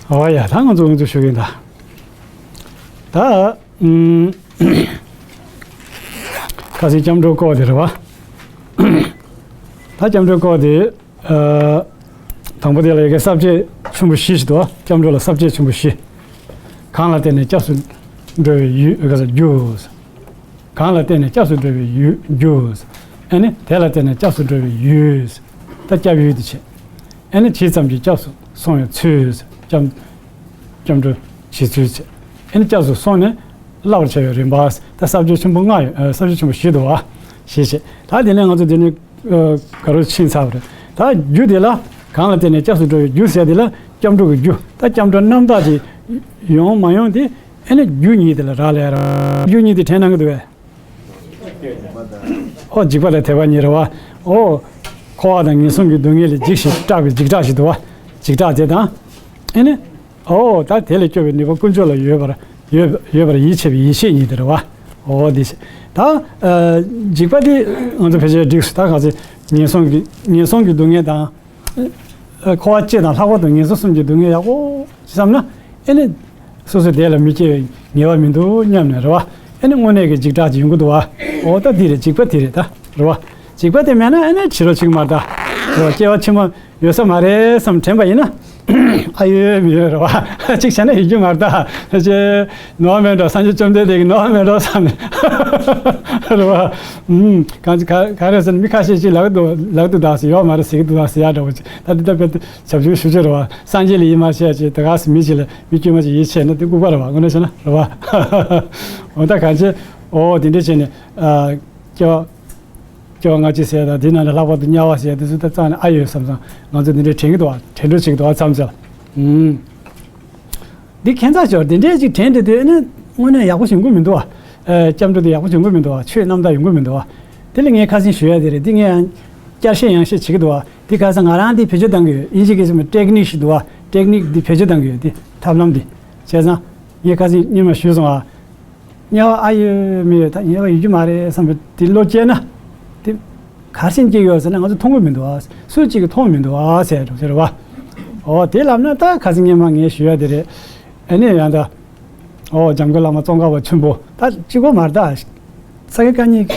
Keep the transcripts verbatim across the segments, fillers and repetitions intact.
ཨོ་ཡ། ད་ང་ཚོ་ང་ཚོ་ཞུ་གིན་ད། ད་ཨུམ། ཁ་སང་སྐྱབས་འགྲོ་སྐོར་དེ་རེད་བ། ད་སྐྱབས་འགྲོ་སྐོར་དེ། ཨ། དང་པོ་དེ་ལ་ཡ་གི་ས་བཅད་ཆེན་པོ་བཞི་ཞིག་འདུག་བ། སྐྱབས་འགྲོ་ལ་ས་བཅད་ཆེན་པོ་བཞི། གང་ལ་བརྟེན་ནས་སྐྱབས་སུ་འགྲོ་བའི་ཡུལ་ག་ས་རྒྱུ། གང་ལ་བརྟེན་ནས་སྐྱབས་སུ་འགྲོ་བའི་ཡུལ་རྒྱུ། ཨ་ནི་དེ་ལ་བརྟེན་ནས་སྐྱབས་སུ་འགྲོ་བའི་ཡུལ། ད་སྐྱབས་ཡུལ་དེ་བྱས། ཨ་ནི་ཇི་ཙམ་གྱིས་སྐྱབས་སུ་སོང་བའི་ཚུལ། སྐྱབས། སྐྱབས་འགྲོ་བྱེད་ཚུལ་བྱས། ཨ་ནི་སྐྱབས་སུ་སོང་ནས་བསླབ་པར་བྱ་བའི་རིམ་པ། ད་ས་བཅད་ཆེན་པོ་ལྔ་ཡོད། ཨ། ས་བཅད་ཆེན་པོ་བཞི་འདུག་བ། ཞེས་བཤད། ད་དེ་ནས་ང་ཚོ་འདི་ནས། ཨ། ག་རུ་ཕྱིན་ཚར་བ་རེད། ད་རྒྱུ་དེ་ལ། གང་ལ་བརྟེན་ནས་སྐྱབས་སུ་འགྲོ་བའི་རྒྱུ་ཟེར་དེ་ལ་སྐྱབས་འགྲོ་གི་རྒྱུ། ད་སྐྱབས་འགྲོ་རྣམ་དག་དེ་ཡོང་མ་ཡོང་དེ། ཨ་ནི་རྒྱུ་གཉིས་དེ་ལ་རག་ལས་ར། རྒྱུ་གཉིས་དེ་དྲན་གནང་གི་འདུག་བས། ཨོ། འཇིགས་པ་དང་དད་པ་གཉིས་རེད་བ། ཨོ། འཁོར་བ་དང་ངན་སོང་གི་སྡུག་བསྔལ་ལས་འཇིགས་ཤིང་སྐྲག་པའི་འཇིགས་སྐྲག་ཞིག་འདུག་བ། འཇིགས་སྐྲག་དེ་དང་། ཨ་ནི། ཨོ། ད་དེ་ལས་སྐྱོབ་པའི་ནུས་པ་དཀོན་མཆོག་ལ་ཡོད་པར། ཡོད། ཡོད་པར་ཡིད་ཆེས་པའི་ཡིད་ཆེས་གཉིས་དེ་རེད་བ། ཨོ་དེ། ད། ཨ། འཇིགས་པ་དེ་ང་ཚོ་ཕལ་ཆེར་འགྲིགས་སོང་། ད་ག་ཚོད་ངན་སོང་གི། ངན་སོང་གི་སྡུག་བསྔལ་དང་། ཨ། འཁོར་བ་སྤྱི་དང་ལྷག་པར་དུ་ངན་སོང་གསུམ་གྱི་སྡུག་བསྔལ་ཡག་པོ་བསམ་ན། ཨ་ནི། སོ་སོའི་བདེ་ལ་མི་སྐྱེ་བའི་ངེས་པ་མི་འདུག་སྙམ་ནས་རེད་བ། ཨ་ནི་དངོས་གནས་ཀྱི་འཇིགས་སྐྲག་ཅིག་ཡོང་གི་འདུག་བ། ཨོ་ད་འདི་རེད། འཇིགས་པ་དེ་རེད་ད། རེད་བ། འཇིགས་པ་དེ་མེད་ན་ཨ་ནི་བྱེད་རོགས་བྱེད་ཀྱི་མ་རེད་ད། རེད་བ། སྐྱེ་བ་ཕྱི་མ་ཡོད་ས་མ་རེད་བསམ་དྲན་པ་ཡིན་ན། ཨ་ཡོད་མི་ཡོད་རེད་བ། གཅིག་བྱས་ན་ཡོད་རྒྱུ་མ་རེད་ད། ཅེ། ནོར་མེད་འགྲོ། སངས་རྒྱས་བཅོམ་ལྡན་འདས་ཀྱི་ནོར་མེད་འགྲོ་བསམ་ནས། རེད་བ། ཨུམ། གང་ག་ག་རེ་ཟེར་ན། མི་ཁ་ཤས་ཅིག་ལབ་འདུག་ལབ་འདུག་ད་ཟེར། ཡོད་མ་རེད་ཟེར་གྱི་འདུག་ད་ཟེར་ཡ་འདྲ་བོ་ཅིག་ད་འདི་ལྟ་བུའི་བྱབ་ཆུང་ཞུ་ཆེ་རེད་བ། སངས་རྒྱས་ལ་ཡིད་མ་ཆེས་ཅིག་ད་ག་ཟེ་མི་ཅིག་ལ། མི་དཀྱུས་མ་ཅིག་ཡིད་ཆེས་ན་དེ་ལྐུགས་པ་རེད་བ། དངོས་གནས་བྱས་ན་རེད་བ། འོ་ད་གང་བྱས། ཨོ་དེ་འདྲས་བྱས་ནས། ཨ། སྐྱེ་བ། སྐྱེ་བ་སྔ་ཕྱི་ཟེར་ཡ་དང་། དེ་ནང་ལ་ལྷག་པར་དུ་དམྱལ་བ་ཟེར་ཡ་དེ་ཚོ་ད་རྩ་ནས་ཨ་ཡོད་བསམ་བསམ། ང་ཚོ་འདི་འདྲས་དྲན་གྱི་འདུག་བ། དྲན་འགྲོ་བྱེད་ཀྱི་འདུག་བ་མཚམས་མཚམས། ཨུམ། འདི་ཁྱད་མཚར་ཤོར། འདི་འདྲས་ཅིག་དྲན་བསྡད་དུས་ཨ་ནི་དངོས་གནས་ཡག་པོ་ཡོང་གི་མི་འདུག་བ། ཨ། སྐྱབས་འགྲོ་དེ་ཡག་པོ་ཡོང་གི་མི་འདུག་བ། ཆོས་རྣམ་དག་ཡོང་གི་མི་འདུག་བ། དེ་ལ་ངས་ཁ་སང་ཞུ་ཡ་དེ་རེད། འདི་ངས་ཡང་བསྐྱར་བཤད་ཡང་བཤད་བྱེད་ཀྱི་འདུག་བ། འདི་ཁ་སང་ང་རང་འདི་བེད་སྤྱོད་གཏང་གི་ཡོད། དབྱིན་ཇི་སྐད་ཆ་མ། ཊེག་ནིག་ཞིག་འདུག་བ། ཊེག་ནིག་འདི་བེད་སྤྱོད་གཏང་གི་ཡོད། འདི་ཐབས་ལམ་འདི། བྱས་ཙང་ངས་ཁ་སང་སྔོན་མ་ཞུས་སོང་བ། དམྱལ་བ་ཨ་ཡོད་མི་ཡོད། ད་དམྱལ་བ་ཡོད་རྒྱུ་མ་རེད་བསམ་པའི་དེ་བློ་སྐྱེས་ན། དེ་ག་རེ་བྱས་ནས་སྐྱེ་གི་ཡོད་ཟེར་ན། ང་ཚོ་མཐོང་གི་མི་འདུག་ཨ། སུ་གཅིག་གིས་མཐོང་མི་འདུག་ཨ་ཟེར་འགྲོ་ཟེར་བ། འོ་དེ་ལབ་ན་ད་ཁ་སང་སྔོན་མ་ངས་ཞུ་ཡ་དེ་རེད། ཨ་ནི་ཡང་ད། འོ་འཇམ་མགོན་བླ་མ་ཙོང་ཁ་པ་ཆེན་པོ་ད་གཅིག་པོ་མ་རེད་ད། ས་དགེ་བཀའ་རྙིང་།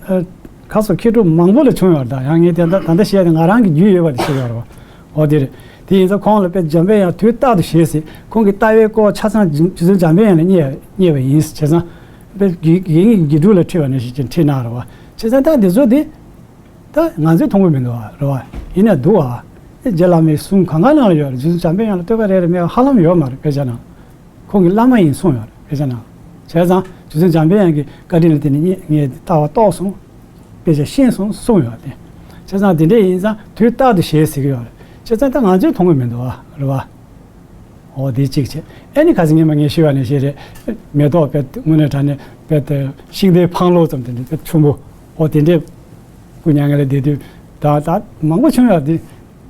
ཨ། ཁ་སོ་མཁས་གྲུབ་མང་པོ་ལ་བྱུང་ཡོད་རེད་ད། ཡང་ངས་དེ་ད་ད་ལྟ་བཤད་དེ་ང་རང་གི་རྒྱུས་ཡོད་པ་དེ་བཤད་ཡོད་རེད་བ། འོ་དེ་རེད། དེ་ཡིན་ཙང་ཁོང་ལ་དཔེ་འཇམ་དཔལ་དབྱངས་དུས་རྟག་ཏུ་ཞེས་ཟེར། ཁོང་གི་ལྟ་བའི་སྐོར་ཆ་ཚང་རྗེ་བཙུན་འཇམ་དཔལ་དབྱངས་ལ་བསྙད་བསྙད་པ་ཡིན། བྱས་ཙང་དཔེ་དགེ་དགེ་བསྙེན་དགེ་ཕྲུག་ལ་ཁྲིད་པ་ནང་བཞིན་ཅིག་ཁྲིད་གནང་རེད་བ། བྱས་ཙང་ད་འདི་ཚོ་དེ་ད་ང་ཚོས་མཐོང་གི་མི་འདུག་བ། རེད་བ། ཡིན་ན་འདུག་བ། དེ་རྗེ་བླ་མའི་གསུང་གང་ག་ནང་ལ་ཡོད་རེད། རྗེ་བཙུན་འཇམ་དཔལ་དབྱངས་ལ་བསྟོད་པ་རེ་རེ་མེད་པ་ཧ་ལམ་ཡོད་མ་རེད། དཔེ་ཆ་ནང་། ཁོང་གི་བླ་མ་ཡིན་གསུངས་ཡོད་རེད། དཔེ་ཆ་ནང་། བྱས་ཙང་རྗེ་བཙུན་འཇམ་དཔལ་དབྱངས་ཀྱི་བཀའ་དྲིན་ལ་བརྟེན་ནས་ངས་ངས་ལྟ་བ་རྟོགས་སོང་། དཔེ་ཆ་ཤེས་སོང་གསུངས་ཡོད་རེད། བྱས་ཙང་དེ་འདྲས་ཡིན་ཙང་དུས་རྟག་ཏུ་ཞེས་ཟེར་གྱི་ཡོད་རེད། བྱས་ཙང་ད་ང་ཚོས་མཐོང་གི་མི་འདུག་ཨ། རེད་བ། འོ་དེ་གཅིག་བྱས། ཨ་ནི་ཁ་སང་ཉི་མ་ངས་ཞུས་པ་ནང་བཞིན་རེད། མེ་ཏོག་དཔེ་དངོས་གནས་དྲང་གནས་དཔེ་དེ་ཤིང་རྟའི་འཕང་ལོ་ཙམ་དེ་འདྲས་དཔེ་ཆུང་པོ། འོ་དེ་འདྲས། སྐུ་མྱ་ངན་ལས་འདས་དུས་ད་ད་མང་པོ་བྱུང་ཡོད་རེད།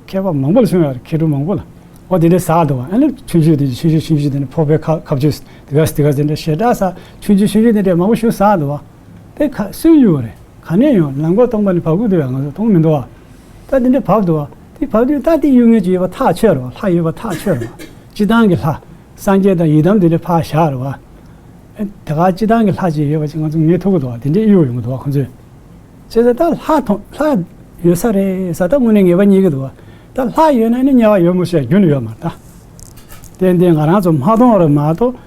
མཁས་པ་མང་པོ་ལ་བྱུང་ཡོད་རེད། མཁས་གྲུབ་མང་པོ་ལ། འོ་དེ་འདྲའི་ཟག་འདུག་བ། ཨ་ནི་ཆུང་ཆུང་དེ་ཆུང་ཆུང་ཆུང་ཆུང་དེ་ནི་ཕོར་པའི་ཁ་ཁ་བཅུ་དེ་ག་དེ་ག་དེ་འདྲ་ཞེ་དྲག་ཟག་ཆུང་ཆུང་ཆུང་ཆུང་དེ་འདྲ་མང་པོ་ཞིག་ཟག་འདུག་བ། དེ་ཁ་སུས་གཡུག་པ་རེད། ག་ནས་ཡོང་། ལམ་གོག་སྟོང་པ་ནི་བབས་ཀྱི་འདུག་ཡ། ང་ཚོ་མཐོང་མི་འདུག་བ། ད་དེ་འདྲ་བབས་འདུག་བ། དེ་བབས་དུས་ད་དེ་གཡུག་མཁན་ཅིག་ཡོད་པ་ཐག་ཆོད་རེད་བ། ལྷ་ཡོད་པ་ཐག་ཆོད་རེད་བ། སྤྱིར་བཏང་གི་ལྷ། སངས་རྒྱས་དང་ཡི་དམ་དེ་འདྲ་ཕར་བཞག་རེད་བ། ཨ་དེ་ག་སྤྱིར་བཏང་གི་ལྷ་ཅིག་ཡོད་པ་ཅིག་ང་ཚོ་ངེས་ཐུབ་ཀྱི་འདུག་བ། དེ་འདྲ་གཡུག་ཡོང་གི་འདུག་བ་ཁོང་ཚོས། བྱས་ཙང་ད་ལྷ་མཐོང་། ལྷ་ཡོད་ས་རེད་ཟེར་ད་དངོས་གནས་ངེས་པ་རྙེད་ཀྱི་འདུག་བ། ད་ལྷ་ཡོད་ན་ནི་དམྱལ་བ་ཡོད་མི་ཆོག་རྒྱུ་ནི་ཡོད་མ་རེད་ད། ཏན་ཏན་ང་རང་ཚོ་མ་མཐོང་བ་རེད་མ་གཏོགས།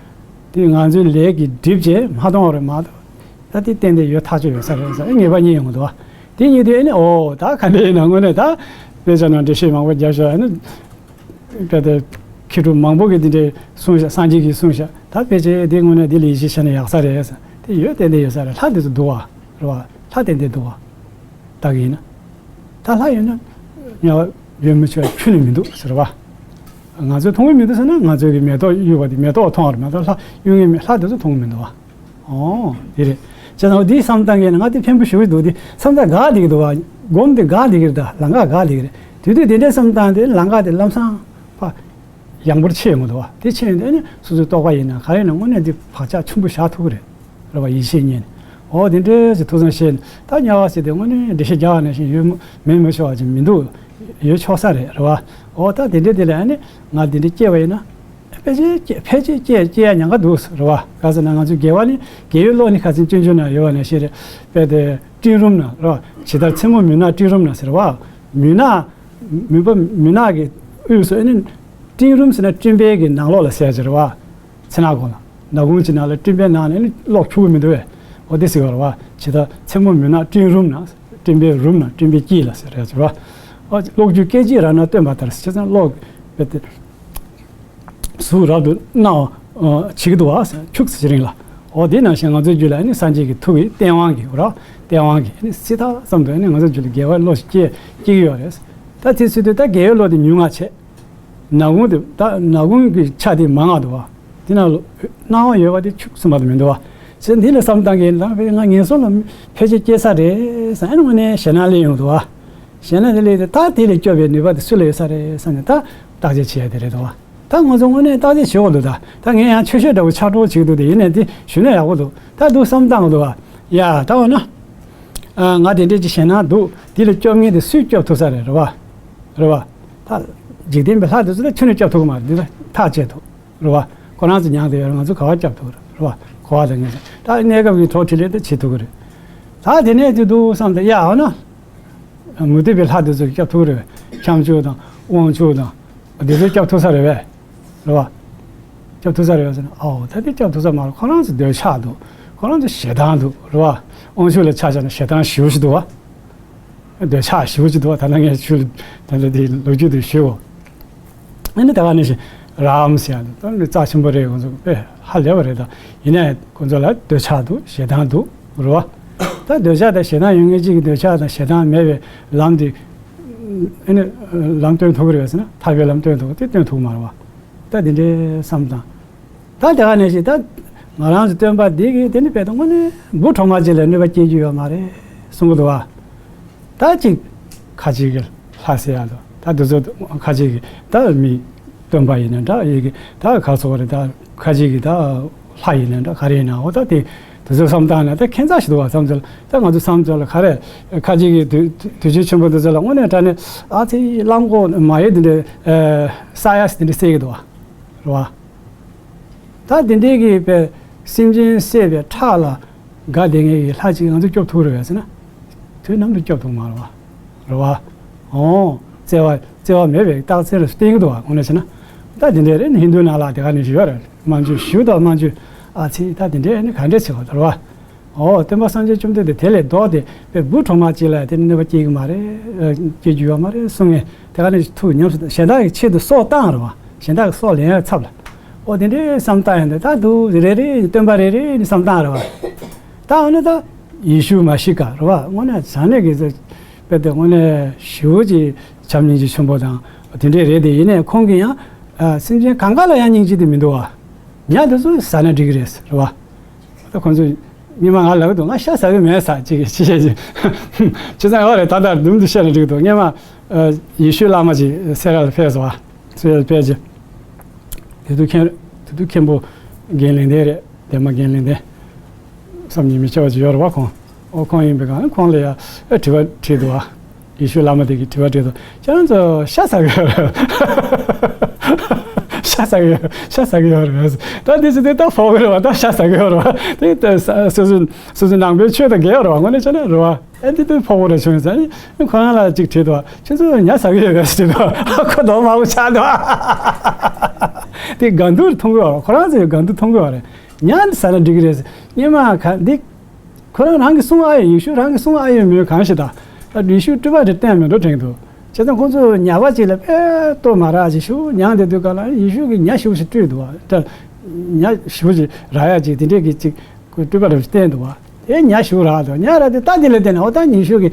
དེ་ང་ཚོའི་ལས་ཀྱི་སྒྲིབ་བྱས་མ་མཐོང་བ་རེད་མ་གཏོགས། ད་དེ་ཏན་ཏན་ཡོད་ཐག་ཆོད་ཡོད་ས་རེད་ཟེར་ངེས་པ་རྙེད་ཡོང་གི་འདུག་བ། དེ་རྙེད་དུས་ཨ་ནི་འོ་ད་ག་འདྲ་ཡིན་ན་དངོས་གནས་ད་དཔེ་ཆ་ནང་འགྲེལ་བཤད་མང་པོ་རྒྱབ་ཤག་ཨ་ནི། དཔེ་དེ་མཁས་གྲུབ་མང་པོ་གིས་འདི་འདྲའི་གསུངས་ཤག་སངས་རྒྱས་ཀྱིས་གསུངས་ཤག་ད་དཔེ་ཆའི་དེ་དངོས་གནས་འདི་ལ་ཡིད་ཆེས་བྱས་ན་ཡག་ས་རེད་ཟེར། དེ་ཡོད་ཏན་ཏན་ཡོད་ས་རེད། ལྷ་དེ་ཚོ་འདུག་བ། རེད་བ། ལྷ་ཏན་ཏན་འདུག་བ། ད་གི་ཡིན་ན། ད་ལྷ་ཡོད་ན། དམྱལ་བ་ཡོད་མི་ཆོག་ཁྱོན་ནས་མི་འདུག་ཟེར་བ། ང་ཚོས་མཐོང་གི་མི་འདུག་ཟེར་ན་ང་ཚོས་ཀྱི་མེ་ཏོག་གཡུགས་པ་དེ་མེ་ཏོག་མཐོང་བ་རེད་མ་གཏོགས་ལྷ་གཡུག་མཁན་མེད། ལྷ་དེ་ཚོ་མཐོང་གི་མི་འདུག་བ། ཨོ། དེ་རེད། བྱས་ཙང་འདིའི་བསམ་སྟངས་ཀྱིས་ང་དེ་ཕན་པོ་ཞེ་པོ་ཞིག་འདུག་དེ་བསམ་སྟངས་དགའ་བསྡད་ཀྱི་འདུག་བ། སྒོམ་དེ་དགའ་བསྡད་ཀྱི་རེད་ད། ལམ་ཁ་དགའ་བསྡད་ཀྱི་རེད། དེ་དུས་དེ་འདྲའི་བསམ་སྟངས་དེ་ལམ་ཁ་དེ་ལམ་སང་ཕར་ཡངས་པོར་ཕྱེ་ཡོང་གི་འདུག་བ། དེ་ཕྱེ་ཡོང་དུས་ཨ་ནི་སོ་སོའི་རྟོག་པ་ཡིན་ན་ག་རེ་ཡིན་ན་དངོས་གནས་འདི་བག་ཆགས་ཆེན་པོ་བཞག་ཐུབ་ཀྱི་རེད། རེད་བ། ཡིད་ཆེས་རྙེད་ནས། ཨོ་དེ་འདྲའི་ཞིག་ཐུགས་བསམ་བཞེས་ནས་ད་དམྱལ་བ་ཟེར་དེ་དངོས་གནས་འགྲེལ་བཤད་རྒྱག་པ་ནང་བཞིན་ཡོད་མ་མེད་མི་ཆོག་པ་ཅིག་མི་འདུག་ཡོད་ཆོག་ས་རེད། རེད་བ། འོ་ད་དེ་འདྲའི་དེ་ལ་ཨ་ནི་ང་དེ་འདྲའི་སྐྱེས་པ་ཡིན་ན། ཕལ་ཆེར་སྐྱེ་ཕལ་ཆེར་སྐྱེ་སྐྱེ་ཡ་ཉེན་ཁ་འདུག། རེད་བ། ག་ཟེར་ན་ང་ཚོའི་དགེ་བ་ནི་དགེ་བའི་བློ་ནི་ཁ་སང་སྤྱོད་འཇུག་ན་ཡོད་བ་ནང་བཞིན་རེད། དཔེ་དེ་སྤྲིན་རུམ་ན་རེད་བ། ཇི་ལྟར་མཚན་མོ་མུན་ནག་སྤྲིན་རུམ་ན་ཟེར་བ། མུན་ནག་མུན་པ་མུན་ནག་གི་དབུས་སུ་ཨ་ནི་སྤྲིན་རུམ་ཟེར་ན་སྤྲིན་པའི་གི་ནང་ལོགས་ལ་ཟེར་གྱི་རེད་བ། ཚེ་ནག་གོང་ལ་ནག་ཁུང་གི་ནང་ལ་སྤྲིན་པའི་ནང་ནས་ནི་གློག་འཁྱུག་གི་མི་འདུག་བས། འོ་དེ་ཟེར་བ་རེད་བ། ཇི་ལྟར་མཚན་མོ་མུན་ནག་སྤྲིན་རུམ་ན། སྤྲིན་པའི་རུམ་ན་སྤྲིན་པའི་དཀྱིལ་ལ་ཟེར་རེད་ཟེར་བ། འོ་གློག་འཁྱུག་སྐད་ཅིག་རང་ན་སྟོན་པ་ལྟར་ཟེར། བྱས་ཙང་གློག་དཔེ་དེ་གཟུགས་རབ་ཏུ་སྣང་བ་བྱེད་ཀྱི་འདུག་བ། ཁྱུག་ཙམ་རིང་ལ། འོ་དེ་ནང་བཞིན་ང་ཚོའི་རྒྱུད་ལ་ནི་སངས་རྒྱས་ཀྱི་ཐུགས་ཀྱི་སྟེས་དབང་གིས་ར། སྟེས་དབང་གིས་ནི་སྲིད་ཐག་ཙམ་དུ་ནི་ང་ཚོའི་རྒྱུད་ལ་དགེ་བའི་བློ་ཞིག་སྐྱེ་སྐྱེ་གི་ཡོད་རེད། ད་དེ་ཚུལ་དུ་ད་དགེ་བའི་བློ་དེ་ཉུང་ང་བྱས། ནག་ཁུང་དེ་ད་ནག་ཁུང་གི་ཆ་དེ་མང་ང་འདུག་བ། དེ་ནང་ལ་སྣང་བ་ཡོད་པ་དེ་ཁྱུག་ཙམ་མ་གཏོགས་མི་འདུག་བ། ཟེར་འདི་ལ་བསམ་བཏང་གི་ཡིན། ད་ང་ངན་སོང་ལ་ཕལ་ཆེར་སྐྱེ་ས་རེད་བསམ། ཨ་ནི་དངོས་གནས་ཞེད་སྣང་སླེབས་ཡོང་འདུག་བ། ཞེད་སྣང་དེ་སླེབས་ཏེ་ད་དེ་ལས་སྐྱོབ་པའི་ནུས་པ་དེ་སུ་ལ་ཡོད་ས་རེད་བསམ་ནས་ད་བརྟག་དཔྱད་བྱེད་ཡ་དེ་རེད་འདུག་བ། ད་ང་ཚོ་དངོས་གནས་བརྟག་དཔྱད་བྱེད་དགོས་འདུག། ད་ད་ངས་ཡང་ཆོས་བཤད་འདྲ་བོ་ཕྱག་རོགས་བྱེད་ཀྱི་འདུག་དེ་ཡིན་ནའི་དེ་ཞུས་ན་ཡག་པོ་འདུག། ད་འདུག་བསམ་བཏང་གི་འདུག་བ། ཡ་ད་འོ་ན། ཨ་ང་དེ་འདྲས་ཀྱི་ཞེད་སྣང་འདུག། དེ་ལ་སྐྱོབ་མཁན་དེ་སུས་སྐྱོབ་ཐུབ་ས་རེད། རེད་བ། རེད་བ། ད་འཇིག་རྟེན་པའི་ལྷ་དེ་ཚོ་ད་ཁྱོན་ནས་སྐྱོབ་ཐུབ་ཀྱི་མ་རེད། འདི་ད་ཐག་བཅད་ཐུབ། རེད་བ། ཁོ་རང་ཚོ་མྱངས་དེ་ཡོད་རེད། ང་ཚོ་ག་བ་སྐྱོབ་ཐུབ་རེད། རེད་བ། ག་བ་དང་ངས་ད་གནས་སྐབས་ཀྱི་གྲོགས་འཕྲིན་ལས་དེ་བྱེད་ཐུབ་ཀྱི་རེད། ད་དེ་ནས་དེ་འདུག་བསམ་སྟེ་ཡ་འོ་ན། མུ་སྟེགས་པའི་ལྷ་དེ་ཚོ་སྐྱོབ་ཐུབ་ཀྱི་རེད། ཁྱབ་འཇུག་དང་དབང་ཕྱུག་དང་། དེ་ཚོ་སྐྱོབ་ཐུབ་ས་རེད་བས། རེད་བ། སྐྱོབ་ཐུབ་ས་རེད་བས་ཟེར་ན། ཨའོ་ད་དེ་སྐྱོབ་ཐུབ་ས་མ་རེད། ཁོ་རང་ཚོ་འདོད་ཆགས་འདུག། ཁོ་རང་ཚོ་ཞེ་སྡང་འདུག། རེད་བ། དབང་ཕྱུག་ལ་ཆ་བཞག་ན་ཞེ་སྡང་ཞེ་པོ་ཞིག་འདུག་བ། འདོད་ཆགས་ཞེ་པོ་ཅིག་འདུག་བ། ད་ལྟ་ངས་ཆུ་ལ་ད་ལྟ་དེ་ལོ་རྒྱུས་དེ་ཞུའོ། ཨ་ནི་ད་ག་ནང་བཞིན་རམ་ཟེར་ཡ་འདུག། ད་ནི་རྩ་ཆེན་པོ་རེད། ཁོང་ཚོ་དཔེ་ཧ་ལས་པ་རེད། ད་ཡིན་ནའི་ཁོང་ཚོ་ལ་འདོད་ཆགས་འདུག། ཞེ་སྡང་འདུག། རེད་བ། ད་འདོད་ཆགས་དང་ཞེ་སྡང་ཡོད་མཁན་གཅིག་གི་འདོད་ཆགས་དང་ཞེ་སྡང་མེད་པའི་ལམ་དེ། ཨ་ནི་ལམ་སྟོན་ཐུབ་ཀྱི་རེད་ཟེར་ན། ཐར་པའི་ལམ་སྟོན་ཐུབ་དེ་སྟོན་ཐུབ་མ་རེད་བ། ད་དེ་འདྲའི་བསམ་སྟངས། ད་དེ་ག་ནས་ཞིག་ད་ང་རང་ཚོ་སྟོན་པ་འདི་གིས་དེ་ནི་དཔེ་ད་དངོས་གནས་བུ་གྲོག་མ་ཅིག་ལ་ནུས་པ་སྐྱེ་རྒྱུ་ཡོད་མ་རེད་གསུང་གི་འདུག་བ། ད་ཅིག་ཁ་ཅིག་གི་ལྷ་ཟེར་ཡ་འདུག། ད་དེ་ཚོ་ཁ་ཅིག་གི་ད་མི་སྟོན་པ་ཡིན་ན་འདྲ། ཡི་གེ་ད་ག་སོགས་རེད། ད་ཁ་ཅིག་གི་ད་ལྷ་ཡིན་ན་འདྲ། ག་རེ་ཡིན་ན། འོ་ད་དེ་དེ་ཚོ་བསམ་བཏང་ན་ད་ཁྱད་མཚར་ཞིག་འདུག་བ། བསམ་ཚུལ་ད་ང་ཚོ་བསམ་ཚུལ་ལ་ག་རེ་ཁ་ཅིག་གི་དུས་དུས་ཆེན་ཆེན་པོ་འདི་ཚོ་ལ་དངོས་གནས་དྲང་གནས་ཨ་ཙི་གླང་གོག་མ་ཡོད་དེ་འདྲའི་ས་ཡ་དེ་འདྲ་བསད་ཀྱི་འདུག་བ། རེད་བ། ད་དེ་འདྲའི་གི་པའི་སེམས་ཅན་བསད་པའི་ཁྲག་ལ་དགའ་བསྡད་མཁན་གྱི་ལྷ་ཅིག་ང་ཚོ་སྐྱོབ་ཐུབ་རེད་བས་ཟེར་ན། དུས་ནམ་དུ་སྐྱོབ་ཐུབ་མ་རེད་བ། རེད་བ། འོ། བརྩེ་བ་བརྩེ་བ་མེད་པའི་རྟགས་མཚན་རེ་བསྟན་གྱི་འདུག་བ། དངོས་གནས་བྱས་ན། ད་དེ་འདྲའི་རེད། ཧིན་དུ་ནང་ལ་དེ་ག་ནས་ཞུ་ཡོད་རེད། དམན་ཆོས་ཞུ་དང་དམན་ཆོས་ཨ་ཙི་ད་དེ་འདྲའི་ནི་ག་འདྲས་བྱེད་བ་རེད་བ། འོ་སྟོན་པ་སངས་རྒྱས་བཅོམ་ལྡན་འདས་དེ་ལས་ལྡོག་སྟེ་པའི་བུ་གྲོག་མ་གཅིག་ལ་དེ་ནི་གནོད་པ་སྐྱེལ་གྱི་མ་རེད། སྐྱེལ་རྒྱུ་ཡོད་མ་རེད་གསུང་ངས་དེ་ག་ནས་ཐུགས་ཉམས་སུ་གཞན་དག་གི་ཆེད་དུ་སྲོག་བཏང་རེད་བ། གཞན་དག་གི་སྲོག་ལེན་ཡ་ཚབ་ལ། འོ་དེ་འདྲའི་བསམ་བཏང་ཡ་འདི་ད་འདུག་རེ་རེ་སྟོན་པ་རེ་རེ་ནི་བསམ་བཏང་རེད་བ། ད་འོ་ན་ད་ཡེ་ཤུ་མ་ཤི་ཀ་རེད་བ། དངོས་གནས་བྱང་གནས་ཀྱི་དཔེ་དེ་དངོས་གནས་ཞེ་པོ་ཅིག་བྱམས་སྙིང་རྗེ་ཆེན་པོ་དང་དེ་འདྲའི་རེད་དེ། ཡིན་ནའི་ཁོང་གིས་ཡང་སེམས་ཅན་གང་ག་ལ་ཡང་སྙིང་རྗེ་དེ་མི་འདུག་བ། ཉ་དེ་ཚོ་ཟ་ན་འགྲིག་གི་རེད་རེད་བ། ད་ཁོང་ཚོས་སྔོན་མ་ང་ལབ་ཀྱི་འདུག། ང་ཤ་ཟ་གི་མེད་ཟེར་ཅིག་ཅི་བཤད་ཅིག་བྱས་ཙང་ཡོད་རེད། ད་ལྟ་དུམ་དུ་བཤད་ན་འགྲིག་འདུག། སྔོན་མ་ཨ་ཡེ་ཤུ་བླ་མ་ཅིག་སེ་ར་ལ་ཕེབས་སོང་བ། སེ་ར་ལ་ཕེབས་ཅིག། དེ་དུས་མཁན་དེ་དུས་མཁན་པོ་རྒན་ལེགས་ལྡན་རེད། འདན་མ་རྒན་ལེགས་ལྡན་བསམ་གྱིས་མི་ཁྱབ་པ་ཅིག་ཡོད་རེད་བ། ཁོང་ཨོ་ཁོང་ཡིན་པའི་སྒང་ཁོང་ལ་ཡ་ཨེ་དྲི་བ་དྲིས་འདུག་བ། ཡེ་ཤུ་བླ་མ་དེ་གིས་དྲི་བ་དྲིས་འདུག། ཁྱེད་རང་ཚོ་ཤ་ཟ་གི་ཡོད་རེད། ཤ་ཟ་གི་ཡོད། ཤ་ཟ་གི་ཡོད་རེད། ད་འདི་ཚོ་དེ་ད་ཕོག་གི་རེད་བ། ད་ཤ་ཟ་གི་ཡོད་རེད་བ། དེ་ད་སོ་སོ་སོ་སོའི་ནང་པའི་ཆོས་དང་འགལ་ཡོད་རེད་བ། དངོས་གནས་བྱས་ན་རེད་བ། ཨེ་འདི་ད་ཕོག་གི་རེད་བྱུང་ཟེར་ནས་ཁོ་རང་ལ་ཅིག་དྲིས་འདུག་བ། ཁྱེད་ཚོ་ཉ་ཟ་གི་ཡོད་པས་ཟེར་འདུག། ཁོ་དོག་མང་པོ་ཆགས་འདུག། དེ་དགའ་སྡུག་མཐོང་གི་ཡོད་རེད། ཁོ་རང་ཚོས་དགའ་སྡུག་མཐོང་གི་ཡོད་རེད། ཉ་འདི་ཟ་ན་འགྲིག་གི་རེད། སྔོན་མ་ག་འདི། ཁོ་རང་རང་གི་གསུང་ཨ་ཡོད། ཡེ་ཤུ་རང་གི་གསུང་ཨ་ཡོད་མོད་གང་ཞིག་ད། ད་ཡེ་ཤུ་སྤྲུལ་པ་དེ་བསྟན་མེད་འགྲོ་དྲན་འདུག། བྱས་ཙང་ཁོང་ཚོ་ཉ་པ་ཅིག་ལ་དཔེ་ལྟོ་མ་རག་ཅིག་ཞུ་མྱངས་བསྡད་དུས་སྐབས་ལ་ཡེ་ཤུ་གི་ཉ་ཞེ་པོ་ཞིག་སྤྲུལ་འདུག་བ། ད་ཉ་ཞེ་པོ་ཅིག་རག་ཡ་ཅིག་དེ་འདྲས་ཀྱི་ཅིག་ཁོས་སྤྲུལ་པ་རེ་བསྟན་འདུག་བ། དེ་ཉ་ཞེ་པོ་རག་འདུག། ཉ་རག་དུས་ད་དེ་ལ་བརྟེན་ནས་འོ་ད་ཡེ་ཤུ་གི་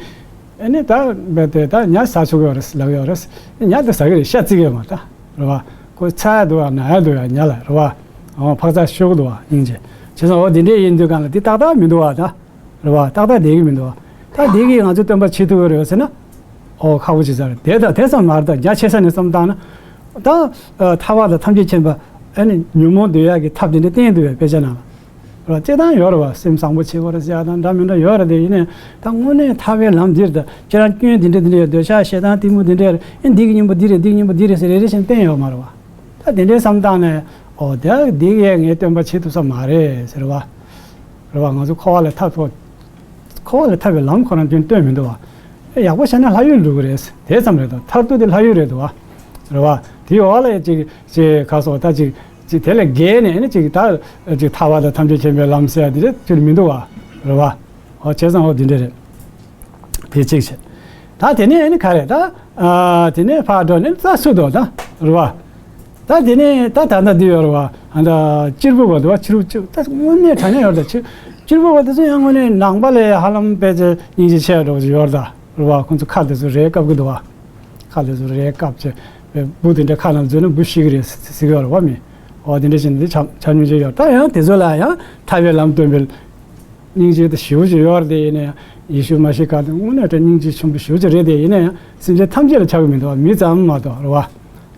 ཨ་ནི་ད་རྦད་དེ་ད་ཉ་ཟ་ཆོག་གི་ཡོད་རེད་ལབ་ཡོད་རེད། ཉ་དེ་ཟ་གི་རེད། ཤ་བརྩི་གི་ཡོད་མ་རེད་ད། རེད་བ། ཁོ་ཚ་ཡ་འདུག་ཡ་ན་ཡ་འདུག་ཡ་ཉ་ལ་རེད་བ། འོ་འཕག་འཚག་ཤོར་གི་འདུག་བ་སྙིང་རྗེ། བྱས་ཙང་འོ་དེ་འདྲས་ཡིན་དུས་གང་ལ་དེ་ཏག་ཏག་མི་འདུག་བ་ད། རེད་བ། ཏག་ཏག་བསྡད་ཀྱི་མི་འདུག་བ། ད་དེ་གིས་ང་ཚོ་སྟོན་པ་བྱེད་ཐུབ་ཀྱི་རེད་ཟེར་ན། འོ་ཁག་པོ་ཅིག་ཟེར་དེ་དང་དེ་ཙམ་མ་རེད། ད་རྒྱ་ཆེ་ས་ནས་བསམ་བཏང་ན། ད་ཨ་ཐར་པ་དང་ཐམས་ཅད་མཁྱེན་པ་ཨ་ནི་ཉོན་མོངས་འདོད་ཡག་གི་ཐབས་དེ་འདྲས་བསྟན་འདུག་བས་དཔེ་ཆ་ནང་ལ། རེད་བ། སྤྱིར་བཏང་ཡོད་རེད་བ། སེམས་བཟང་པོ་བྱེད་དགོས་རེད་ཟེར་ཡག་དང་འདྲ་མི་འདྲ་ཡོད་རེད་དེ། ཡིན་ནའི་ད་དངོས་གནས་ཐར་པའི་ལམ་འདིར་ད་ཁྱེད་རང་སྐྱོན་འདི་འདྲ་འདི་འདྲ་ཡོད། འདོད་ཆགས་ཞེ་སྡང་གཏི་མུག་འདི་འདྲ་ཡོད་རེད། ཨེ་འདི་གི་སྙིང་པོ་འདི་རེད། འདི་གི་སྙིང་པོ་འདི་རེད་ཟེར་རེ་རེ་བཞིན་བསྟན་ཡོད་མ་རེད་བ། ད་དེ་འདྲའི་བསམ་སྟངས་ནས་ཨོ་དེ་འདི་གས་ངས་སྟོན་པ་བྱེད་ཐུབ་ས་མ་རེད་ཟེར་བ། རེད་བ། ང་ཚོ་འཁོར་བ་ལས་ཐར་ཐུབ། འཁོར་བ་ལས་ཐར་བའི་ལམ་ཁོ་རང་དོན་སྟོན་མི་འདུག་བ། ཨེ་ཡག་པོ་བྱས་ན་ལྷ་ཡུལ་འགྲོ་གི་རེད། དེ་ཙམ་རེད་དོ། ཐར་ཐུབ་དེ་ལྷ་ཡུལ་རེད་འདུག་བ། རེད་བ། དེའི་འོག་ལ་ཅིག་ཅིག་ག་སོགས་ད་ཅིག་ཅིག་དེ་ལས་བརྒལ་ནས་ཨ་ནི་ཅིག་ད་ཅིག་ཐར་པ་དང་ཐམས་ཅད་མཁྱེན་པའི་ལམ་ཟེར་ཡ་དེ་འདྲ་ཅིག་མི་འདུག་བ། རེད་བ། ཨོ་བྱས་ཙང་ཨོ་དེ་འདྲ་རེད། དེ་གཅིག་བྱས། ད་དེ་ནས་ཨ་ནི་ག་རེ་ད། ཨ་དེ་ནས་ཕར་འགྲོ་ནས་རྩ་སུ་དོ་ད། རེད་བ། ད་དེ་ནས་ད་ད་ལྟ་འདི་ཡོད་རེད་བ། ཨ་ད་གཅེར་བུ་བ་འདུག་བ། གཅེར་བུ་གཅེར་བུ་ད་དངོས་གནས་དྲང་གནས་ཡོད་རེད་ད། གཅེར་གཅེར་བུ་བ་དེ་ཚོ་ཡང་དངོས་གནས་ནང་པ་ལས་ཧ་ལམ་དཔེ་ཆ་སྙིང་རྗེ་ཆེ་བ་འདྲ་བོ་ཅིག་ཡོད་རེད་ད། རེད་བ། ཁོང་ཚོ་ཁ་དེ་ཚོ་རས་བཀབ་གི་འདུག་བ། ཁ་དེ་ཚོ་རས་བཀབ་བྱས་བུ་དེ་འདྲ་ཁ་ནང་འཛུལ་ན་འབུ་ཤི་གི་རེད་ཟེར་གི་ཡོད་རེད་བ། མི་འོ་དེ་འདྲ་བྱས་ནས་འདི་ཆ་ཆ་སྙིང་རྗེ་ཡོད། ད་ཡང་དེ་ཚོ་ལ་ཡང་ཐར་པའི་ལམ་སྟོན་པའི་སྙིང་རྗེ་དེ་ཞེ་པོ་ཅིག་ཡོད་རེད་དེ། ཡིན་ན་ཡང་ཡེ་ཤུ་མ་ཤི་ཀ་དེ་དངོས་གནས་དྲང་སྙིང་རྗེ་ཆེན་པོ་ཞེ་པོ་ཅིག་རེད་དེ། ཡིན་ན་ཡང་སེམས་ཅན་ཐམས་ཅད་ལ་ཆགས་ཀྱི་མི་འདུག་བ། མི་ཙམ་མ་གཏོགས་རེད་བ།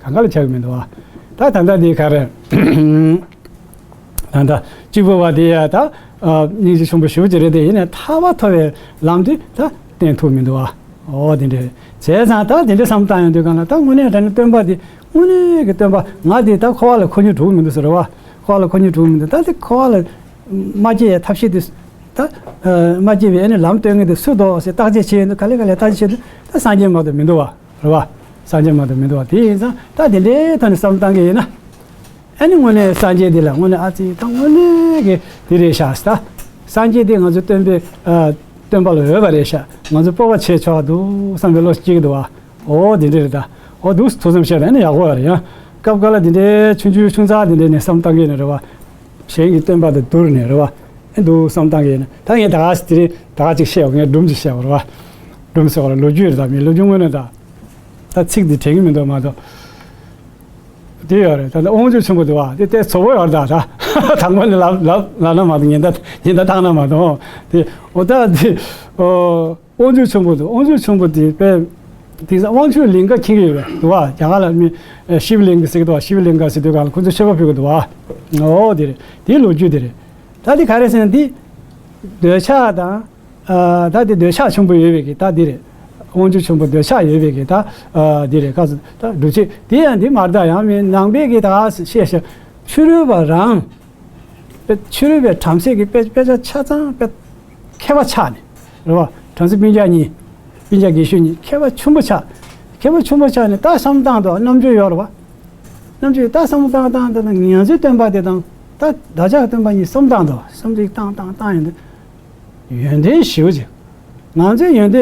གང་ག་ལ་ཆགས་ཀྱི་མི་འདུག་བ། ད་ད་ལྟ་འདི་ག་རེ། ད་ལྟ་གཅེར་བུ་བ་དེ་ཡ་ད་སྙིང་རྗེ་ཆེན་པོ་ཞེ་པོ་ཅིག་རེད་དེ། ཡིན་ན་ཐར་པ་ཐོབ་པའི་ལམ་དེ་ད་བསྟན་ཐུབ་མི་འདུག་བ། ཨོ་དེ་འདྲ་རེད། བྱས་ཙང་ད་དེ་འདྲ་བསམ་བཏང་ཡོང་དུས་གང་ལ་ད་དངོས་གནས་དྲང་གནས་སྟོན་པ་དེ་དངོས་གནས་ཀྱི་སྟོན་པ་ང་དེ་ད་འཁོར་བ་ལ་འཁོར་སྙིང་བྲོ་གི་མི་འདུག་ཟེར་བ། འཁོར་བ་ལ་འཁོར་སྙིང་བྲོ་གི་མི་འདུག་ད་དེ་འཁོར་བ་ལ་མ་སྐྱེ་ཡའི་ཐབས་ཤེས་དེ། ད་མ་སྐྱེ་བའི་ཨ་ནི་ལམ་སྟོན་མཁན་དེ་སུ་འདུག་ཟེར་བརྟག་དཔྱད་བྱས་ཡོང་དུས། ག་ལེ་ག་ལེ་བརྟག་དཔྱད་བྱས་དུས་ད་སངས་རྒྱས་མ་གཏོགས་མི་འདུག་བ། རེད་བ། སངས་རྒྱས་མ་གཏོགས་མི་འདུག་བ། དེ་ཡིན་ཙང་ད་དེ་འདྲའི་ཐོག་ནས་བསམ་བཏང་གི་ཡིན་ན། ཨ་ནི་དངོས་གནས་སངས་རྒྱས་འདི་ལ་དངོས་གནས་ཨ་ཙི་ད་དངོས་གནས་ཀྱི་དེ་རེད་ཤག་ཟེར། ད་སངས་རྒྱས་འདི་ང་ཚོ་སྟོན་པའི་ཨ་སྟོན་པ་ལ་འོས་པ་རེད་ཤག་ང་ཚོ་སྤོབས་པ་བྱེད་ཆོག་འདུག་བསམ་པའི་བློ་སྐྱེ་གི་འདུག་བ། ཨོ་དེ་འདྲ་རེད་ད། ཨོ་འདུག་ཐུགས་བསམ་བཞེས་ད་ཨ་ནི་ཡག་པོ་ཡོད་རེད་ཡ། སྐབས་འགའ་ལ་དེ་འདྲའི་ཆུང་ཆུང་ཆུང་ཙག་དེ་འདྲ་ནས་བསམ་བཏང་གི་ནི་རེད་བ། གཞན་གྱི་སྟོན་པ་དང་བསྡུར་ནས་རེད་བ། ཨེ་འདུག་བསམ་བཏང་གི་ཡིན། ད་ངས་ད་ག་ཟེ་དེ་རིང་ད་ག་ཅིག་བཤད་འོ། ངས་སྒྲུང་ཅིག་བཤད་འོ་རེད་བ། སྒྲུང་ཟེར་བ་ལ་ལོ་རྒྱུས་རེད་ད། མི་ལོ་རྒྱུས་དངོས་གནས་ད། ད་ཚིག་འདི་དྲན་གི་མི་འདུག་མ་གཏོགས། དེ་ཡོད་རེད། ད་ལྟ་དབང་ཕྱུག་ཆེན་པོ་འདུག་བ། དེ་ལྟས་ཚོ་བོ་ཡོད་རེད་ད། ད་དང་པོ་ནས་ལབ་ལབ་ལབ་ན་མ་གཏོགས། ཉན་ད་ཉན་ད་བཏང་ན་མ་གཏོགས། དེ་འོ་ད་དེ་ཨོ། དབང་ཕྱུག་ཆེན་པོ་འདུག་དབང་ཕྱུག་ཆེན་པོ་དེ་དཔེ་དེང་སང་དབང་ཕྱུག་ལིང་ག་མཁྱེན་གྱི་ཡོད་རེད་འདུག་བ། རྒྱ་གར་ལ་མི་ཤིབ་ལིང་ག་ཟེར་གྱི་འདུག་བ། ཤིབ་ལིང་ག་ཟེར་དུས་གང་ལ་ཁོ་ཚོས་མཆོད་པ་ཕུལ་གྱི་འདུག་བ། ཨོ་དེ་རེད། དེའི་ལོ་རྒྱུས་དེ་རེད། ད་དེ་ག་རེ་ཟེར་ན་དེ་འདོད་ཆགས་དང་། ཨ་ད་དེ་འདོད་ཆགས་ཆེན་པོ་ཡོད་པའི་གི་ད་དེ་རེད། དབང་ཕྱུག་ཆེན་པོ་འདོད་ཆགས་ཡོད་པའི་གི་ད་ཨ་དེ་རེད། ག་ཚོད་ད་སྒྲུབ་བྱེད་དེ་ཡང་དེ་མ་རེད་ད། ཡང་མིན་ནང་པའི་གི་ད་བཤད་བཤད་ཕྱི་རོལ་པ་རང་། དཔེ་ཕྱི་རོལ་པའི་བྲམ་ཟེ་གི་དཔེ་དཔེ་ཆ་ཆ་ཚང་དཔེ་མཁས་པ་ཆགས་ནས་རེད་བ། བྲམ་ཟེ་སྤུན་ཀྱག་གཉིས། སྤུན་ཀྱག་རྒས་ཤོས་གཉིས་མཁས་པ་ཆེན་པོ་ཆགས། མཁས་པ་ཆེན་པོ་ཆགས་ནས་ད་བསམ་བཏང་འདུག་རྣམ་དཔྱོད་ཡོད་རེད་བ། རྣམ་དཔྱོད་ད་བསམ་བཏང་བཏང་བཏང་ང་ཚོའི་སྟོན་པ་དེ་དང་ད་བདག་ཅག་སྟོན་པ་གཉིས་བསམ་བཏང་འདུག་བསམ་ཚུལ་བཏང་བཏང་བཏང་ཡོང་དུས། ཡོན་ཏན་ཞེ་པོ་ཅིག་ང་ཚོའི་ཡོན་ཏན་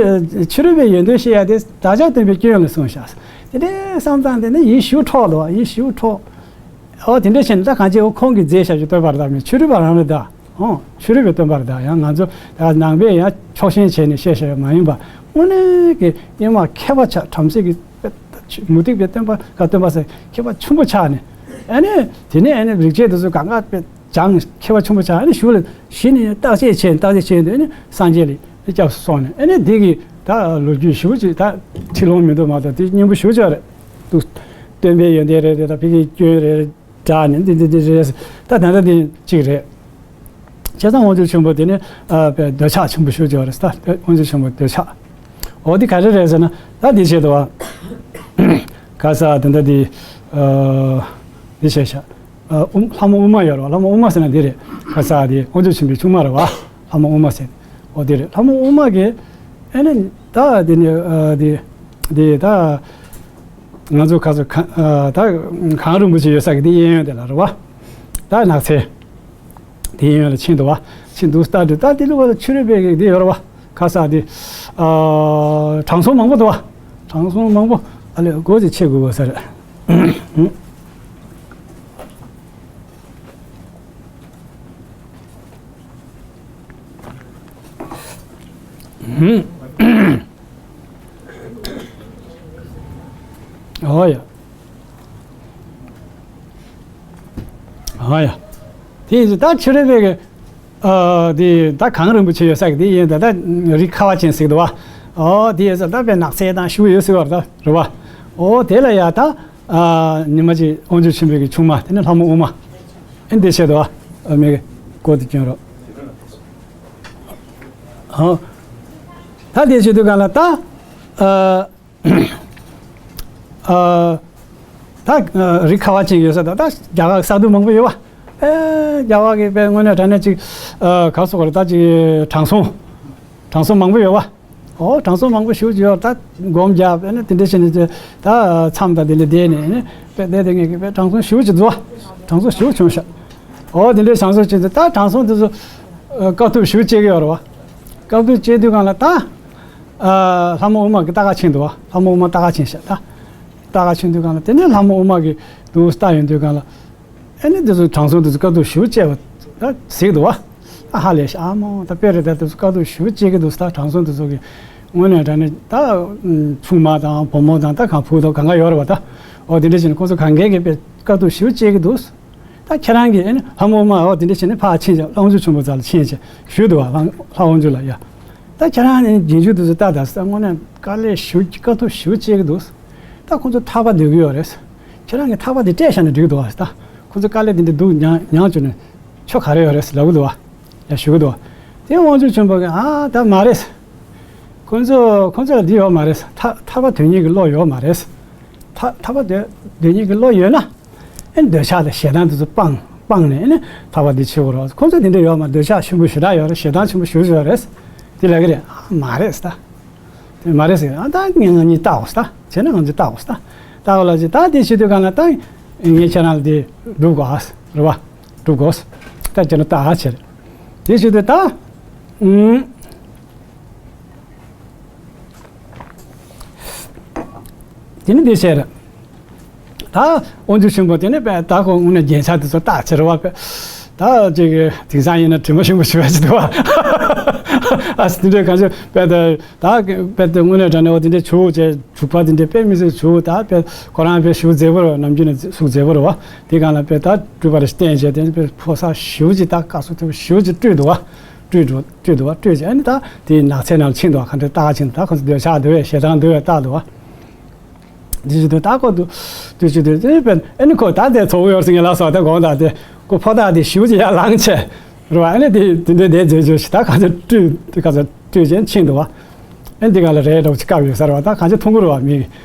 ཕྱི་རོལ་པའི་ཡོན་ཏན་བཤད་ཡ་དེ་བདག་ཅག་སྟོན་པའི་སྐྱོན་ལ་གསུངས་ཤག་དེ་འདྲའི་བསམ་སྟངས་དེ་ནི་ཡིད་ཞེ་པོ་འཕྲོག་འདུག་ཡིད་ཞེ་པོ་འཕྲོག་ཨོ་དེ་འདྲ་བྱས་ནས་ད་གང་ཅི་འོ་ཁོང་གིས་མཛད་བཞག་རྒྱུ་སྟོན་པ་རེད་ད། མི་ཕྱི་རོལ་པ་རང་རེད་ད། ཨོ་ཕྱི་རོལ་པའི་སྟོན་པ་རེད་ད། ཡང་ང་ཚོ་ད་ནང་པས་ཡང་ཕྱོགས་ཞེན་བྱས་ནས་བཤད་བཞག་ཡ་མ་ཡིན་པ། དངོས་གནས་ཀྱི་སྙན་མ་མཁས་པ་ཆགས། བྲམ་ཟེ་གི་དཔེ་མུ་སྟེགས་པའི་སྟོན་པ་ག་སྟོན་པ་ཟེར་མཁས་པ་ཆེན་པོ་ཆགས་ནས། ཨ་ནི་དེ་ནས་ཨ་ནི་རིག་བྱེད་དེ་ཚོ་གང་ག་དཔེ་སྦྱངས་མཁས་པ་ཆེན་པོ་ཆགས། ཨ་ནི་གཞུག་ལ་གཞི་ནས་བརྟག་དཔྱད་བྱས་བརྟག་དཔྱད་བྱས་ནས་ཨ་ནི་སངས་རྒྱས་ལ་སྐྱབས་སུ་སོང་ནས། ཨ་ནི་འདི་གི་ད་ལོ་རྒྱུས་ཞེ་པོ་ཅིག་ད་ཁྲིད་ལོང་མི་འདུག་མ་གཏོགས་དེ་སྙན་པོ་ཞེ་པོ་ཅིག་རེད་འདུག་སྟོན་པའི་ཡོན་ཏན་རེད་རེད། ད་ཕ་གིའི་སྐྱོན་རེད་རེད་ད། ནི་འདི་འདི་འདི་རེད། ད་ད་ལྟ་འདི་གཅིག་རེད། བྱས་ཙང་དབང་ཕྱུག་ཆེན་པོ་དེ་ནི་ཨ་དཔེ་འདོད་ཆགས་ཆེན་པོ་ཞེ་པོ་ཅིག་རེད། ད་དབང་ཕྱུག་ཆེན་པོ་འདོད་ཆགས། འོ་འདི་ག་རེ་རེད་ཟེར་ན་ད་འདི་བྱས་འདུག་བ། ག་ས་དེ་འདྲ་འདི་ཨ་འདི་བྱས་ཤག་ཨ་ཨུམ། ལྷ་མོ་ཨུ་མ་ཡོད་རེད་བ། ལྷ་མོ་ཨུ་མ་ཟེར་ན་འདི་རེད། ཁ་ས་དེ་དབང་ཕྱུག་ཆེན་པོའི་ཆུང་མ་རེད་བ། ལྷ་མོ་ཨུ་མ་ཟེར། འོ་དེ་རེད། ལྷ་མོ་ཨུ་མ་གིས་ཨ་ནི་ད་དེ་ནི་ཨ་དེ་དེ་ད་ང་ཚོ་ཁ་ཚོ་ག་ཨ་ད་གངས་རིན་པོ་ཆེ་ཡོད་ས་གི་དེ་གཡས་གཡོན་དེ་ལ་རེད་བ། ད་ནགས་ཚལ་དེ་གཡས་གཡོན་ལ་ཕྱིན་འདུག་བ། ཕྱིན་འདུག་ལྟ་དུས་ད་དེ་ལུགས་ལ་ཕྱི་རོལ་པའི་གི་དེ་ཡོད་རེད་བ། ཁ་ས་དེ་ཨ་དྲང་སྲོང་མང་པོ་འདུག་བ། དྲང་སྲོང་མང་པོ་ཨ་ལས་སྒོ་ཅིག་ཕྱེ་དགོས་དགོས་ས་རེད། ཨོ་ཡ། ཨོ་ཡ། དེ་ཡིན་ཙང་ད་ཕྱི་རོལ་པའི་གི་ཨ་དེ་ད་གངས་རིན་པོ་ཆེ་ཡོད་ས་གི་དེ་ཡིན། ད་ད་རི་ཁ་བ་ཅན་ཟེར་གི་འདུག་བ། ཨོ་དེ་ཡིན་ཙང་ད་དཔེ་ནགས་ཚལ་དང་ཞུ་ཡོད་ཟེར་བ་རེད་ད། རེད་བ། ཨོ་དེ་ལ་ཡ་ད། ཨ་ཉི་མ་གཅིག་དབང་ཕྱུག་ཆེན་པོའི་གི་ཆུང་མ་དེ་ནི་ལྷ་མོ་ཨུ་མ། ཨེ་འདི་བཤད་དོ། ཨ་མེ་གི་ སྐོར་དུ་སྐྱོན་རོགས། ཨ། ད་དེ་བྱེད་དུས་གང་ལ་ད། ཨ། ཨ། ད་རིགས་ཁ་བ་ཅིག་ཡོད་ས་ད་ད་རྒྱ་གར་གྱི་ས་རྡུལ་མང་པོ་ཡོད་བ། ཨེ། རྒྱ་གར་གྱི་དཔེ་དངོས་གནས་དྲང་གནས་ཅིག་ཨ། ག་རེ་ཟེར་དགོས་རེད། ད་ཅིག་དྲང་སྲོང་། དྲང་སྲོང་མང་པོ་ཡོད་བ། ཨོ། དྲང་སྲོང་མང་པོ་ཞེ་པོ་ཅིག་ཡོད་ད། སྒོམ་རྒྱབ་ཨ་ནི་དེ་འདྲ་བྱས་ནས་ད་མཚམས་དང་དེ་འདྲ་བསྡད་ནས་ཨ་ནི་དཔེ་བསྡད་དེ་ངས་ཀྱི་དཔེ་དྲང་སྲོང་ཞེ་པོ་ཅིག་འདུག་བ། དྲང་སྲོང་ཞེ་པོ་བྱུང་ཤག་ཨོ། དེ་འདྲའི་བྱང་སོ་ཅན་དེ་ད་དྲང་སྲོང་དེ་ཚོ་ཨ། དཀའ་ཐུབ་ཞེ་པོ་སྤྱད་ཀྱི་ཡོད་རེད་བ། དཀའ་ཐུབ་སྤྱད་དུས་གང་ལ་ད། ཨ། ལྷ་མོ་ཨུ་མ་གི་ལྟ་ག་ཕྱིན་འདུག་བ། ལྷ་མོ་ཨུ་མ་ལྟ་ག་ཕྱིན་ཤག་ད། ལྟ་ག་ཕྱིན་དུས་གང་ལ་དེ་ནས་ལྷ་མོ་ཨུ་མ་གི་དུ་ལྟ་ཡོང་དུས་གང་ལ། ཨ་ནི་དེ་ཚོ་དྲང་སྲོང་དེ་ཚོ་དཀའ་ཐུབ་ཞེ་པོ་སྤྱད་པ་ད་གཟིགས་འདུག་བ། ཨ་ཧ་ལས་ཤག་ཨ་མོ་ད་དཔེ་རེད། ད་དེ་ཚོ་དཀའ་ཐུབ་ཞེ་པོ་སྤྱད་ཀྱི་འདུག་ད། དྲང་སྲོང་དེ་ཚོ་གི་དངོས་གནས་དྲང་གནས་ད་ཆུང་མ་དང་བུ་མོ་དང་ད་གང་བུ་དང་གང་ག་ཡོད་རེད་བ་ད། ཨོ་དེ་འདྲ་བྱས་ནས་ཁོང་ཚོ་གང་གས་ཀྱི་དཔེ་དཀའ་ཐུབ་ཞེ་པོ་སྤྱད་ཀྱི་འདུག་ད་ཁྱེད་རང་གིས་ཨ་ནི་ལྷ་མོ་ཨུ་མ་ཨོ་དེ་འདྲ་བྱས་ནས་ཕར་ཕྱིན་བྱས་ལྷ་དབང་ཕྱུག་ཆེན་པོ་རྩ་ལ་ཕྱིན་བྱས་ཞུས་འདུག་བ། ལྷ་ལྷ་དབང་ཕྱུག་ལ་ཡ། ད་ཁྱེད་རང་ནི་རྗེས་འཇུག་དེ་ཚོ་ལྟ་ད་ས་དངོས་གནས་དཀའ་ལས་ཞེ་པོ་དཀའ་ཐུབ་ཞེ་པོ་སྤྱད་ཀྱི་འདུག་ད་ཁོང་ཚོ་ཐར་པ་འདོད་ཀྱི་ཡོད་རེད། ཁྱེད་རང་གིས་ཐར་པ་དེ་སྤྲད་བཞག་ན་འགྲིག་གི་འདུག་བ། ད་ཁོང་ཚོ་དཀའ་ལས་དེ་འདྲ་འདུག་མྱངས་མྱངས་བྱུང་ན་ཆོ་ག་རེ་ཡོད་རེད་ལབ་གི་འདུག་བ། ཡ་ཞུ་གི་འདུག་བ། དེ་དབང་ཕྱུག་ཆེན་པོ་གིས་ཨ་ད་མ་རེད། ཁོང་ཚོ་ཁོང་ཚོ་ལ་འདི་ཡོད་མ་རེད། ཐར་ཐར་པ་དོན་གཉེར་གྱི་བློ་ཡོད་མ་རེད། ཐར་ཐར་པ་དོན་དོན་གཉེར་གྱི་བློ་ཡོད་ན། ཨེ་འདོད་ཆགས་དང་ཞེ་སྡང་དེ་ཚོ་སྤངས་སྤངས་ནས་ཨེ་ནི་ཐར་པ་འདི་བྱེད་དགོས་རེད། ཁོང་ཚོ་དེ་འདྲ་ཡོད་མ། འདོད་ཆགས་ཆེན་པོ་ཞེ་དྲག་ཡོད་རེད། ཞེ་སྡང་ཆེན་པོ་ཞེ་པོ་ཡོད་རེད། དེ་ལབ་ཀྱི་རེད། ཨ་མ་རེད་ཟེར་ད། དེ་མ་རེད་ཟེར། ཨ་ད་ངས་ང་གཉིས་བལྟ་དགོས་ཟེར་ད། བྱས་ན་ང་ཚོས་བལྟ་དགོས་ཟེར་ད། བལྟ་དགོས་ལབ་ཅིག་ད་དེ་བྱེད་དུས་གང་ལ་ད་ངས་ཁྱེད་རང་ལ་དེ་སྒྲུབ་དགོས་ཨ་ཟེར་རེད་བ། སྒྲུབ་དགོས་ཟེར། ད་ཁྱེད་རང་བལྟ་ཨ་བྱེད་རེད། དེ་བྱེད་དུས་ད། ཨུམ། དེ་ནི་འདི་བྱས་རེད། ད་དབང་ཕྱུག་ཆེན་པོ་དེ་ནི་དཔེ་ད་ཁོ་དངོས་གནས་རྒྱན་ཆ་དེ་ཚོ་བལྟ་བྱེད་རེད་བ། དཔེ་ད་ཅིག་དེང་སང་ཡིན་ན་དྲི་མ་ཞིམ་པོ་ཞུ་བ་ཞིག་འདུག་བ། ཨ་དེ་འདྲའི་གང་ཞིག་དཔེ་ད་ད་དཔེ་ད་དངོས་གནས་དྲང་གནས་འོ་དེ་འདྲའི་བྱུག་བྱས་བྱུག་པ་དེ་འདྲའི་དཔེ་མི་སྲིད་བྱུག་ད་དཔེ་ཁོ་རང་དཔེ་ཞེ་པོ་མཛེས་པོ་རེད་བ། ནམ་རྒྱུན་ནས་གཟུགས་མཛེས་པོ་རེད་བ། དེ་གང་ལ་དཔེ་ད་སྤྲུལ་པ་རེ་བསྟན་བྱས་དེ་དཔེ་ཕོ་གསར་ཞེ་པོ་ཅིག་ད་དཀར་སོ་དེ་ཞེ་པོ་ཅིག་སྤྲུལ་འདུག་བ། སྤྲུལ་འགྲོ་སྤྲུལ་འདུག་བ། སྤྲུལ་བྱས་ཨ་ནི་ད་དེའི་ནགས་ཚལ་ནང་ལ་ཕྱིན་འདུག་བ། ག་འདྲ་ལྟ་ག་ཕྱིན་འདུག་ད་ཁོ་ཚོ་འདོད་ཆགས་འདུག་བས་ཞེ་སྡང་འདུག་བས་ལྟ་འདུག་བ། དེ་བྱེད་དུས་ད་ཁོ་འདུག་དེ་བྱེད་དུས་དེ་དཔེ་ཨ་ནི་ཁོ་ད་དེ་ཚོགས་ཡོད་ཟེར་ངས་ལབ་སོང་། ད་དགོངས་དག་དེ་ཁོ་ཕོ་རྟགས་དེ་ཞེ་པོ་ཅིག་ཡར་ལངས་བྱས་རེད་བ། ཨ་ནི་དེ་དེ་འདྲའི་དེ་མཛད་རྗེས་ཞིག་ད་ག་ཚོད་སྤྲུལ་དེ་ག་ཚོད་སྤྲུལ་བྱས་ཕྱིན་འདུག་བ། ཨ་ནི་དེ་ག་ལ་རས་འདྲ་བོ་ཅིག་བཀབ་ཡོད་ས་རེད་བ། ད་གང་ཅི་མཐོང་གི་རེད་བ། མི་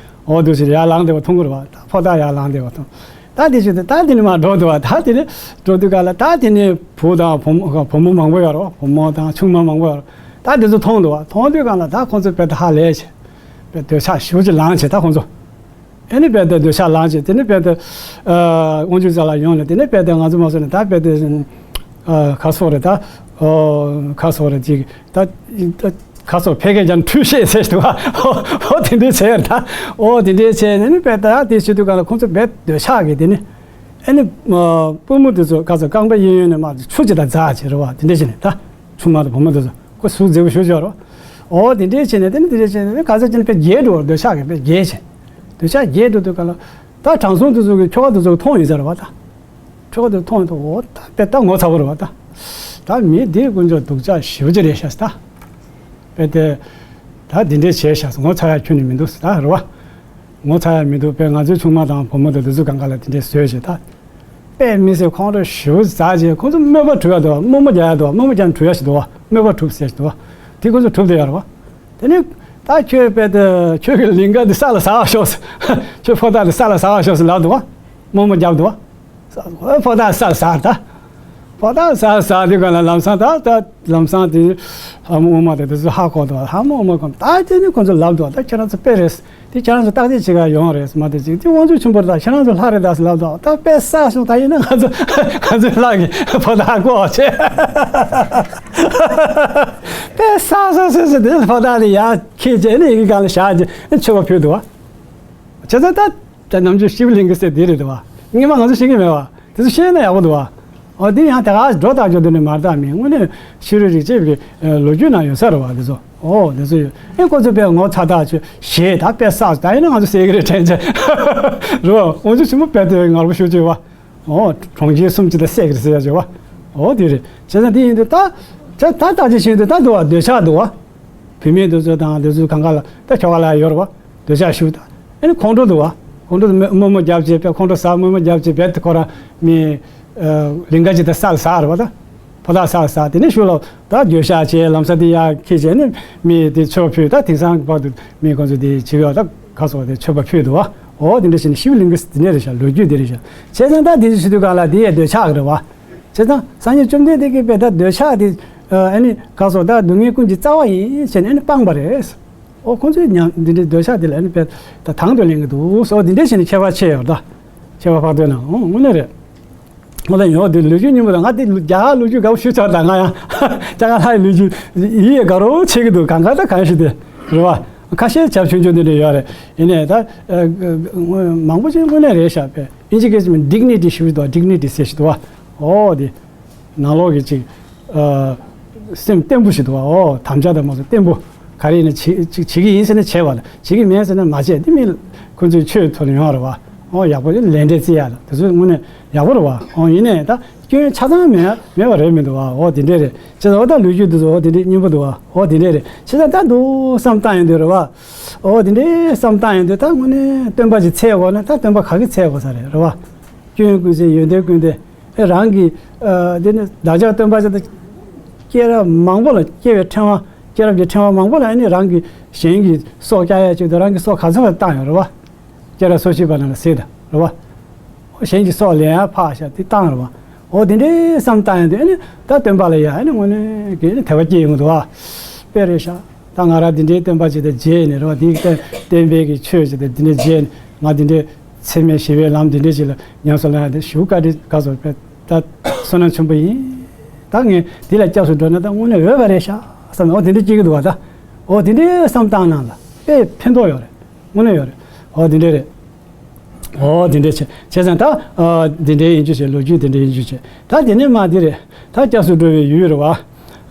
འོ་འདུག་ཅིག་ཡར་ལངས་བསྡད་པ་མཐོང་གི་རེད་བ། ད་ཕོ་རྟགས་ཡར་ལངས་བསྡད་པ་མཐོང་། ད་དེ་བྱེད་དུས་ད་དེ་ནས་མར་འགྲོ་འདུག་བ། ད་དེ་ནས་འགྲོ་དུས་ག་ལ་ད་དེ་ནས་བུ་དང་བུ་མོ་བུ་མོ་མང་པོ་ཡོད་རེད་བ། བུ་མོ་དང་ཆུང་མ་མང་པོ་ཡོད་རེད། ད་དེ་ཚོ་མཐོང་འདུག་བ། མཐོང་དུས་ག་ལ་ད་ཁོང་ཚོ་དཔེ་ད་ཧ་ལས་བྱས། དཔེ་འདོད་ཆགས་ཞེ་པོ་ཅིག་ལངས་བྱས་ད་ཁོང་ཚོ། ཨེ་ནི་དཔེ་ད་འདོད་ཆགས་ལངས་བྱས་དེ་ནས་དཔེ་ད་ཨ་དབང་ཕྱུག་རྩ་ལ་ཡོང་ནས་དེ་ནས་དཔེ་ད་ང་ཚོ་མ་སོང་ནས་ད་དཔེ་ད་ཨ་ག་སོགས་རེད་ད། ཨོ་ག་སོགས་རེད་ཅིག་ད་ད། ཁ་སོགས་ཕལ་སྐད་ཀྱང་འཁྲུལ་ཤེས་ཟེར་འདུག་བ། ཨོ་དེ་འདྲའི་བྱས་ད། ཨོ་དེ་འདྲའི་བྱས་ནས་ནི་དཔེ་ད་དེ་བྱེད་དུས་ག་ལ་ཁོང་ཚོ་རྦད་འདོད་ཆགས་ཀྱིས་དེ་ནི། ཨེ་ནི་པུས་མོ་དེ་ཚོ་ག་ཚོད་རྐང་པ་གཡས་གཡོན་ནས་མར་ཆུ་ཅིག་ད་འཛག་བྱས་རེད་བ། དེ་འདྲ་བྱས་ནས་ད་ཆུང་མ་དང་བུ་མོ་དེ་ཚོ་ཁོ་གཟུགས་མཛེས་པོ་ཞེ་པོ་ཅིག་ཡོད་རེད་བ། ཨོ་དེ་འདྲའི་བྱས་ནས་དེ་ནི་དེ་འདྲའི་བྱས་ནས་ག་ཚོད་ཅིག་ནི་དཔེ་རྒྱས་འགྲོ་བར་འདོད་ཆགས་ཀྱིས་དཔེ་རྒྱས་བྱས། འདོད་ཆགས་རྒྱས་འགྲོ་དུས་ག་ལ་ད་དྲང་སྲོང་དེ་ཚོ་གི་ཁྱོ་ག་དེ་ཚོ་གིས་མཐོང་ཡོད་ས་རེད་བ་ད། ཁྱོ་ག་དེ་མཐོང་ཡོད་དུས་ཨོ་ད་དཔེ་ད་ངོ་ཚ་པོ་རེད་བ་ད། ད་མི་འདི་དཀོན་མཆོག་སྡུག་ཅག་ཞེ་པོ་ཅིག་རེད་ཤག་ཟེར་ད། དཔེ་དེ། ད་འདི་འདྲས་བྱས་ཤག་ཟེར་ངོ་ཚ་ཡག་ཁྱོན་ནས་མི་འདུག་ཟེར་ད་རེད་བ། ངོ་ཚ་ཡག་མི་འདུག་དཔེ་ང་ཚོའི་ཆུང་མ་དང་བུ་མོ་དང་དེ་ཚོ་གང་ག་ལ་དེ་འདྲས་བཟོས་བྱས་ད། དཔེ་མི་སྲིད་ཁོང་ཁྲོ་ཞེ་པོ་ཟ་བྱས་ཁོང་ཚོ་དམོད་པ་གྲུབ་ཡག་འདུག་བ། དམོད་མོ་རྒྱག་ཡག་འདུག་བ། དམོད་པ་རྒྱག་གྲུབ་ཡག་ཞིག་འདུག་བ། དམོད་པ་གྲུབ་ཟེར་ཞིག་འདུག་བ། དེ་ཁོང་ཚོ་གྲུབ་བསྡད་ཡོད་རེད་བ། དེ་ནས་ད་ཁྱོད་དཔེ་དེ་ཁྱོད་ཀྱི་ལིང་ག་འདི་ས་ལ་ཟགས་ཤོག་ཟེར། ཁྱོད་ཕོ་རྟགས་འདི་ས་ལ་ཟགས་ཤོག་ཟེར་ལབ་འདུག་བ། དམོད་མོ་བརྒྱབ་འདུག་བ། ཕོ་རྟགས་ས་ལ་ཟགས་ད། ཕོ་རྟགས་ས་ལ་ཟགས་དུས་ག་ལ་ལམ་སང་ད་ད་ལམ་སང་དེ་ལྷ་མོ་ཨུ་མ་དང་དེ་ཚོ་ཧ་གོ་འདུག་བ། ལྷ་མོ་ཨུ་མ་ཁོང་ད་དེ་ནས་ཁོང་ཚོ་ལབ་འདུག་བ། ད་ཁྱེད་རང་ཚོ་དཔེ་རེད། དེ་ཁྱེད་རང་ཚོ་བརྟག་དཔྱད་བྱེད་ག་ཡོང་རེད་མ་གཏོགས་ཅིག་དེ་དབང་ཕྱུག་ཆེན་པོ་རེད་ད། ཁྱེད་རང་ཚོ་ལྷ་རེད་ད་ཟེར་ལབ་འདུག་ད་དཔེ་བསགས་སོང་། ད་ཡིན་ན་ང་ཚོ་ང་ཚོའི་ལྷ་གི་ཕོ་རྟགས་བཀོག་བྱས། དཔེ་བསགས་སོང་ཟེར་ཟེར་དེ་ཕོ་རྟགས་དེ་ཡར་འཁྱེར་བྱས་ནས་ཡི་གེ་སྒང་ལ་བཞག་བྱས་ནས་མཆོད་པ་ཕུལ་འདུག་བ། བྱས་ཙང་ད་ད་ནམ་རྒྱུན་སྤྱི་བོ་ལིང་ག་ཟེར་དེ་རེད་འདུག་བ། སྔོན་མ་ང་ཚོ་ཤེས་ཀྱི་མེད་བ། དེ་ཚོ་ཤེས་ན་ཡག་པོ་འདུག་བ། ཨོ་དེ་ཡང་དེ་ག་འགྲོ་ཐག་ཆོད་དེ་ནས་མར་ཐག་མིན་དངོས་གནས་ཕྱི་རོལ་རིག་བྱེད་ཀྱི་ལོ་རྒྱུས་ནང་ཡོད་ས་རེད་བ། དེ་ཚོ་ཨོ་དེ་ཚོ་ཡོད། ཨེ་ཁོ་ཚོ་དཔེ་ངོ་ཚ་ཐག་ཆོད་ཞེས་ད་དཔེ་བསགས་ད་ཡིན་ན་ང་ཚོ་ཟེར་གི་རེད་དྲན་ཆེ་རེད་བ། དབང་ཕྱུག་ཆེན་པོ་དཔེ་དེ་ངར་པོ་ཤོད་ཀྱི་བ། ཨོ་གྲོང་ཁྱེར་གསུམ་ཅིག་ད་བསད་གི་རེད་ཟེར་ཡ་ཅིག་བ། ཨོ་དེ་རེད། བྱས་ཙང་དེ་ཡིན་དུས་ད་ད་ད་ཅི་བྱེད་དུས་ད་འདུག་བ། འདོད་ཆགས་འདུག་བ། བུད་མེད་དེ་ཚོ་དང་དེ་ཚོ་གང་ག་ལ་ད་ཁྱོ་ག་ལ་ཡོད་རེད་བ། འདོད་ཆགས་ཞུགས་དང་། ཨ་ནི་ཁོང་ཁྲོ་འདུག་བ། ཁོང་ཁྲོ་དམོད་མོ་བརྒྱབ་བྱས་པས་ཁོང་ཁྲོ་ཟ། དམོད་མོ་བརྒྱབ་བྱས་རྦད་དེ་ཁོ་རང་མི་ལིང་ག་ཅིག་དང་ས་ལ་ཟགས་རེད་བ་ད། ཕོ་ཐག་ཟག་ཟག་དེ་ནས་ཤུལ་ལ་ད་འགྱོད་བཤགས་བྱས། ལམ་སང་དེ་ཡར་འཁྱེར་བྱས་ནས་མི་དེ་མཆོད་པ་ཕུལ། ད་དེང་སང་བར་དུ་མི་ཁོང་ཚོ་དེ་བྱེད་ཡོད། ད་ག་སོགས་དེ་མཆོད་པ་ཕུལ་འདུག་བ། འོ་དེ་འདྲ་བྱས་ནས་ཤི་བ་ལིང་ག་དེ་འདྲ་རེད་ཤག་ལོ་རྒྱུས་དེ་རེད་ཤག་བྱས་ཙང་ད་དེ་ཚོ་བྱེད་དུས་གང་ལ་དེ་ཡས་འདོད་ཆགས་རེད་བ། བྱས་ཙང་སངས་རྒྱས་བཅོམ་ལྡན་འདས་ཀྱིས་དཔེ་ད་འདོད་ཆགས་དེ་ཨ་ནི་ག་སོགས་ད་སྡུག་བསྔལ་ཀུན་གྱི་རྩ་བ་ཡིན་ཟེར་ནས་ཨ་ནི་སྤངས་པ་རེད། ཨོ་ཁོང་ཚོས་ཉམས་འདི་འདྲའི་འདོད་ཆགས་དེ་ལ་ནི་དཔེ་ད་དང་དུ་ལེན་གྱི་འདུག་སོ། འདི་འདྲ་བྱས་ནས་ཁྱད་པར་ཕྱེ་ཡོད་ད། ཁྱད་པར་འཕགས་བསྟོད་ནང་། ཨོ་དངོས་གནས་རེད། ཨོ་ད་ཡོད་དེ་ལོ་རྒྱུས་རྙིང་པ་དང་ང་དེ་རྒྱ་གར་ལོ་རྒྱུས་དགའ་པོ་ཞུ་ཆོག་ད། ང་ཡང་ལྕགས་ཁ་ལྷ་ཡི་ལོ་རྒྱུས་ཡིད་ཡི་དགའ་རོགས་བྱེད་ཀྱི་འདུག་གང་ག་ད་གང་ཞིག་དེ་རེད་བ། ཁ་ཤས་བྱབ་ཆུང་ཆུང་དེ་འདྲ་ཡོད་རེད། ཡིན་ནའི་ད་མང་པོ་ཅིག་དངོས་གནས་རེད་ཤག་པས་ཨིན་ཇི་སྐད་ཅིག་མིན་ཌིག་ནི་ཊི་ཞུ་གི་འདུག་ཌིག་ནི་ཊི་ཟེར་ཞིག་འདུག་བ། ཨོ་དེ། ནང་ལོགས་ཀྱི་ཅིག་ཨ། སེམས་བརྟན་པོ་ཞིག་འདུག་བ། ཨོ་དམ་བཅའ་དང་མ་སོགས་བརྟན་པོ། ག་རེ་ཡིན་ན་བྱེད་ཅིག་བྱེད་ཀྱི་ཡིན་ཟེར་ན་བྱས་པ་ལ། བྱེད་ཀྱི་མེད་ཟེར་ན་མ་བྱས། འདི་མི་ཁོ་ཚོའི་ཆོས་ཐོག་ནས་ཡོང་བ་རེད་བ། ཨོ་ཡག་པོ་ལས་འབྲས་བརྩི་ཡ་ལ་དེ་ཚོ་དངོས་གནས་ཡག་པོ་རེད་བ། ཨོ་ཡིན་ནའི་ད་སྐྱོན་ཆ་ཚང་མེད་མེད་པ་རེད་མི་འདུག་བ། ཨོ་དེ་འདྲས་རེད། བྱས་ཙང་ཨོ་ད་ལོ་རྒྱུས་འདི་ཚོ་ཨོ་དེ་འདྲས་སྙན་པོ་འདུག་བ། ཨོ་དེ་འདྲས་རེད། བྱས་ཙང་ད་འདུག་བསམ་བཏང་ཡོང་དུས་རེད་བ། ཨོ་དེ་འདྲས་བསམ་བཏང་ཡོང་དུས་ད་དངོས་གནས་སྟོན་པ་ཅིག་འཚོལ་དགོས་ན་ད་སྟོན་པ་ག་གི་འཚོལ་དགོས་ས་རེད་རེད་བ། སྐྱོན་ཀུན་ཟད་ཡོན་ཏན་ཀུན་ལྡན། ཨེ་རང་གི་ཨ་དེ་ནི་བདག་ཅག་སྟོན་པ་ཅིག་དང་སྐྱེས་རབས་མང་པོ་ལ་སྐྱེ་བའི་ཕྲེང་བ། སྐྱེས་རབས་ཀྱི་ཕྲེང་བ་མང་པོ་ལ་ཨ་ནི་རང་གི་གཞན་གྱི་སྲོག་བཅད་ཡ་ཆེད་དུ་རང་གི་སྲོག་ག་ཚོད་ལ་བཏང་ཡོད་རེད་བ། སྐྱེས་རབས་སོ་བཞི་པ་ནང་ལ་གཟིགས་དང་རེད་བ། གཞན་གྱི་སྲོག་ལེན་ཡ་ཕར་བཞག་དེ་བཏང་རེད་བ། འོ་དེ་འདྲའི་བསམ་བཏང་ཡོང་དུས་ཨ་ནི་ད་སྟོན་པ་ལ་ཡ་ཨ་ནི་དངོས་གནས་ཀྱི་ཨ་ནི་དད་པ་སྐྱེ་ཡོང་གི་འདུག་བ། དཔེ་རེད་ཤག་ད་ང་རང་འདི་འདྲའི་སྟོན་པ་ཅིག་དང་མཇལ་ནས་རེད་བ། འདི་སྟོན་སྟོན་པའི་གི་ཆོས་ཅིག་དང་འདི་འདྲ་མཇལ་ནས་ང་འདི་འདྲའི་འཚེ་མེད་ཞི་བའི་ལམ་འདི་འདྲ་ཞིག་ལ་ཉམས་སུ་ལེན་ཡ་དེ་ཞེ་པོ་བཀའ་དྲིན་དགའ་ཚོར་བས་ད་བསོད་ནམས་ཆེན་པོ་ཡིན། ད་ངས་འདི་ལ་སྐྱབས་སུ་འགྲོ་ན་ད་དངོས་གནས་འོས་པ་རེད་ཤག་བསམ་ནས་འོ་དེ་འདྲ་སྐྱེ་གི་འདུག་བ། ད་འོ་དེ་འདྲའི་བསམ་སྟངས་ནང་ལ་དཔེ་ཕན་ཐོགས་ཡོད་རེད། དངོས་གནས་ཡོད་རེད། འོ་དེ་འདྲ་རེད། འོ་དེ་འདྲ་བྱས་བྱས་ཙང་ད་ཨ་དེ་འདྲའི་ཡིན་རྒྱུ་བྱས། ལོ་རྒྱུས་དེ་འདྲའི་ཡིན་རྒྱུ་བྱས། ད་དེ་ནས་མ་དེ་རེད། ད་སྐྱབས་སུ་འགྲོ་བའི་ཡུལ་རེད་བ།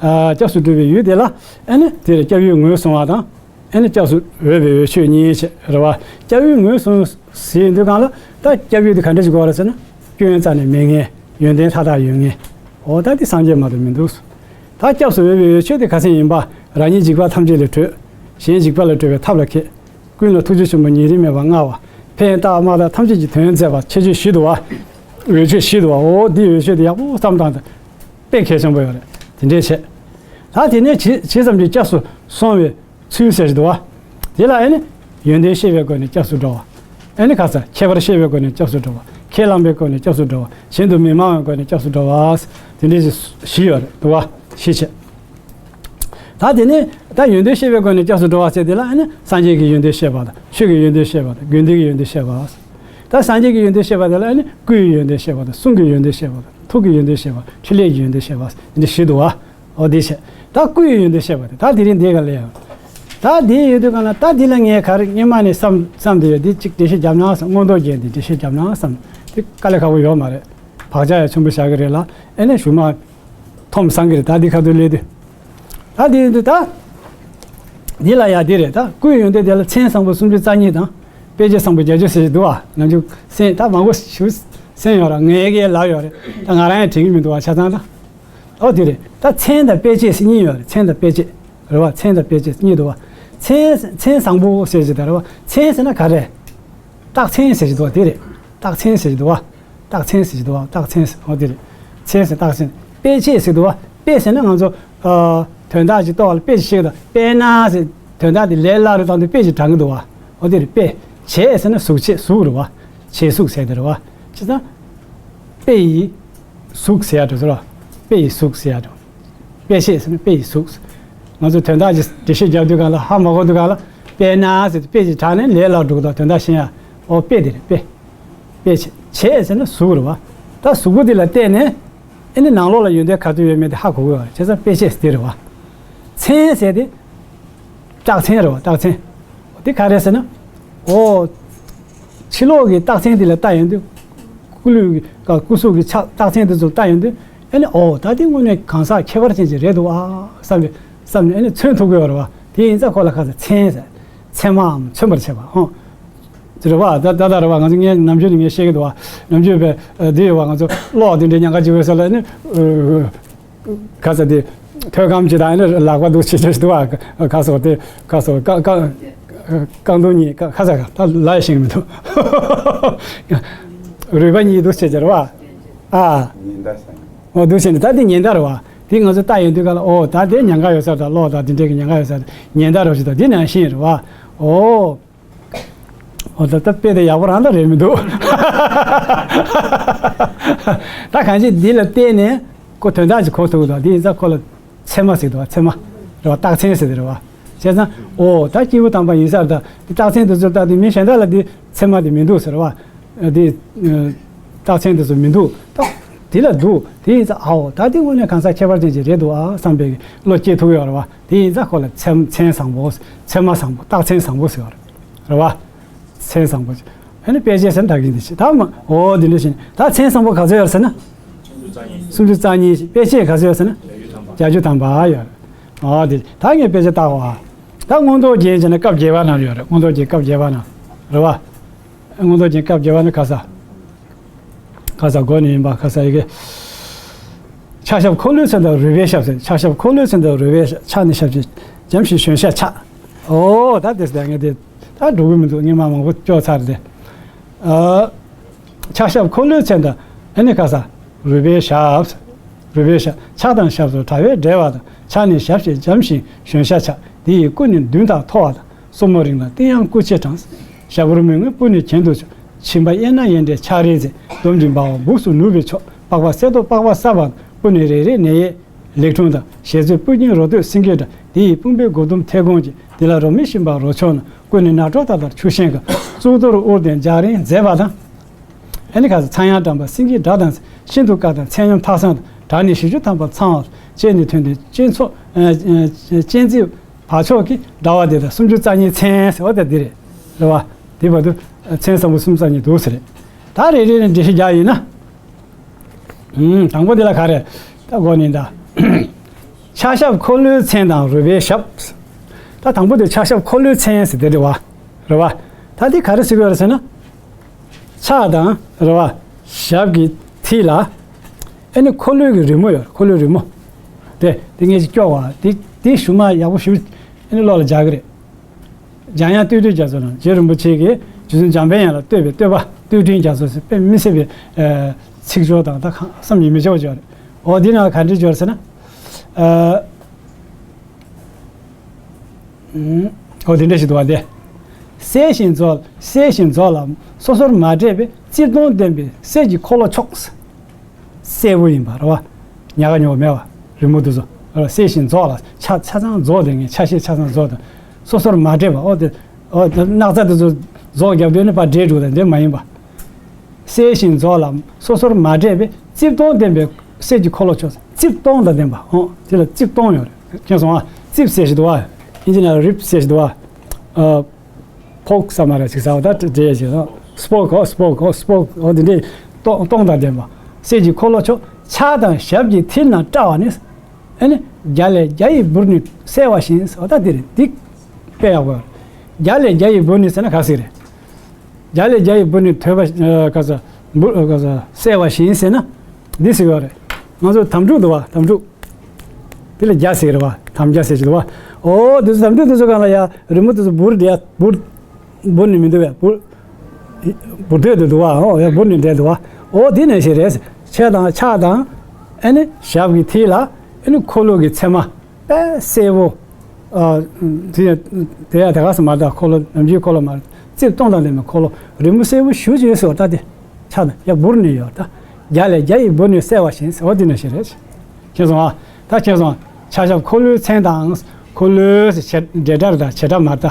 ཨ་སྐྱབས་སུ་འགྲོ་བའི་ཡུལ་དེ་ལ་ཨ་ནི་དེ་རེད། སྐྱབས་ཡུལ་ངོས་བཟུང་བ་དང་། ཨ་ནི་སྐྱབས་སུ་འོས་པའི་འོས་ཆོས་གཉིས་བྱས་རེད་བ། སྐྱབས་ཡུལ་ངོས་བཟུང་ཟེར་དུས་གང་ལ་ད་སྐྱབས་ཡུལ་དེ་ག་འདྲ་ཞིག་དགོས་རེད་ཟེར་ན། སྐྱོན་རྩ་ནས་མེད་མཁན། ཡོན་ཏན་མཐའ་དག་ཡོད་མཁན། འོ་ད་དེ་སངས་རྒྱས་མ་གཏོགས་མི་འདུག་ད་སྐྱབས་སུ་འོས་པའི་འོས་ཆོས་དེ་ག་ཚད་ཡིན་པ། རང་ཉིད་འཇིགས་པ་ཐམས་ཅད་ལས་གྲོལ། གཞན་འཇིགས་པ་ལས་གྲོལ་བའི་ཐབས་ལ་མཁས། ཀུན་ལ་ཐུགས་རྗེ་ཆེན་པོ་ཉེ་རིང་མེད་པར་མངའ་བ། ཕན་བཏགས་དམག་དང་ཐམས་ཅད་ཀྱི་དོན་མཛད་པ། ཁྱད་ཆོས་བཞི་འདུག་བ། འོས་ཆོས་བཞི་འདུག་བ། འོ་འདི་འོས་ཆོས་དེ་ཡག་པོ་བསམ་སྟངས་དེ་དཔེ་གལ་ཆེན་པོ་ཡོད་རེད། དེ་འདྲས་བྱས། ད་དེ་ནས་ཇི་ཇི་ཙམ་གྱིས་སྐྱབས་སུ་སོང་བའི་ཚུལ་ཟེར་གྱི་འདུག་བ། དེ་ལ་ཨེ་ནི་ཡོན་ཏན་ཤེས་པའི་སྒོ་ནས་སྐྱབས་སུ་འགྲོ་བ། ཨེ་ནི་ཁ་ས་ཁྱད་པར་ཤེས་པའི་སྒོ་ནས་སྐྱབས་སུ་འགྲོ་བ། ཁས་བླངས་པའི་སྒོ་ནས་སྐྱབས་སུ་འགྲོ་བ། གཞན་དུ་མི་སྨྲ་བའི་སྒོ་ནས་སྐྱབས་སུ་འགྲོ་བ། དེ་འདྲས་ཞིག་བཞི་ཡོད་རེད་འདུག་བ། བཞི་བྱས། ད་དེ་ནས་ད་ཡོན་ཏན་ཤེས་པའི་སྒོ་ནས་སྐྱབས་སུ་འགྲོ་བ་ཟེར་དེ་ལ་ཨེ་ནི་སངས་རྒྱས་ཀྱི་ཡོན་ཏན་ཤེས་པ་དང་། ཆོས་ཀྱི་ཡོན་ཏན་ཤེས་པ་དང་། དགེ་འདུན་གྱི་ཡོན་ཏན་ཤེས་པ། ད་སངས་རྒྱས་ཀྱི་ཡོན་ཏན་ཤེས་པ་དེ་ལ་ཨེ་ནི་སྐུའི་ཡོན་ཏན་ཤེས་པ་དང་། གསུང་གི་ཡོན་ཏན་ཤེས་པ་དང་། ཐུགས་ཀྱི་ཡོན་ཏན་ཤེས་པ། ཕྲིན་ལས་ཀྱི་ཡོན་ཏན་ཤེས་པ། དེ་འདྲ་བཞི་འདུག་བ། འོ་དེ་བྱས། ད་སྐུ་ཡི་ཡོན་ཏན་བཤད་པ་དེ་ད་དེ་རིང་འདི་ག་ལས་ཡང་། ད་དེ་ཡོད་དུས་གང་ལ་ད་འདི་ལ་ངས་ག་རེ་སྔོན་མ་ནས་བསམ་བསམ་བསྡད་ཡོད། འདི་གཅིག་འགྲེལ་བཤད་རྒྱབ་ན་བསམ། མངོན་རྟོགས་རྒྱན་འདི་འགྲེལ་བཤད་རྒྱབ་ན་བསམ། འདི་དཀའ་ལས་ཁག་པོ་ཡོད་མ་རེད། བག་ཆགས་ཡང་ཆེན་པོ་བཞག་གི་རེད་ལ། ཨེ་ནས་གཞུག་མ་མཐོང་སང་གི་རེད། ད་འདི་ཁ་ཐུག་སླེབས་དུས། ད་འདི་ཡོད་དུས་ད། འདི་ལ་ཡང་འདི་རེད། ད་སྐུའི་ཡོན་ཏན་དེ་ལ་མཚན་བཟང་པོ་སུམ་ཅུ་རྩ་གཉིས་དང་། དཔེ་བྱད་བཟང་པོ་བརྒྱད་ཅུ་ཟེར་གྱི་འདུག་བ། ནམ་རྒྱུན་གསན་ད་མང་པོ་ཞིག་གསན་ཡོད་ར། ངས་ཀྱི་ལབ་ཡོད་རེད། ད་ང་རང་ཡང་དྲན་གྱི་མི་འདུག་བ། ཆ་ཚང་ད། ཨོ་དེ་རེད། ད་མཚན་དང་དཔེ་བྱད་ཟེར་གཉིས་ཡོད་རེད། མཚན་དང་དཔེ་བྱད་རེད་བ། མཚན་དང་དཔེ་བྱད་གཉིས་འདུག་བ། མཚན་མཚན་བཟང་པོ་ཟེར་གྱི་ད་རེད་བ། མཚན་ཟེར་ན་ག་རེ། རྟགས་མཚན་ཟེར་གྱི་འདུག་བ། དེ་རེད། རྟགས་མཚན་ཟེར་གྱི་འདུག་བ། རྟགས་མཚན་ཟེར་གྱི་འདུག་བ། རྟགས་མཚན་ཟེར། ཨོ་དེ་རེད། མཚན་ཟེར་རྟགས་མཚན། དཔེ་བྱད་ཟེར་འདུག་བ། དཔེ་ཟེར་ན་ང་ཚོ་ཨ་དོན་དག་ཅིག་རྟོགས་པ་ལ་དཔེ་ཞིག་དང་། དཔེར་ན་ཟེར་དོན་དག་དེ་ལས་སླ་རུ་བཏང་དུས་དཔེ་ཅིག་དྲངས་གྱི་འདུག་བ། ཨོ་དེ་རེད། དཔེ། བྱད་ཟེར་ན་གཟུགས་བྱད། གཟུགས་རེད་བ། བྱད་གཟུགས་ཟེར་དེ་རེད་བ། བྱས་ཙང་། དཔེ་ཡི། གཟུགས་ཟེར་ཡ་འགྲོ་ཟེར་བ། དཔེ་ཡི་གཟུགས་ཟེར་ཡ་འགྲོ། དཔེ་བྱད་ཟེར་ན་དཔེ་ཡི་གཟུགས། ང་ཚོ་དོན་དག་ཅིག་འགྲེལ་བཤད་རྒྱབ་དུས་གང་ལ་ཧ་མ་གོ་དུས་གང་ལ་དཔེར་ན་ཟེར་ཏེ་དཔེ་ཅིག་དྲངས་ནས་ལས་སླ་འགྲོ་གི་འདུག་དོན་དག་ཤེས་ཡ། ཨོ་དཔེ་དེ་རེད། དཔེ། དཔེ་བྱད། བྱད་ཟེར་ན་གཟུགས་རེད་བ། ད་གཟུགས་པོ་དེ་ལ་བལྟས་ནས་ཨེ་ནི་ནང་ལོགས་ལ་ཡོན་ཏན་ག་ཚོད་ཡོད་མེད་དེ་ཧ་གོ་གི་ཡོད་རེད། བྱས་ཙང་དཔེ་བྱད་ཟེར་དེ་རེད་བ། མཚན་ཟེར་དེ། རྟགས་མཚན་རེད་བ། རྟགས་མཚན། དེ་ག་རེ་ཟེར་ན། ཨོ། ཕྱི་ལོགས་ཀྱི་རྟགས་མཚན་དེ་ལ་ལྟ་ཡོང་དུས། སྐུ་ལུས་ཀྱི་སྐུ་གཟུགས་ཀྱི་ཆ་རྟགས་མཚན་དེ་ཚོ་ལ་ལྟ་ཡོང་དུས། ཨ་ནི་ཨོ་ད་དེ་དངོས་གནས་གང་ཟག་ཁྱད་པར་ཅན་ཅིག་རེད་འདུག་ཨ་བསམ་པའི་བསམ་ནས་ཨ་ནི་མཚོན་ཐུབ་ཀྱི་ཡོད་རེད་བ། དེ་ཡིན་ཙང་ཁོ་ལ་ཁ་ས་མཚན་ཟེར། མཚན་མའམ་མཚོན་པར་བྱེད་པ་ཧོ། དེ་རེད་བ། ད་ད་ད་རེད་བ། ང་ཚོ་ངས་ནམ་རྒྱུན་ནས་ངས་བཤད་ཀྱི་འདུག་བ། ནམ་རྒྱུན་པའི་འདི་ཡོད་བ། ང་ཚོ་གློག་དེ་འདྲའི་ཉེན་ཁ་ཅིག་ཡོད་ས་ལ་ཨ་ནི། ཁ་ས་དེ། ཐོད་སྐམ་ཅིག་དང་ཨ་ནི་ལག་པ་འདུག་བྱེད་བྱེད་འདུག་བ། ཁ་སོགས་དེ། ཁ་སོགས་རྐང་རྐང་རྐང་འདུག་གཉིས། ཁ་ཁ་ས་ཁ་ད་ལ་ཡ་ཤེས་མི་འདུག་རུས་པ་གཉིས་འདུག་བྱེད་བྱེད་རེད་བ། ཨ། ཉེན་བརྡ་ས་ནི། འོ་འདུག་བྱེད་ནི་ད་དེ་ཉེན་བརྡ་རེད་བ། དེ་ང་ཚོ་ལྟ་ཡོང་དུས་ག་ལ། ཨོ་ད་དེ་ཉེན་ཁ་ཡོད་ས་དང་གློག་དང་དེ་འདྲའི་གི་ཉེན་ཁ་ཡོད་ས་དང་ཉེན་བརྡ་རོ་ཞིག་དང་དེ་ནང་བཞིན་རེད་བ། ཨོ། ཨོ་ད་ད་དཔེ་དེ་ཡག་པོ་རང་ད་རེད་མི་འདུག་ད་གང་ཅི་འདི་ལ་བལྟས་ནས་ཁོ་དོན་དག་ཅིག་གོ་ཐུབ་ཀྱི་འདུག་དེ་ཡིན་ཙང་ཁོ་ལ་ཚད་མ་ཟེར་འདུག་ཚད་མ་རེད་བ། རྟགས་མཚན་ཟེར་དེ་རེད་བ། བྱས་ཙང་ཨོ་ད་སྐྱེས་བུ་དམ་པ་ཡིན་ས་ད་དེ་རྟགས་མཚན་དེ་ཚོ་ལྟ་དུས་མི་གཞན་དག་ལ་དེ་ཚད་མ་དེ་མི་འདུག་ཟེར་བ། དེ་རྟགས་མཚན་དེ་ཚོ་མི་འདུག་ད་དེ་ལ་འདུག་དེ་ཡིན་ཙང་ཨའོ་ད་དེ་དངོས་གནས་གང་ཟག་ཁྱད་པར་ཅན་ཅིག་རེད་འདུག་ཨ་བསམ་པའི་བློ་སྐྱེ་ཐུབ་ཡོད་རེད་བ། དེ་ཡིན་ཙང་ཁོ་ལ་མཚན་མཚན་བཟང་པོ། ཚད་མ་བཟང་པོ། རྟགས་མཚན་བཟང་པོ་ཟེར་བ་རེད་བ། མཚན་བཟང་པོ་ཅིག་ཨ་ནི་དཔེ་བྱད་ཟེར་ན་ད་གིན་དེ་ཅིག་ད་མ་ཨོ་དེ་འདྲ་བཞིན་ད་མཚན་བཟང་པོ་ག་ཚོད་ཡོད་ཟེར་ན། སུམ་ཅུ་རྩ་གཉིས་ཤིག་དཔེ་བྱད་ག་ཚོད་ཡོད་ཟེར་ན། བརྒྱད་ཅུ་ཐམ་པ་ཡོད། ཨོ་དེ་ད་ངས་དཔེ་བྱད་བཏགས་པ། ད་མངོན་རྟོགས་རྒྱན་བྱས་ན་སྐབས་བརྒྱད་པ་ནང་ཡོད་རེད། མངོན་རྟོགས་རྒྱན་སྐབས་བརྒྱད་པ་ནང་རེད་བ། མངོན་རྟོགས་རྒྱན་སྐབས་བརྒྱད་པ་ནི་ག་ས། ག་ས་གོ་ནི་ཡིན་པ་ག་ས་ཡི་གེ་ཕྱག་ཞབས་འཁོར་ལོའི་མཚན་དང་རོལ་པའི་ཞབས་ཟེར། ཕྱག་ཞབས་འཁོར་ལོའི་མཚན་དང་རོལ་པའི་ཞབས། ཕྱག་ནི་ཞབས་ཀྱིས་འཇམ་ཞིང་ཞོན་ཤ་ཆག་ཨོ་ད་དེ་ཟེར་ངས་དེ་ད་འགྲོ་གི་མི་འདུག་སྔོན་མ་མང་པོ་སྐྱོར་ཚར་ཏེ། ཨ། ཕྱག་ཞབས་འཁོར་ལོའི་མཚན་དང་ཨ་ནི་ག་ས། རོལ་པའི་ཞབས། རོལ་པའི་ཞབས། ཕྱག་དང་ཞབས་སོར་དྲ་བས་འབྲེལ་བ་དང་། ཕྱག་ནི་ཞབས་ཀྱིས་འཇམ་ཞིང་ཞོན་ཤ་ཆག་དེ་ཡི་སྐུ་ནི་མདུན་དང་མཐོ་བ་དང་། སོར་མོ་རིང་ལ་སྟེང་ཡང་སྐུ་ཆེ་དྲང་། ཞབས་འོར་མོའི་སྔོན་སྤུ་ནི་གྱེན་དུ་ཕྱོགས། མཆིན་པ་གཡས་ན་གཡས་འདྲའི་ཆག་རིས་མཛེས། འདོམ་གྱི་འབར་བ་སྦུབས་སུ་ནུར་བའི་མཆོག་པགས་པ་གསལ་ཏོག་པགས་པ་སྲབ་པ། སྤུ་ནི་རེ་རེ་ནད་ཡས་ལེགས་འཁྲུངས་དང་། ཞལ་ཚོད་སྤུ་རྒྱན་རོ་སྟོད་སེང་གེ་འདྲ། དེ་ཡི་དཔུང་པའི་མགོ་ཟླུམ་མཐེ་གོང་གྱེན། དེ་ལ་རོ་མི་ཤིན་པ་རོ་མཆོག་རྣམས། སྐུ་ནི་ནག་ཁྲོག་ལྟར་ལྟར་ཆུ་ཤེལ་དཀར། གཙུག་ཏོར་དབུར་ལྡན་ལྗགས་རིང་མཛེས་པ་དང་། ཨ་ནི་ཁ་ས་ཚངས་དབྱངས་བཀྲམ་པ་སེང་གེའི་སྒྲ་དང་། ཤིན་ཏུ་དཀར་དང་ཚད་སྙོམས་ཐགས་བཟང་དང་། སྒྲ་ནི་བཞི་བཅུ་ཐམ་པ་ཚང་བ། སྤྱན་ནི་ཐུན་ལྡན་སྤྱན་ཚོགས་ཨ་ཨ་སྤྱན་གཟིགས་བ་མཆོག་གི་འདྲ་བ་དེ་དང་སུམ་ཅུ་རྩ་གཉིས་མཚན་ཟེར་བ་དེ་འདི་རེད། རེད་བ། དེ་བར་དུ་མཚན་བཟང་པོ་སུམ་ཅུ་རྩ་གཉིས་འདུག་ཟེར་རེད། ད་རེ་རེ་ནས་འགྲེལ་བཤད་རྒྱག་ཡིན་ན། ཨུམ། དང་པོ་འདི་ལ་ག་རེ་ད་གོ་ནི་ད། ཕྱག་ཞབས་འཁོར་ལོའི་མཚན་དང་རོལ་པའི་ཞབས། ད་དང་པོ་དེ་ཕྱག་ཞབས་འཁོར་ལོའི་མཚན་ཟེར་དེ་རེད་བ། རེད་བ། ད་དེ་ག་རེ་ཟེར་གི་ཡོད་རེད་ཟེར་ན། ཕྱག་དང་རེད་བ། ཞབས་ཀྱི་མཐིལ་ལ། ཨ་ནི་འཁོར་ལོའི་གི་རི་མོ་ཡོད། འཁོར་ལོའི་རི་མོ། དེ་དེ་ངས་ཅིག་སྐྱོར་བ་དེ་དེ་གཞུག་མ་ཡག་པོ་ཞིག་ཨ་ནི་བློ་ལ་འཇགས་གི་རེད། འཇམ་དབྱངས་སྟོད་འདྲེན་རྒྱ་མཚོ་ནང་རྗེ་རིན་པོ་ཆེ་གིས་རྗེ་བཙུན་འཇམ་དཔལ་དབྱངས་ལ་བསྟོད་པའི་བསྟོད་པ་སྟོད་འདྲེན་རྒྱ་མཚོ་ཟེར་དཔེ་མི་སྲིད་པའི་ཚིག་སྦྱོར་དང་ད་གང་བསམ་གྱིས་མི་ཁྱབ་པ་ཅིག་ཡོད་རེད། འོ་འདི་ནང་ག་འདྲ་ཅིག་ཡོད་རེད་ཟེར་ན། ཨ། ཨུམ། འོ་འདི་འདྲ་ཞིག་འདུག་བ་དེ། གསལ་ཞིང་རྫོགས་གསལ་ཞིང་རྫོགས་ལ་སོ་སོར་མ་འདྲེས་པའི་རྩིབས་སྟོང་ལྡན་པའི་གསེར་གྱི་འཁོར་ལོ་མཆོག་གསལ་པོ་ཡིན་པ་རེད་བ། ཉག་ག་ཉོག་མེད་བ། རི་མོ་འདི་ཚོ་གསལ་ཞིང་རྫོགས་ལ་ཆ་ཆ་ཚང་རྫོགས་དེ་ངས་ཆ་ཤས་ཆ་ཚང་རྫོགས་དང་སོ་སོར་མ་འདྲེས་པ། ཨོ་དེ་ཨོ་དེ་སྣག་ཚ་དེ་ཚོ་རྫོགས་རྒྱབ་དུས་ནི་ཕར་འདྲེས་འགྲོ་དང་དེ་མ་ཡིན་པ། གསལ་ཞིང་རྫོགས་ལ་སོ་སོར་མ་འདྲེས་པའི་རྩིབས་སྟོང་ལྡན་པའི་གསེར་གྱི་འཁོར་ལོ་མཆོག་རྩིབས་སྟོང་དང་ལྡན་པ། ཨོ་དེ་ལ་རྩིབས་སྟོང་ཡོད་རེད། མཁྱེན་སོང་ཨ། རྩིབས་ཟེར་ཞིག་འདུག་ཨ། ཨིན་ཇི་ནང་ལ་རིབ་ཟེར་ཞིག་འདུག་ཨ། ཕོག་ས་མ་རེད་ཅིག་ཟ་བ་ད་འདྲེས་ཞེས་སོ། སྤོག་གོ་སྤོག་གོ་སྤོག་འོ་དེ་འདྲས་སྟོང་སྟོང་དང་ལྡན་པ། གསེར་གྱི་འཁོར་ལོ་མཆོག་ཕྱག་དང་ཞབས་ཀྱི་མཐིལ་རྣམས་བཀྲ་བ་ནི། ཨ་ནི་བརྒྱ་ལས་བརྒྱ་ཡི་འབུར་ནི་གསལ་བ་བཞིན་ཟེར་བ་ད་དེ་རེད་འདི། དཔེ་ཡག་པོ་ཡོད་རེད། བརྒྱ་ལས་བརྒྱ་ཡི་འབུར་ནི་ཟེར་ན་ག་ཟིག་རེད། བརྒྱ་ལས་བརྒྱ་ཡི་འབུར་ནི་ཐོས་པ་ག་ས་འབུར་ག་ས་གསལ་བ་བཞིན་ཟེར་ན་འདི་ཟིག་ཡོད་རེད། ང་ཚོ་དམ་ཕྲུག་འདུག་བ་དམ་ཕྲུག་དེ་ལ་རྒྱ་ཟེར་རེད་བ། དམ་རྒྱ་ཟེར་གྱི་འདུག་བ། ཨོ་དེ་ཚོ་དམ་ཕྲུག་དེ་ཚོ་གང་ལ་ཡ་རི་མོ་དེ་ཚོ་འབུར་དེ་ཡ་འབུར། འབུར་ནི་མི་འདུག་བས་འབུར། འབུར་དོད་དུ་འདུག་བ། ཨོ་ཡ་འབུར་ནི་འདྲ་འདུག་བ། ཨོ་དེ་ནས་ཞེས་རེད། ཕྱག་དང་ཕྱག་དང་། ཨ་ནི་ཞབས་ཀྱི་མཐིལ་ལ། ཨ་ནི་འཁོར་ལོ་གི་མཚན་མ། དཔེ་གསལ་པོ། ཨ། དེ་དེ་ཡ་དེ་ག་ས་མ་ད་འཁོར་ལོ་ནམ་རྒྱུན་འཁོར་ལོ་མ་རེད། རྩིབས་སྟོང་དང་ལྡན་པའི་འཁོར་ལོ་རི་མོ་གསལ་པོ་ཞུ་ཅིག་ཡོད་ཟེར་བ་ད་དེ། ཕྱག་ན་ཡ་འབུར་ནི་ཡོད་ད། བརྒྱ་ལས་བརྒྱ་ཡི་འབུར་ནི་གསལ་བ་བཞིན་ཟེར་བ་འདི་ནང་བཞིན་རེད། མཁྱེན་སོང་ཨ། ད་མཁྱེན་སོང་། ཕྱག་ཞབས་འཁོར་ལོའི་མཚན་དང་། འཁོར་ལོའི་ཞེ་འབྲེལ་སྒྲ་དང་བྱེད་སྒྲ་མ་ལྟ།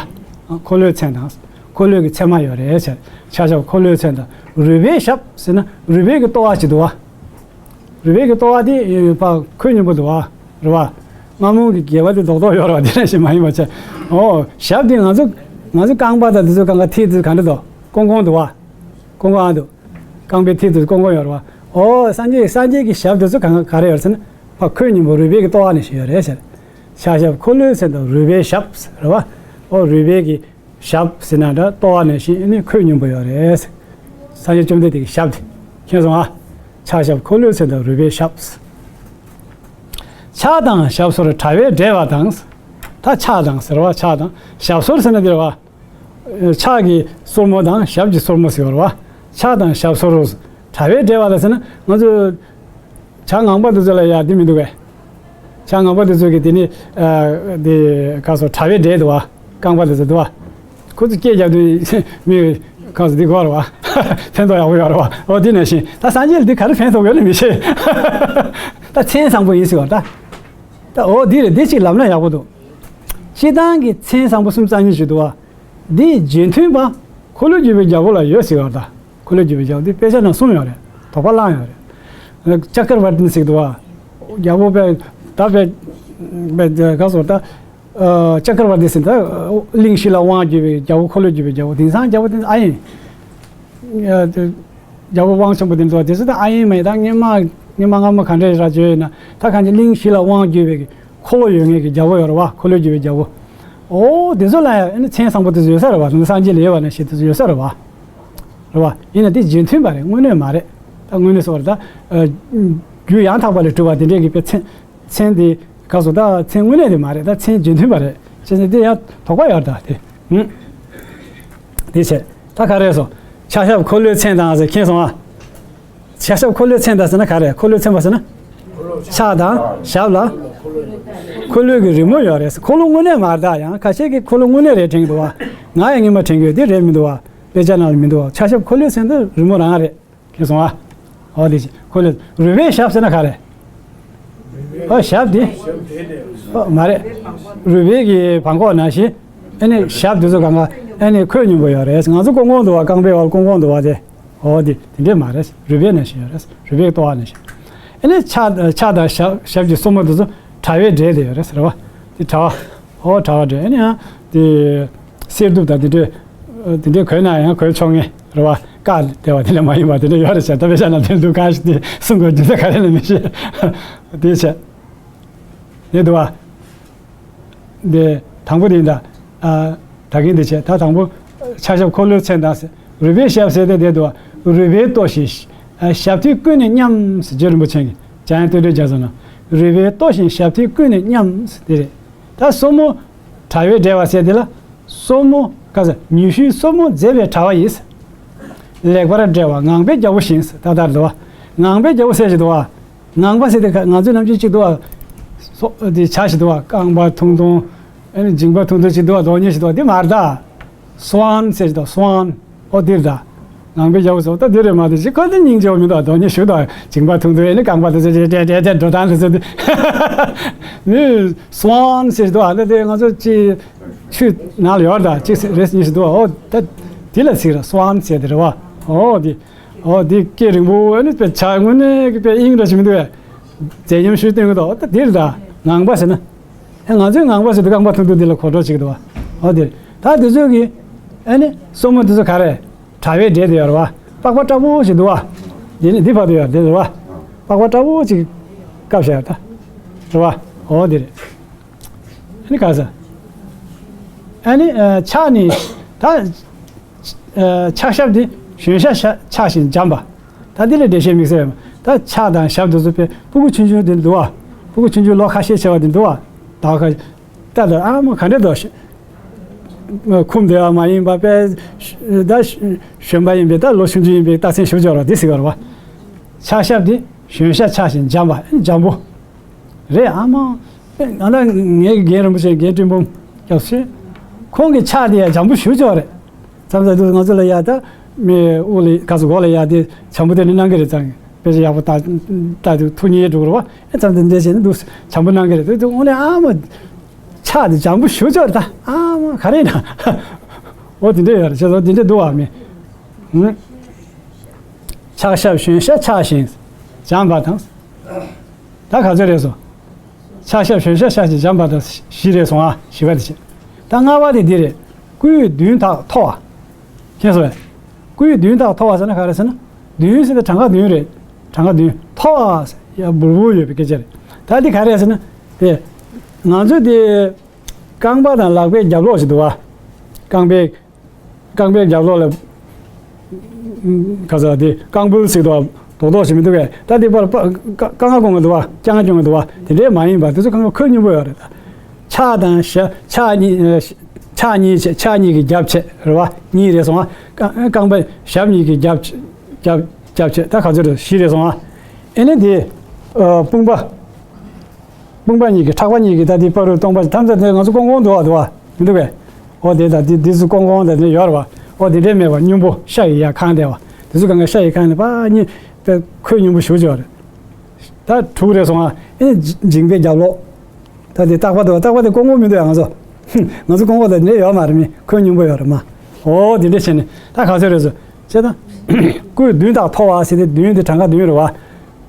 འཁོར་ལོའི་མཚན་དང་། འཁོར་ལོའི་གི་མཚན་མ་ཡོད་རེད་ཟེར། ཕྱག་ཞབས་འཁོར་ལོའི་མཚན་དང་རོལ་པའི་ཞབས་ཟེར་ན་རོལ་པའི་གི་ལྟོ་བ་ཅིག་འདུག་བ། རོལ་པའི་གི་ལྟོ་བ་དེ་ཕར་ཁོད་སྙོམས་པོ་འདུག་བ། རེད་བ། རྔ་མོང་གི་སྒལ་པ་དེ་རྡོག་རྡོག་ཡོད་རེད་བ་དེ་འདྲ་ཞིག་མ་ཡིན་པ་བྱས། ཨོ་ཞབས་དེ་ང་ཚོ་ང་ཚོ་རྐང་པ་དང་དེ་ཚོ་གང་ག་མཐིལ་དེ་ཚོ་གང་འདྲ་འདུག་ཀོང་ཀོང་འདུག་བ། ཀོང་ཀོང་ཨ་འདུག་རྐང་པའི་མཐིལ་དུ་ཀོང་ཀོང་ཡོད་རེད་བ། ཨོ་སངས་རྒྱས་སངས་རྒྱས་ཀྱི་ཞབས་དེ་ཚོ་གང་ག་རེ་ཡོད་ཟེར་ན། ཕ་ཁོད་སྙོམས་པོ་རོལ་པའི་གི་ལྟོ་བ་ནས་ཞིག་ཡོད་རེད་ཟེར། ཕྱག་ཞབས་འཁོར་ལོའི་མཚན་དང་རོལ་པའི་ཞབས་རེད་བ། ཨོ་རོལ་པའི་གི་ཞབས་ཟེར་ན་འདྲ་ལྟོ་བ་ནས་ཞིག་ནི་ཁོད་སྙོམས་པོ་ཡོད་རེད་ཟེར། སངས་རྒྱས་བཅོམ་ལྡན་འདས་ཀྱི་ཞབས་དེ། མཁྱེན་སོང་ཨ། ཕྱག་ཞབས་འཁོར་ལོའི་མཚན་དང་རོལ་པའི་ཞབས། ཕྱག་དང་ཞབས་སོར་དྲ་བས་འབྲེལ་བ་དང་། ད་ཕྱག་དང་ཟེར་བ་ཕྱག་དང་ཞབས་སོར་ཟེར་ན་འདི་རེད་བ། ཕྱག་གི་སོར་མོ་དང་ཞབས་ཀྱི་སོར་མོ་ཟེར་བ་རེད་བ། ཕྱག་དང་ཞབས་སོར་དྲ་བས་འབྲེལ་བ་དང་ཟེར་ན་ང་ཚོ་བྱ་ངང་པ་འདི་ཚོ་ལ་ཡ་འདི་མི་འདུག་གས། ཤ་ངན་པ་དེ་ཚོ་གི་དེ་ནི་ཨ་དེ་ག་སོ་དྲ་བའི་འབྲས་འདུག་བ། རྐང་པ་དེ་ཚོ་འདུག་བ། ཁོ་ཚོ་སྐད་རྒྱབ་དུས་མི་ག་སོ་འདི་གོ་ར་བ། ཕན་ཐོགས་ཡག་པོ་ཡོད་ར་བ། འོ་དེ་ནང་བཞིན་ད་སངས་རྒྱས་ལ་འདི་ག་རེ་ཕན་ཐོགས་ཡོད་ལ་མི་ཤེས། ད་མཚན་བཟང་པོ་ཡིན་ཟེར་བ་ད། ད་འོ་འདི་རེད། འདི་གཅིག་ལབ་ན་ཡག་པོ་འདུག་སྤྱིར་བཏང་གི་མཚན་བཟང་པོ་གསུམ་རྩ་གཉིས་ཞིག་འདུག་བ། འདི་རྗེས་མཐུན་པ་འཁོར་ལོས་སྒྱུར་བའི་རྒྱལ་པོ་ལ་ཡོད་ཟེར་བ་ད། འཁོར་ལོས་སྒྱུར་བའི་རྒྱལ་པོ་འདི་དཔེ་ཆ་ནང་གསུངས་ཡོད་རེད། དོགས་པ་བསླངས་ཡོད་རེད། ཅ་ཀར་བ་ཏི་ནི་ཟེར་གི་འདུག་བ། རྒྱལ་པོ་དཔེ་ད་དཔེ་དཔེ་ག་སོ་ད། ཨ་ཅ་ཀར་བ་ཏི་ཟེར་ད། གླིང་བཞི་ལ་དབང་བསྒྱུར་བའི་རྒྱལ་པོ། འཁོར་ལོས་སྒྱུར་བའི་རྒྱལ་པོ། དེང་སང་རྒྱལ་པོ་དེ་ཨ་ཡིན། ཨ་དེ་རྒྱལ་པོ་དབང་ཆེན་པོ་དེ་ཚོ་དེ་ཚོ་ད་ཨ་ཡིན་མ་ཡིན། ད་སྔོན་མ་སྔོན་མ་སྔ་མོ་ག་འདྲས་ར་བརྗོད་ཡོད་ན། ད་གང་ཅི་གླིང་བཞི་ལ་དབང་བསྒྱུར་བའི་འཁོར་ལོ་ཡོད་མཁན་གྱི་རྒྱལ་པོ་ཡོད་རེད་བ། འཁོར་ལོས་སྒྱུར་བའི་རྒྱལ་པོ། འོ་དེ་ཚོ་ལ་ཡང་ཨ་ནི་མཚན་བཟང་པོ་དེ་ཚོ་ཡོད་ས་རེད་བ། དེ་ཚོ་སངས་རྒྱས་ལ་ཡོད་པ་ནང་བཞིན་དེ་ཚོ་ཡོད་ས་རེད་བ། རེད་བ། ཡིན་ན་དེ་རྗེས་མཐུན་པ་རེད། དངོས་གནས་མ་རེད། ད་དངོས་གནས་སོགས་རེད་ད། ཨ་རྒྱུ་ཡང་དག་པ་ལས་གྲུབ་པ་དེ་འདྲས་ཀྱི་དཔེ་མཚན་མཚན་དེ་ག་སོ་ད་མཚན་དངོས་གནས་དེ་མ་རེད། ད་མཚན་རྗེས་མཐུན་པ་རེད། བྱས་ཙང་དེ་ཡང་དོགས་པ་ཡོད་ད་དེ། ཧུམ། དེ་བྱས་ད་ག་རེ་སོ། ཕྱག་ཞབས་འཁོར་ལོའི་མཚན་དང་ཟེར་མཁྱེན་སོང་ཨ། ཕྱག་ཞབས་འཁོར་ལོའི་མཚན་དང་ཟེར་ན་ག་རེ། འཁོར་ལོའི་མཚན་པ་ཟེར་ན། ཕྱག་དང་ཞབས་ལ་འཁོར་ལོའི་གི་རི་མོ་ཡོད་རེད། འཁོར་ལོ་དངོས་གནས་མ་རེད་ད། ཡང་ཁ་ཤས་ཀྱིས་འཁོར་ལོ་དངོས་གནས་རེད་དྲན་གྱི་འདུག་བ། ང་ཡང་སྔོན་མ་དྲན་གྱི་ཡོད། དེ་རེད་མི་འདུག་བ། དཔེ་ཆ་ནང་ལ་མི་འདུག་བ། ཕྱག་ཞབས་འཁོར་ལོའི་མཚན་དེ་རི་མོ་རང་རེད། མཁྱེན་སོང་ཨ། འོ་དེ་བྱས་འཁོར་ལོ། རུས་པའི་ཞབས་ཟེར་ན་ག་རེ། ཨོ་ཞབས་དེ། ཨོ་མ་རེད། རུས་པའི་གི་བྲང་ཁོག་ནང་བཞིན། ཨ་ནི་ཞབས་དེ་ཚོ་གང་ག་ཨ་ནི་ཁོད་སྙོམས་པོ་ཡོད་རེད། ང་ཚོ་ཀོང་ཀོང་འདུག་བ། རྐང་པའི་འོག་ལ་ཀོང་ཀོང་འདུག་བ་དེ། ཨོ་དེ་དེ་འདྲས་མ་རེད། རུས་པའི་ནང་བཞིན་ཡོད་རེད། རུས་པའི་ལྟོ་བ་ནང་བཞིན། ཨ་ནི་ཕྱག་ཕྱག་དང་ཞབས་ཞབས་ཀྱི་སོར་མོ་དེ་ཚོ་དྲ་བའི་འབྲས་དེ་ཡོད་རེད་ཟེར་བ། དེ་དྲ་བ། ཨོ་དྲ་བ་འབྲས། ཨ་ནི་ཡང་དེ་གསེར་གདུབ་དང་དེ་འདྲས་དེ་འདྲས་གོན་ན་ཡང་གོན་ཆོག་ངེས་རེད་བ། བཀག་བསྡད་པ་དེ་ལས་མ་ཡིན་པ་དེ་འདྲ་ཡོད་རེད་ཟེར། ད་དཔེ་ཆ་ནང་དེ་འདུག་ག་ཞིག་དེ་གསུང་དགོས་རྒྱུ་ད་ག་རེ་ལ་མི་ཤེས། དེ་བྱས། དེ་འདུག་བ། དེ་དང་པོ་དེ་ཡིན་ད། ཨ་ད་གིན་དེ་བྱས། ད་དང་པོ་ཕྱག་ཞབས་འཁོར་ལོའི་མཚན་དང་ཟེར། རུས་པའི་ཞབས་ཟེར་ཏེ་དེ་འདུག་བ། རུས་པའི་ལྟོ་བཞིན་ཞབས་མཐིལ་ཀུན་ནས་མཉམ་ཟེར། རྗེ་རིན་པོ་ཆེ་གིས་འཇམ་དབྱངས་སྟོད་འགྲེལ་རྒྱ་མཚོ་ནང་། རུས་པའི་ལྟོ་བཞིན་ཞབས་མཐིལ་ཀུན་ནས་མཉམ་ཟེར་དེ་རེད། ད་སོར་མོ་དྲ་བའི་འབྲས་བ་ཟེར་དེ་ལ། སོར་མོ་ག་ཟེར། ཉི་ཤུའི་སོར་མོ་མཛེས་པའི་དྲ་བ་ཡིས། ལེགས་པར་འབྲེལ་བ་ངང་པའི་རྒྱལ་པོ་བཞིན། ད་ལྟར་འདུག་བ། ངང་པའི་རྒྱལ་པོ་ཟེར་ཞིག་འདུག་བ། ངང་པ་ཟེར་དེ་ང་ཚོའི་ནམ་རྒྱུན་གཅིག་འདུག་བ། སོ་དེ་བྱ་ཞིག་འདུག་བ། རྐང་པ་ཐུང་ཐུང་། ཨ་ནི་མཇིང་པ་ཐུང་ཐུང་ཞིག་འདུག་བ། རྡོག་སྙེ་ཞིག་འདུག་བ། དེ་མ་རེད་ད། སོན་ཟེར་ཞིག་འདུག་སོན། ཨོ་དེ་རེད་ད། ངང་པའི་རྒྱལ་པོ་ཟེར་བ་ད་དེ་རེད་མ་གཏོགས་ཅི། ཁོ་དེ་སྙིང་རྗེ་བོ་མི་འདུག་རྡོག་སྙེ་ཞིག་འདུག་མཇིང་པ་ཐུང་ཐུང་། ཨ་ནི་རྐང་པ་དེ་ཚོ་ཏྲེ་ཏྲེ་ཏྲེ་ཏྲེ་འགྲོ་སྟངས་དེ་ཚོ་དེ། ནི་སོན་ཟེར་ཞིག་འདུག་ཨ་ནི་དེ་ང་ཚོ་ཅི། ཆུ་ནང་ལ་ཡོད་རེད་ད། གཅིག་རེ་གཉིས་ཤིག་འདུག་ཨོ་ད་དེ་ལ་ཟེར་ར་སོན་ཟེར་དེ་རེད་བ། ཨོ་དེ། ཨོ་དེ་སྐད་རིང་པོ། ཨ་ནི་དཔེ་བྱ་དངོས་གནས་ཀྱི་དཔེ་དབྱིངས་འདྲ་ཞིག་མི་འདུག་བས། མཛེས་ཉམས་ཤུགས་སྟོན་གི་འདུག་ཨོ་ད་དེ་རེད་ད། ངང་པ་ཟེར་ན། ཨེ་ང་ཚོས་ངང་པ་ཟེར་དུས་རྐང་པ་ཐུང་ཐུང་དེ་ལ་གོ་རྟོགས་བྱེད་ཀྱི་འདུག་བ། ཨོ་དེ་རེད། ད་དེ་ཚོ་གི་ཨ་ནི་སོར་མོ་དེ་ཚོ་ག་རེ། དྲ་བའི་འབྲས་དེ་ཡོད་རེད་བ། པགས་པ་འདྲ་པོ་ཞིག་འདུག་བ། དེ་ནི་འདི་བར་དུ་ཡོད་དེ་རེད་བ། པགས་པ་འདྲ་པོ་ཞིག་བཀབ་བཞག་ཡོད་ད། རེད་བ། ཨོ་དེ་རེད། ཨ་ནི་ག་ས། ཨ་ནི་ཨ་ཕྱག་ནི། ད་ཨ་ཕྱག་ཞབས་དེ་ཞོན་ཤ་ཤ་ཕྱག་བཞིན་འཇམ་པ། ད་འདི་ལ་འགྲེལ་བཤད་དམིགས་བསལ་ཡོད་མ། ད་ཕྱག་དང་ཞབས་དེ་ཚོ་དཔེ་སྤུ་གུ་ཆུང་ཆུང་དེ་འདུག་བ། སྤུ་གུ་ཆུང་ཆུང་ལོ་ཁ་ཤས་ཆེ་བ་དེ་འདུག་བ། ད་ཁ་ད་ད་ཨ་མ་ག་འདྲ་འདུག་ཁུམ་བདེ་བ་མ་ཡིན་པ་དཔེ་ད་གཞོན་པ་ཡིན་པའི་ད་ལོ་ཆུང་ཆུང་ཡིན་པའི་རྟགས་མཚན་ཞུ་འཇོག་རོགས་འདི་ཟེར་བ་རེད་བ། ཕྱག་ཞབས་དེ་ཞོན་ཤ་ཕྱག་བཞིན་འཇམ་པ། འཇམ་པོ། རེད་ཨ་མ། ང་ད་ངའི་རྒན་རིན་པོ་ཆེ་རྒན་སྤྲིན་འབུམ་སྐྱབས་སུ། ཁོང་གི་ཕྱག་དེ་ཡང་འཇམ་པོ་ཞེ་པོ་ཅིག་རེད། མཚམས་མཚམས་དུས་ང་ཚོ་ལ་ཡ་ད་མི་དབུ་ལ་ག་ཚོད་མགོ་ལ་ཡ་དེ་འཇམ་པོ་དེ་ནི་གནང་གི་རེད། ཙང་དཔེ་ཆ་ཡག་པོ་ལྟ་ལྟ་དུས་ཐུགས་མཉེས་འགྲོ་གི་རེད་བ། ཨེ་མཚམས་དེ་འདྲ་བྱས་ནས་འདུག་འཇམ་པོ་གནང་གི་རེད། དེ་དུས་དངོས་གནས་ཨ་མ། ཕྱག་དེ་འཇམ་པོ་ཞེ་པོ་ཅིག་རེད་ད། ཨ་མ་ག་རེ་ཡིན་ན། འོ་དེ་འདྲ་ཡོད་རེད། བྱས་ཙང་དེ་འདྲ་འདུག་བ་མི། ཧུམ། ཕྱག་ཞབས་ཞོན་ཤ་ཕྱག་བཞིན་འཇམ་པ་དང་། ད་ག་ཚོད་རེད་སོང་། ཕྱག་ཞབས་ཞོན་ཤ་ཕྱག་བཞིན་འཇམ་པ་དང་བཞི་རེད་སོང་ཨ། བཞི་པ་དེ་བྱས། ད་ལྔ་པ་དེ་འདི་རེད། སྐུའི་མདུན་ཐག་མཐོ་བ། མཁྱེན་སོང་བས། སྐུའི་མདུན་ཐག་མཐོ་བ་ཟེར་ན་ག་རེ་ཟེར་ན། མདུན་ཟེར་ན་གྲངས་ཀ་མདུན་རེད། གྲངས་ཀ་མདུན་མཐོ་བ་ཟེར་ཡ་འབུར་འབུར་ཡོད་པའི་སྐད་ཆ་རེད། ད་འདི་ག་རེ་ཟེར་ན། དེ་ང་ཚོ་དེ་རྐང་པ་དང་ལག་པའི་རྒྱབ་ལོགས་ཞིག་འདུག་བ། རྐང་པའི་རྐང་པའི་རྒྱབ་ལོགས་ལ། ཁ་ས་དེ་རྐང་འབུལ་ཟེར་དུས་རྡོག་རྡོག་ཞིག་མི་འདུག་གས། ད་དེ་པར་པ་ཀ་ཀ་ང་གོང་གི་འདུག་བ། ཀྱང་ང་གྱོང་གི་འདུག་བ། དེ་འདྲས་མ་ཡིན་པ་དེ་ཚོ་ཁ་ཁ་ཁོད་སྙོམས་པོ་ཡོད་རེད་ད། ཕྱག་དང་ཞབས་ཕྱག་གཉིས་ཕྱག་གཉིས་བྱས། ཕྱག་གཉིས་ཀྱི་རྒྱབ་བྱས་རེད་བ། གཉིས་རེད་སོང་ཨ། རྐང་རྐང་པ་ཞབས་གཉིས་ཀྱི་རྒྱབ་རྒྱབ་རྒྱབ་བྱས། ད་ག་ཚོད་རེད། བཞི་རེད་སོང་ཨ། ཨེ་ནས་དེ་ཨ་དཔུང་པ། དཔུང་པ་གཉིས་ཀྱི་ཕྲག་པ་གཉིས་ཀྱི་ད་དེ་བར་དུ་སྟོང་པ་ཐམས་ཅད་དེ་ང་ཚོ་ཀོང་ཀོང་འདུག་བ། འདུག་བ། མི་འདུག་གས། འོ་དེ་ད་དེ་དེ་ཚོ་ཀོང་ཀོང་ད་དེ་ཡོད་རེད་བ། འོ་དེ་འདྲའི་མེད་པ་སྙོམས་པོ་ཤ་ཡི་ཡ་ཁང་དེ་བ། དེ་ཚོ་གང་ག་ཤ་ཡི་ཁང་ནས་ཕར་གཉིས་པའི་ཁོད་སྙོམས་པོ་ཞུ་བྱས་པ་རེད། ད་དྲུག་རེད་སོང་ང་། ཨེ་འཇིང་པའི་རྒྱབ་ལོགས། ད་དེ་རྟག་པ་འདུག་བ། རྟག་པ་དེ་ཀོང་ཀོང་མི་འདུག་ཡ་ང་ཚོ། ང་ཚོ་ཀོང་ཀོང་ད་དེ་འདྲ་ཡོད་མ་རེད། མི་ཁོད་སྙོམས་པོ་ཡོད་རེད་མ། འོ་དེ་འདྲ་བྱས་ནས་ད་ག་ཚོད་རེད་ཟེར། བྱས་ཙང་། སྐུ་མདུན་དང་མཐོ་བ་ཟེར་ཏེ་མདུན་དེ་གྲངས་ཀ་བདུན་རེད་བ།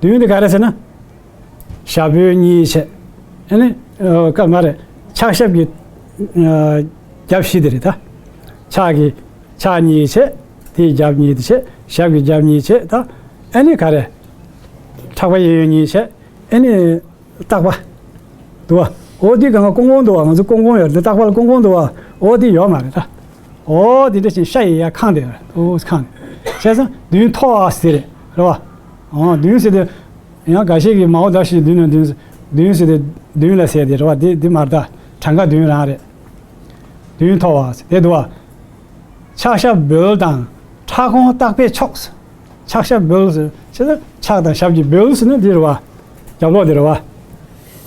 མདུན་དེ་ག་རེ་ཟེར་ན། ཞབས་པོད་གཉིས་བྱས། ཨ་ནི། ཨ། སྐབས་མ་རེད། ཕྱག་ཞབས་ཀྱི། ཨ། རྒྱབ་བཞི་དེ་རེད་ད། ཕྱག་གི། ཕྱག་གཉིས་བྱས། དེའི་རྒྱབ་གཉིས་དེ་བྱས། ཞབས་ཀྱི་རྒྱབ་གཉིས་བྱས་ད། ཨ་ནི་ག་རེ། ཕྲག་པ་གཡས་གཡོན་གཉིས་བྱས། ཨ་ནི། རྟག་པ། འདུག་བ། འོ་དེ་གང་ག་ཀོང་ཀོང་འདུག་བ། ང་ཚོ་ཀོང་ཀོང་ཡོད་རེད། རྟག་པ་ལ་ཀོང་ཀོང་འདུག་བ། འོ་དེ་ཡོད་མ་རེད་ད། འོ་དེ་འདྲ་བཞིན་ཤ་ཡི་ཡ་ཁང་དེ་རེད། འོ་ཁང་དེ། བྱས་ཙང་མདུན་མཐོ་བ་ཟེར་རེད། རེད་བ། འོ་མདུན་ཟེར་དེ། ཡང་འགའ་ཤས་ཀྱིས་མའོ་ད་ཞིག་མདུན་ན་མདུན་ཟེར། མདུན་ཟེར་དེ་མདུན་ལ་ཟེར་དེ་རེད་བ། དེ་དེ་མ་རེད་ད། གྲངས་ཀ་བདུན་རང་རེད། མདུན་མཐོ་བ་ཟེར་དེ་འདུག་བ། ཕྱག་ཞབས་སྦོལ་དང་ཕྲག་གོང་བརྟག་པས་ཆོག། ཕྱག་ཞབས་སྦོལ་ཟེར། ཕྱག་དང་ཞབས་ཀྱི་སྦོལ་ཟེར་ན་འདི་རེད་བ། རྒྱབ་ལོགས་འདི་རེད་བ།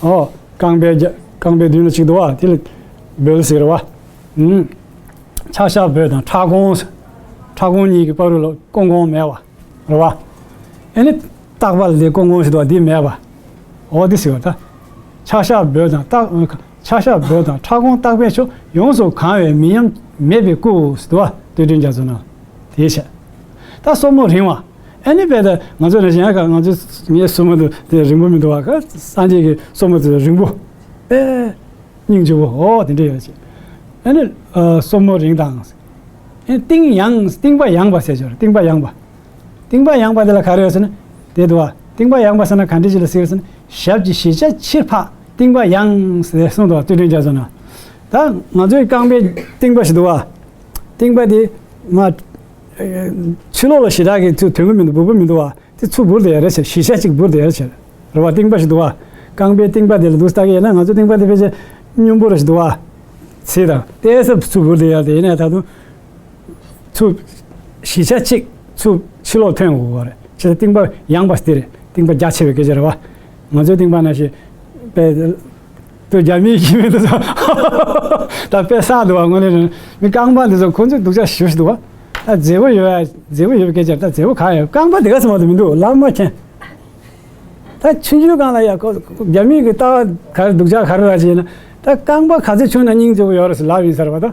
ཨོ། རྐང་པའི་རྒྱ། རྐང་པའི་མདུན་ལ་གཅིག་འདུག་བ། དེ་ལ་སྦོལ་ཟེར་བ། ཨུམ། ཕྱག་ཞབས་སྦོལ་དང་ཕྲག་གོང་ཟེར། ཕྲག་གོང་གཉིས་ཀྱི་བར་དུ་ལ་ཀོང་ཀོང་མེད་བ། རེད་བ། ཨེ་ནི། རྟག་པ་ལ་དེ་ཀོང་ཀོང་ཞིག་འདུག་བ། འདི་མེད་བ། འོ་འདི་ཟེར་བ་ད། ཕྱག་ཞབས་སྦོལ་དང་རྟག་ཕྱག་ཞབས་སྦོལ་དང་ཕྲག་གོང་བརྟག་པས་ཆོག། ཡོངས་སུ་གང་བའི་མི་ཉམས་མེད་པའི་སྐུ་ཟེར་འདུག་བ། རྟེན་འབྲེལ་རྒྱ་མཚོ་ནང་། དེའི་ཕྱིར། ད་སོར་མོ་རིང་བ། ཨ་ནི་དཔེ་ད་ང་ཚོ་རེ་ཞིག་ཡང་ང་ཚོ་ངའི་སོར་མོ་དེ་དེ་རིང་པོ་མི་འདུག་བ། ག་སངས་རྒྱས་ཀྱི་སོར་མོ་དེ་རིང་པོ། དཔེ། སྙིང་རྗེ་བོ། འོ་དེ་འདྲ་ཡོད་ཅིག། ཨ་ནི། ཨ། སོར་མོ་རིང་དང་། ཨ་ནི་རྟིང་ཡངས། རྟིང་པ་ཡངས་པ་ཟེར་ཆོག། རྟིང་པ་ཡངས་པ། རྟིང་པ་ཡངས་པ་དེ་ལ་ག་རེ་ཡོད་ཟེར་ན། དེ་འདུག་བ། རྟིང་པ་ཡངས་པ་ཟེར་ན་ག་འདྲ་ཅིག་ལ་ཟེར་ཟེར་ན། ཞབས་ཀྱི་བཞི་ཆ་ཕྱིར་འཕགས་རྟིང་པ་ཡངས་ཟེར་གསུངས་འདུག་བ། རྟེན་འབྲེལ་རྒྱ་མཚོ་ན། ད་ང་ཚོའི་རྐང་པའི་རྟིང་པ་ཞིག་འདུག་བ། རྟིང་པ་དེ་མ། ཕྱི་ལོགས་ལ་ཞེ་དྲག་གི་ཚུར་དོན་གྱི་མི་འདུག་འབུར་པོ་མི་འདུག་བ། དེ་ཚུར་འབུར་བསྡད་ཡ་རེད་ཟེར། བཞི་ཆ་གཅིག་འབུར་བསྡད་ཡ་རེད་ཟེར། རེད་བ། རྟིང་པ་ཞིག་འདུག་བ། རྐང་པའི་རྟིང་པ་དེ་ལ་འདུག་ལྟ་གི་ཡིན་ན། ང་ཚོ་རྟིང་པ་དེ་ཕལ་ཆེར་སྙོམས་པོ་རེ་ཞིག་འདུག་བ། ཚིག་དང་ཏོག་ཙམ་ཚུར་འབུར་བསྡད་ཡ་དེ་ཡིན་ན་ད་དུང་། ཚུར། བཞི་ཆ་གཅིག་ཚུར་ཕྱི་ལོགས་ཐོན་དགོས་པ་རེད། བྱས་ཙང་རྟིང་པ་ཡངས་པ་དེ་རེད། རྟིང་པ་རྒྱ་ཆེ་བའི་སྐད་ཆ་རེད་བ། ང་ཚོའི་རྟིང་པ་ནང་བཞིན། དཔེ། ཏུ་རྒྱ་མིའི་ཡིན་མིན་དུ་ཚོ། ད་དཔེ་བསགས་འདུག་བ། དངོས་གནས་རང་མི་རྐང་པ་འདི་ཚོ་ཁོ་ཚོས་སྡུག་ཅག་ཞེ་པོ་ཞིག་འདུག་བ། ད་མཛེས་པོ་ཡོད་ཡ། མཛེས་པོ་ཡོད་པའི་སྐད་ཆ་རེད། ད་མཛེས་པོ་གང་ཡོད། རྐང་པ་འདི་ག་ཚོད་མ་གཏོགས་མི་འདུག་ལག་མ་མཁྱེན། ད་ཆུང་ཆུང་སྒང་ལ་ཡ་ཁོ་རྒྱ་མི་གི་ལྟ་བ་ག་རེ་སྡུག་ཅག་ག་རེ་ར་བྱས་ན། ད་རྐང་པ་ག་ཚོད་ཆུང་ན་སྙིང་རྗེ་པོ་ཡོད་རེད་ཟེར་ལབ་ཡིན་ས་རེད་བ་ད།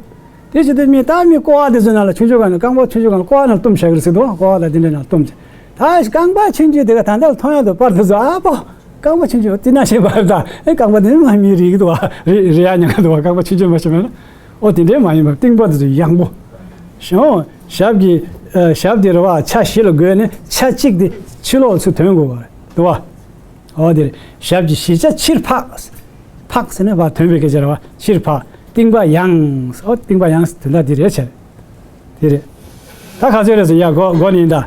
དེ་བྱེད་དུས་མི་ད་མི་ཀོ་བ་དེ་ཚོ་ནང་ལ་ཆུང་ཆུང་སྒང་ནས་རྐང་པ་ཆུང་ཆུང་སྒང་ལ་ཀོ་བ་ནང་བཏུམས་བཞག་གི་རེད་ཟེར་འདུག་ཀོ་བ་དང་དེ་འདྲ་ནང་བཏུམས་བྱས། ད་རྐང་པ་ཆུང་ཆུང་དེ་ག་ད་ལྟ་མཐོང་ཡག་འདུག་པར་དེ་ཚོ་ཨ་ཕོ། རྐང་པ་ཆུང་ཆུང་དེ་ན་ཞེས་པར་ད་ཨེ་རྐང་པ་དེ་ནི་མ་མི་རིག་འདུག་བ། རེ་རེ་ཡ་ཉག་འདུག་བ། རྐང་པ་ཆུང་ཆུང་མ་ཞེས་པ་ན། ཨོ་དེ་འདྲའི་མ་ཡིན་པར་རྟིང་པ་དེ་ཚོ་ཡངས་པོ། ཞོ། ཞབས་ཀྱི། ཨ། ཞབས་དེ་རེད་བ། ཆ་བཞི་ལ་བགོས་ནས་ཆ་གཅིག་དེ་ཕྱི་ལོགས་ཚུར་དོན་དགོས་པ་རེད་འདུག་བ། ཨོ་དེ་རེད། ཞབས་ཀྱི་བཞི་ཆ་ཕྱིར་འཕགས། འཕགས་ཟེར་ན་བ་དོན་པའི་སྐད་ཆ་རེད་བ། ཕྱིར་འཕགས། རྟིང་པ་ཡངས། ཨོ་རྟིང་པ་ཡངས་དོན་དག་འདི་རེད་བྱས། དེ་རེད། ད་ག་ཚོད་རེད་ཟེར་ཡ་གོ་གོ་ནི་ཡིན་ད།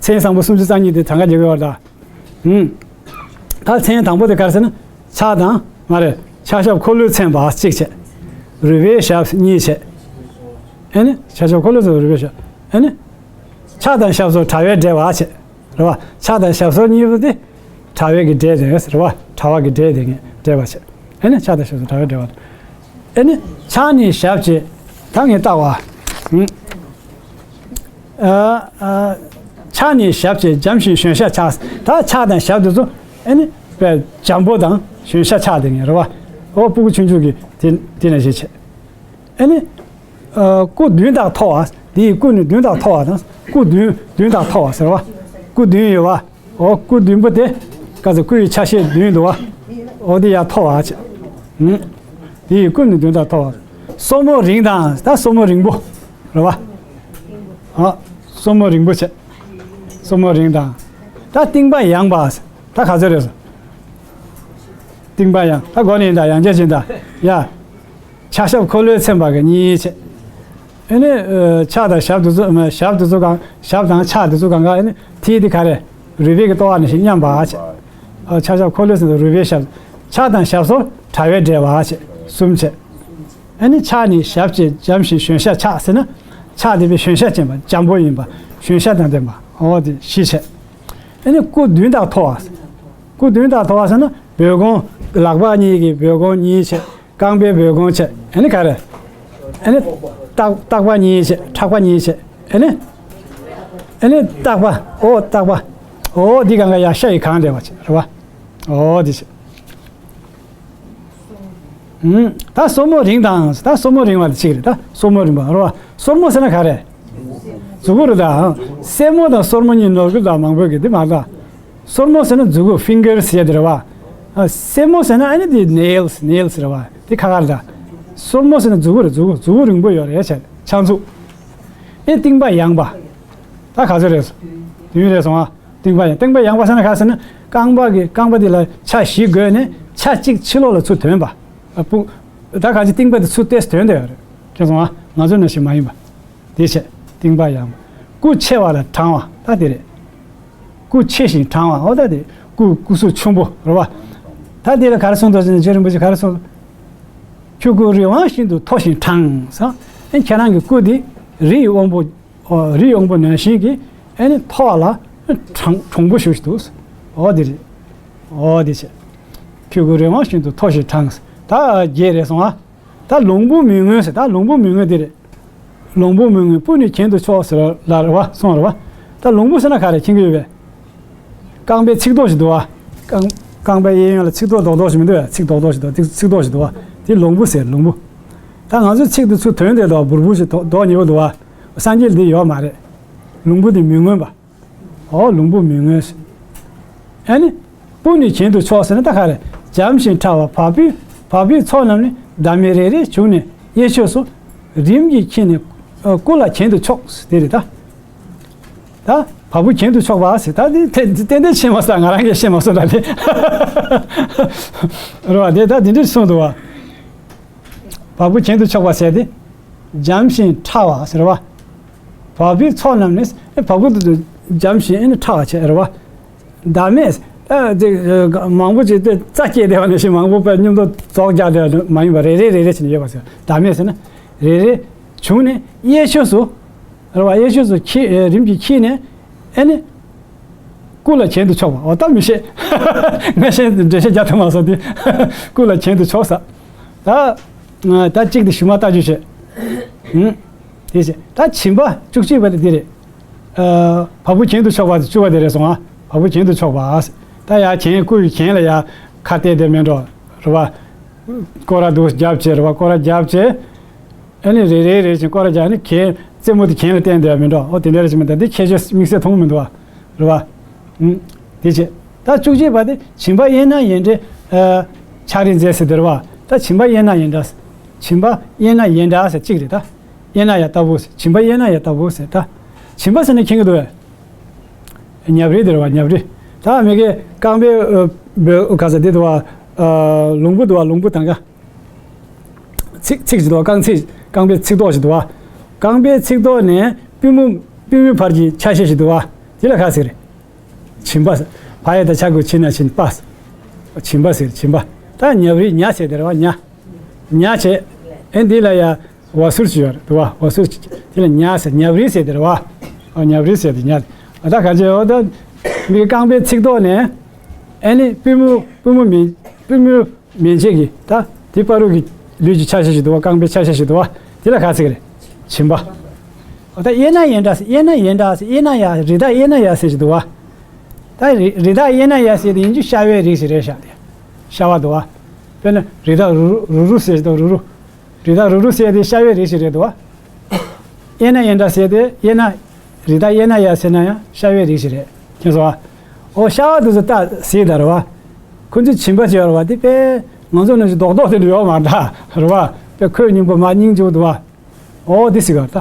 མཚན་བཟང་པོ་སུམ་ཅུ་རྩ་གཉིས་དེ་གྲངས་ཀ་རྒྱག་གི་ཡོད་རེད་ད། ཨུམ། ད་མཚན་དང་པོ་དེ་ག་རེ་ཟེར་ན། ཕྱག་དང་མ་རེད། ཕྱག་ཞབས་འཁོར་ལོས་མཚན་པ་གཅིག་བྱས། རུས་པའི་ཞབས་གཉིས་བྱས། ཨེ་ནི་ཕྱག་ཞབས་འཁོར་ལོས་མཚན་པ་རུས་པའི་ཞབས། ཨེ་ནི། ཕྱག་དང་ཞབས་སོགས་དྲ་བས་སྦྲེལ་བ་བྱས། རེད་བ། ཕྱག་དང་ཞབས་སོགས་གཉིས་པོ་དེ། དྲ་བས་ཀྱི་སྦྲེལ་དེ་རེད་བ། དྲ་བ་གི་སྦྲེལ་དེ་ངས་སྦྲེལ་བ་བྱས། ཨེ་ནི་ཕྱག་དང་ཞབས་སོགས་དྲ་བས་སྦྲེལ་བ། ཨེ་ནི། ཕྱག་ནི་ཞབས་བྱས། ད་ངས་བལྟ་བ། ཨུམ། ཨ། ཨ། ཕྱག་ནི་ཞབས་བྱས་འཇམ་ཞིང་གཞོན་ཤ་ཆགས། ད་ཕྱག་དང་ཞབས་དེ་ཚོ་ཨེ་ནི་དཔེ་འཇམ་པོ་དང་གཞོན་ཤ་ཆགས་དེ་ངས་རེད་བ། ཨོ་སྤུ་གུ་ཆུང་ཆུང་གི་དེ་དེ་ནས་བྱས་བྱས། ཨེ་ནི། ཨ། སྐུ་མདུན་དང་མཐོ་བ། དེའི་སྐུ་ནི་མདུན་དང་མཐོ་བ་དང་། སྐུ་མདུན་མདུན་དང་མཐོ་བ་ཟེར་བ། སྐུ་མདུན་ཡོད་བ། ཨོ་སྐུ་མདུན་པོ་དེ། ཀ་ཚ་སྐུ་ཡི་ཆ་ཤས་མདུན་འདུག་བ། ཨོ་དེ་ཡར་མཐོ་བ་བྱས། ཨུམ། དེ་ཡི་སྐུ་ནི་མདུན་དང་མཐོ་བ། སོར་མོ་རིང་དང་ད་སོར་མོ་རིང་པོ། རེད་བ། ཨ། སོར་མོ་རིང་པོ་བྱས། སོར་མོ་རིང་དང་། ད་རྟིང་པ་ཡངས་པ། ད་ག་ཚོད་རེད་ཟེར། རྟིང་པ་ཡངས། ད་གོ་ནི་ཡིན་ད། ཡང་བསྐྱར་བྱས་ད། ཡ། ཕྱག་ཞབས་འཁོར་ལོས་མཚན་པ་གི་གཉིས་བྱས། ཨེ་ནི། ཨ། ཕྱག་དང་ཞབས་དེ་ཚོ། ཞབས་དེ་ཚོ་གང་། ཞབས་དང་ཕྱག་དེ་ཚོ་གང་ག་ཨེ་ནི་མཐིལ་དེ་ག་རེ། རུས་པའི་གི་ལྟོ་བ་ནང་བཞིན་མཉམ་པ་བྱས། ཨ། ཕྱག་ཞབས་འཁོར་ལོས་མཚན་པ་རུས་པའི་ཞབས། ཕྱག་དང་ཞབས་སོགས་དྲ་བས་སྦྲེལ་བ་བྱས། གསུམ་བྱས། ཨེ་ནི་ཕྱག་ནི་ཞབས་བྱས་འཇམ་ཞིང་གཞོན་ཤ་ཆགས་ཟེར་ན། ཕྱག་དེ་བས་གཞོན་ཤ་ཅན་པ། འཇམ་པོ་ཡིན་པ། གཞོན་ཤ་དང་ལྡན་པ། འོ་དེ་བཞི་བྱས། ཨེ་ནི་སྐུ་མདུན་དང་མཐོ་བ། སྐུ་མདུན་དང་མཐོ་བ་ཟེར་ན། བོད་གོང་། ལག་པ་གཉིས་ཀྱིས་བོད་གོང་གཉིས་བྱས། རྐང་པས་བོད་གོང་བྱས། ཨ་ནི་ག་རེ། ཨ་ནི་ལྟག་ལྟག་པ་གཉིས་བྱས། ཕྲག་པ་གཉིས་བྱས། ཨ་ནི། ཨ་ནི་ལྟག་པ། ཨོ་ལྟག་པ། ཨོ་འདི་གང་ག་ཡ་ཤ་ཡི་གང་བསྡད་པ་བྱས་རེད་བ། ཨོ་འདི་བྱས། ཨུམ། ད་སོར་མོ་རིང་དང་། ད་སོར་མོ་རིང་བ་དེ་གཅིག་རེད། ད་སོར་མོ་རིང་བ་རེད་བ། སོར་མོ་ཟེར་ན་ག་རེ། མཛུ་གུ་རེད་ད། སེན་མོ་དང་སོར་མོ་གཉིས་ནོར་འཁྲུལ་དང་མང་པོ་གི་འདི་མ་རེད་ད། སོར་མོ་ཟེར་ན་མཛུ་གུ། ཕིང་གར་ཟེར་དེ་རེད་བ། ཨ་སེན་མོ་ཟེར་ན་ཨ་ནི་དེ་ནེལ་སི། ནེལ་སི་རེད་བ། དེ་ཁ་ཁ་རེད་ད། སོར་མོ་ཟེར་ན་མཛུ་གུ་རེད། མཛུ་གུ། མཛུ་གུ་རིང་པོ་ཡོད་རེད་བྱས། ཕྱག་མཛུབ། ཨེ་རྟིང་པ་ཡངས་པ། ད་ག་ཚོད་རེད། དུས་རེད་སོང་ཨ། རྟིང་པ་ཡངས། རྟིང་པ་ཡངས་པ་ཟེར་ན་ག་ཟེར་ན། རྐང་པ་གི། རྐང་པ་འདི་ལ་ཆ་བཞི་བགོས་ནས་ཆ་གཅིག་ཕྱི་ལོགས་ལ་ཚུར་དོན་པ། ཨ་སྤུ། ད་ག་ཅི་རྟིང་པ་དེ་ཚུར་ཏོག་ཙམ་དོན་བསྡད་ཡོད་རེད། མཁྱེན་སོང་ཨ། ང་ཚོ་ནང་བཞིན་མ་ཡིན་པ། དེ་བྱས། རྟིང་པ་ཡངས་པ། སྐུ་ཆེ་བ་ལ་དྲང་བ་ད་དེ་རེད། སྐུ་ཆེ་ཞིང་དྲང་བ། འོ་ད་དེ། སྐུ། སྐུ་གཟུགས་ཆུང་པོ་རེད་བ། ད་དེ་ལ་ག་རེ་གསུངས་འདུག་ཟེར་ན། རྗེ་རིན་པོ་ཆེ་ག་རེ་གསུངས། ཁྱོད་སྐུ་རི་དབང་བཞིན་དུ་མཐོ་ཞིང་དྲང་ཟེར། ཨེ་ཁྱེད་རང་གི་སྐུ་དེ་རི་ཡི་དབང་པོ། ཨོ་རི་ཡི་དབང་པོ་ནང་བཞིན་གྱི། ཨེ་ནི་མཐོ་བ་ལ་དྲང་། དྲང་པོ་ཞེ་པོ་ཞིག་འདུག། ཨོ་དེ་རེད། ཨོ་དེ་བྱས། ཁྱོད་སྐུ་རི་དབང་བཞིན་དུ་མཐོ་ཞིང་དྲང་། ད་བརྒྱད་རེད་སོང་ཨ། ད་ལོང་བུ་མི་མངོན་ཟེར། ད་ལོང་བུ་མི་མངོན་དེ་རེད། ལོང་བུ་མི་མངོན་སྤུ་ནི་གྱེན་དུ་ཕྱོགས་ཟེར་ལ་རེད་བ། སོང་རེད་བ། ད་ལོང་བུ་ཟེར་ན་ག་རེ། མཁྱེན་གྱི་ཡོད་པས། རྐང་པའི་ཚིགས་རྡོག་ཞིག་འདུག་བ། རྐང་། རྐང་པའི་གཡས་གཡོན་ལ་ཚིགས་རྡོག་རྡོག་རྡོག་ཞིག་མི་འདུག་བས། ཚིགས་རྡོག་རྡོག་ཞིག་འདུག། ཚིགས་རྡོག་ཞིག་འདུག་བ། དེ་ལོང་བུ་ཟེར། ལོང་བུ། ད་ང་ཚོའི་ཚིགས་དེ་ཚུར་དོན་དེ་འདུག་བ། སྦུར་སྦུར་ཞིག་རྡོག་རྡོག་ཉེ་པོ་འདུག་བ། སངས་རྒྱས་ལ་འདི་ཡོད་མ་རེད། ལོང་བུ་དེ་མི་མངོན་པ། ཨོ་ལོང་བུ་མི་མངོན། ཨ་ནི། སྤུ་ནི་གྱེན་དུ་ཕྱོགས་ཟེར་ན་ད་ག་རེ། འཇམ་ཞིང་ཕྲ་བ་བ་སྤུའི། བ་སྤུའི་ཚོགས་རྣམས་ནི་འདབ་མའི་རེ་རེ་བྱུང་ནས་གཡས་ཕྱོགས་སུ། རིམ་གྱིས་འཁྱིལ་ནས། ཨ་སྐུ་ལ་གྱེན་དུ་ཕྱོགས་ཟེར་དེ་རེད་ད། ད་བ་སྤུ་གྱེན་དུ་ཕྱོགས་པ་ཟེར། ད་དེ་ཏན་ཏན་ཏན་ཏན་ཤེས་མ་སོང་། ང་རང་གིས་ཤེས་མ་སོང་ད་དེ། རེད་བ། དེ་ད་དེ་འདྲས་གསུངས་འདུག་བ། བ་སྤུ་གྱེན་དུ་ཕྱོགས་པ་ཟེར་དེ། འཇམ་ཞིང་ཕྲ་བ་ཟེར་བ། བ་སྤུའི་ཚོགས་རྣམས་ནི། ཨེ་བ་སྤུ་དེ་འཇམ་ཞིང་ཨེ་ནི་ཕྲ་བ་བྱས་རེད་བ། འདབ་མས། ཨ་དེ་མང་པོ་ཅིག་དེ་རྩ་སྐྱེས་བསྡད་པ་ནང་བཞིན། མང་པོ་པའི་མཉམ་དུ་རྫོགས་རྒྱག་བསྡད་པ་མ་ཡིན་པ། རེ་རེ་རེ་རེ་བྱས་ནས་ཡོད་པ་ཟེར། འདབ་མས་ཟེར་ན། རེ་རེ་བྱུང་ནས་གཡས་ཕྱོགས་སུ། རེད་བ། གཡས་ཕྱོགས་སུ་འཁྱིལ། ཨེ་རིམ་གྱིས་འཁྱིལ་ནས། ཨེ་ནི། སྐུ་ལ་གྱེན་དུ་ཕྱོགས་པ། འོ་ད་མི་ཤེས། ངས་ཤེས་འགྲེལ་བཤད་རྒྱག་ཐུབ་མ་སོང་དེ། སྐུ་ལ་གྱེན་དུ་ཕྱོགས་ས། ད། ད་གཅིག་དེ་གཞུག་མ་ལྟ་རྒྱུ་བྱས། ཨུམ། དེ་བྱས། ད་བྱིན་པ་བཅུ་གཅིག་པ་དེ་འདི་རེད། ཨ་བ་སྤུ་གྱེན་དུ་ཕྱོགས་པ་དེ་བཅུ་པ་དེ་རེད་སོང་ཨ། བ་སྤུ་གྱེན་དུ་ཕྱོགས་པ། ད་ཡ་གྱེན། སྐུ་ཡི་གྱེན་ལ་ཡ་ཁ་གཏད་དེ་མེད་འགྲོ། རེད་བ། སྐོར་ར་འདུག་རྒྱབ་བྱས། རེད་བ། སྐོར་ར་རྒྱབ་བྱས། ཨ་ནི་རེ་རེ་རེ་བཞིན་སྐོར་ར་རྒྱག་ནི་གྱེན། རྩེ་མོ་དེ་གྱེན་ལ་བསྟན་བསྡད་པ་མིན་འགྲོ། ཨོ་དེ་འདྲ་རེ་བྱེད་མི་འདུག། འདི་ཁྱད་ཆོས་དམིགས་བསལ་མཐོང་མི་འདུག་བ། རེད་བ། ཨུམ། དེ་བྱས། ད་བཅུ་གཅིག་པ་དེ་བྱིན་པ་དབྱེ་ན་ཡོན་ཏན། ཨ་ཕྱག་རིས་མཛད་ཟེར་དེ་རེད་བ། ད་བྱིན་པ་དབྱེ་ན་ཡོན་ཏན། བྱིན་པ་དབྱེ་ན་ཡོན་ཏན་ཟེར་གཅིག་རེད་ད། དབྱེ་ན་ཡ་ལྟ་བུ་ཟེར། བྱིན་པ་དབྱེ་ན་ཡ་ལྟ་བུ་ཟེར་ད། བྱིན་པ་ཟེར་ན་མཁྱེན་གྱི་འདུག་བས། ཉབ་རིས་དེ་རེད་བ། ཉབ་རིས། ད་མི་གི་རྐང་པའི། ཨ་བོད་ག་ས་དེ་འདུག་བ། ཨ་ལོང་བུ་འདུག་བ། ལོང་བུ་དང་ག་ཚིགས། ཚིགས་ཀྱི་འདུག་བ། རྐང་ཚིགས། རྐང་པའི་ཚིགས་རྡོག་ཞིག་འདུག་བ། རྐང་པའི་ཚིགས་རྡོག་ནས་པུས་མོ། པུས་མོའི་བར་གྱི་ཆ་ཤས་ཤིག་འདུག་བ། དེ་ལ་ག་ཟེར། བྱིན་པ་ཟེར། བ་ཡ་བཏགས་བྱ་གི་གུ་བྱི་ན་བྱིན་པ། བྱིན་པ་ཟེར། བྱིན་པ། ད་ཉབ་རིས། ཉ་ཟེར་དེ་རེད་བ། ཉ། ཉ་བྱས། ཨེ་འདི་ལ་ཡ་བ་ཟུར་ཅིག་ཡོད་རེད་འདུག་བ། བ་ཟུར་ཅིག། དེ་ལ་ཉ་ཟེར། ཉབ་རིས་ཟེར་དེ་རེད་བ། ཨ་ཉབ་རིས་ཟེར་དེ་ཉ། ཨ་ད་ག་ཅི། འོ་ད་མི་རྐང་པའི་ཚིགས་ཐོག་ནས། ཨེ་ནི་པུས་མོ། པུས་མོ་མིན། པུས་མོ་མན་ཆད་ཀྱི་ད་དེ་བར་དུ་གི་ལུས་ཀྱི་ཆ་ཤས་ཤིག་འདུག་བ། རྐང་པའི་ཆ་ཤས་ཤིག་འདུག་བ། དེ་ལ་ག་ཟེར་གི་རེད། བྱིན་པ། འོ་ད་དབྱེ་ན་ཡོན་ཏན་ཟེར། དབྱེ་ན་ཡོན་ཏན་ཟེར། དབྱེ་ན་ཡ། རི་དྭགས་དབྱེ་ན་ཡ་ཟེར་ཞིག་འདུག་བ། ད་རི་རི་དྭགས་དབྱེ་ན་ཡ་ཟེར་དེ་ཡིན་རྒྱུ་ཤ་བའི་རིགས་ཤིག་རེད་ཤག་དེ། ཤ་བ་འདུག་བ། དཔེར་ན་རི་དྭགས་རུ་རུ་རུ་ཟེར་དང་། རུ་རུ། རི་དྭགས་རུ་རུ་ཟེར་དེ་ཤ་བའི་རིགས་ཤིག་རེད་འདུག་བ། དབྱེ་ན་ཡོན་ཏན་ཟེར་དེ། དབྱེ་ན། རི་དྭགས་དབྱེ་ན་ཡ་ཟེར་ན་ཡང་ཤ་བའི་རིགས་ཤིག་རེད། མཁྱེན་སོང་བ། འོ་ཤ་བ་དེ་ཚོ་ད་ཟེར་ད་རེད་བ། ཁོ་ཚོས་བྱིན་པ་བྱས་པ་རེད་བ། དེ་དཔེ་ང་ཚོ་ནང་བཞིན་རྡོག་རྡོག་དེ་འདྲ་ཡོད་མ་རེད་ད། རེད་བ། དཔེ་ཁོད་སྙོམས་པོ་མ་སྙིང་རྗེ་པོ་འདུག་བ། འོ་དེ་ཟེར་ག་རེད་ད།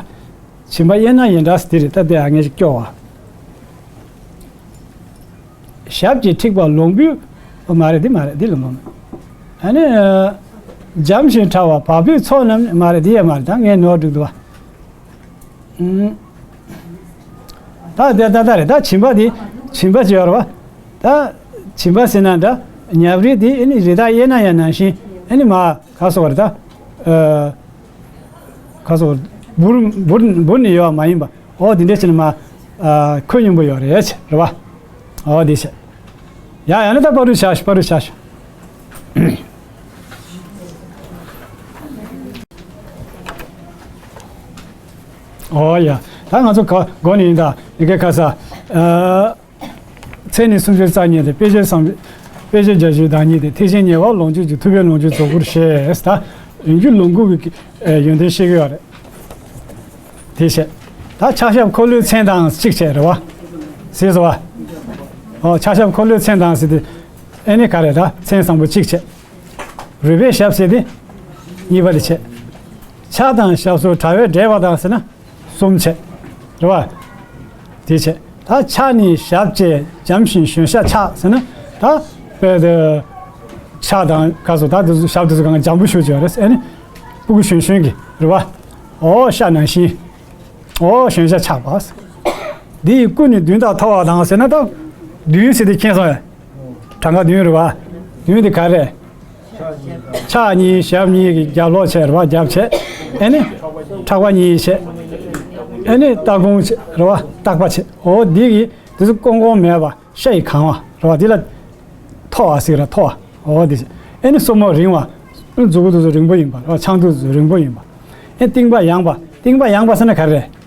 བྱིན་པ་དབྱེ་ན་ཡོན་ཏན་ཟེར་དེ་རེད་ད། དེ་ཨ་ངས་ཅིག་སྐྱོར་བ། ཞབས་ཀྱི་མཁྲིག་པ་ལོང་བུའི། ཨོ་མ་རེད། འདི་མ་རེད། འདི་ལ་མ་མེད། ཨ་ནི་འཇམ་ཞིང་ཕྲ་བ་བ་སྤུའི་ཚོགས་རྣམས། མ་རེད། འདི་ཡང་མ་རེད། ད་ངས་ནོར་འགྲིག་འདུག་བ། ཨུམ། ད་དེ་ད་ད་རེད། ད་བྱིན་པ་འདི་བྱིན་པ་བྱེད་པ་རེད་བ། ད་བྱིན་པ་ཟེར་ན་འདྲ། ཉབ་རིས་འདི་ཨ་ནི་རི་དྭགས་དབྱེ་ན་ཡ་ནང་བཞིན། ཨ་ནི་མ་ག་སོགས་རེད་ད། ཨ། ཁ་སོགས་འབུར་འབུར་འབུར་ནས་ཡོད་པ་མ་ཡིན་པ། འོ་དེ་འདྲ་བྱས་ནས་མ། ཨ་ཁོད་སྙོམས་པོ་ཡོད་རེད་རེད་བ། འོ་དེ་བྱས། ཡ་ཡང་ན་ད་པ་རུ་བྱ་ཞུ། པ་རུ་བྱ་ཞུ། ཨོ་ཡ། ད་ང་ཚོ་ག་གོ་ནི་ཡིན་ད། ཡི་གེ་ཁ་ས། ཨ། མཚན་ནི་སུམ་ཅུ་རྩ་གཉིས་ཏེ། དཔེ་བྱད་བསམ། དཔེ་བྱད་བརྒྱད་ཅུ་དང་གཉིས་ཏེ། ཐེག་ཆེན་ཉེ་བར་ལོངས་སྤྱོད་ཀྱི། ཐུབ་པས་ལོངས་སྤྱོད་རྫོགས་སྐུར་བཤད། ད་ཡོན་གྱི་ལོངས་སྐུ་གི་ཡོན་ཏན་བཤད་ཀྱི་ཡོད་རེད། དེ་བྱས། ད་ཕྱག་ཞབས་འཁོར་ལོའི་མཚན་དང་གཅིག་བྱས་རེད་བ། ཟེར་སོ་བ། ཨོ་ཕྱག་ཞབས་འཁོར་ལོའི་མཚན་དང་ཟེར་དུས། ཨེ་ནི་ག་རེ་ད་མཚན་བཟང་པོ་གཅིག་བྱས། རུས་པའི་ཞབས་ཟེར་དུས། གཉིས་པ་དེ་བྱས། ཕྱག་དང་ཞབས་སོར་དྲ་བས་འབྲེལ་བ་དང་ཟེར་ན། གསུམ་བྱས། རེད་བ། དེ་བྱས། ད་ཕྱག་ནི་ཞབས་བཅས་འཇམ་ཞིང་གཞོན་ཤ་ཆགས་ཟེར་ན། ད་དཔེ་དེ། ཕྱག་དང་ག་ཚོ་ད་དེ་ཚོ་ཞབས་དེ་ཚོ་གང་འཇམ་པོ་ཞུ་བྱས་རེད། ཨེ་ནི། སྤུ་གུ་གཞོན་གཞོན་གྱི་རེད་བ། ཨོ་ཤ་ནང་བཞིན། ཨོ་གཞོན་ཤ་ཆགས་པ། འདི་ཡི་སྐུ་ནི་བདུན་དང་མཐོ་བ་དང་ཟེར་ན། ད་བདུན་ཟེར་དེ་མཁྱེན་སོང་ཡ། གྲངས་ཀ་བདུན་རེད་བ། བདུན་དེ་ག་རེ། ཕྱག་གཉིས་ཞབས་གཉིས་ཀྱི་རྒྱབ་ལོགས་བྱས་རེད་བ། རྒྱབ་བྱས། ཨེ་ནི། ཕྲག་པ་གཉིས་བྱས། ཨེ་ནི་ལྟག་ཁུང་བྱས་རེད་བ། ལྟག་པ་བྱས། ཨོ་འདི་གི་དེ་ཚོ་ཀོང་ཀོང་མེད་པ། ཤ་ཡིས་གང་བ་རེད་བ། འདི་ལ་མཐོ་བ་ཟེར་ར། མཐོ་བ། འོ་འདི་བྱས། ཨེ་ནི་སོར་མོ་རིང་བ། མཛུ་གུ་དེ་ཚོ་རིང་པོ་ཡིན་པ་རེད་བ། ཆང་དུ་ཚོ་རིང་པོ་ཡིན་པ། ཨེ་རྟིང་པ་ཡངས་པ། རྟིང་པ་ཡངས་པ་ཟེར་ན་ག་རེ་རེད།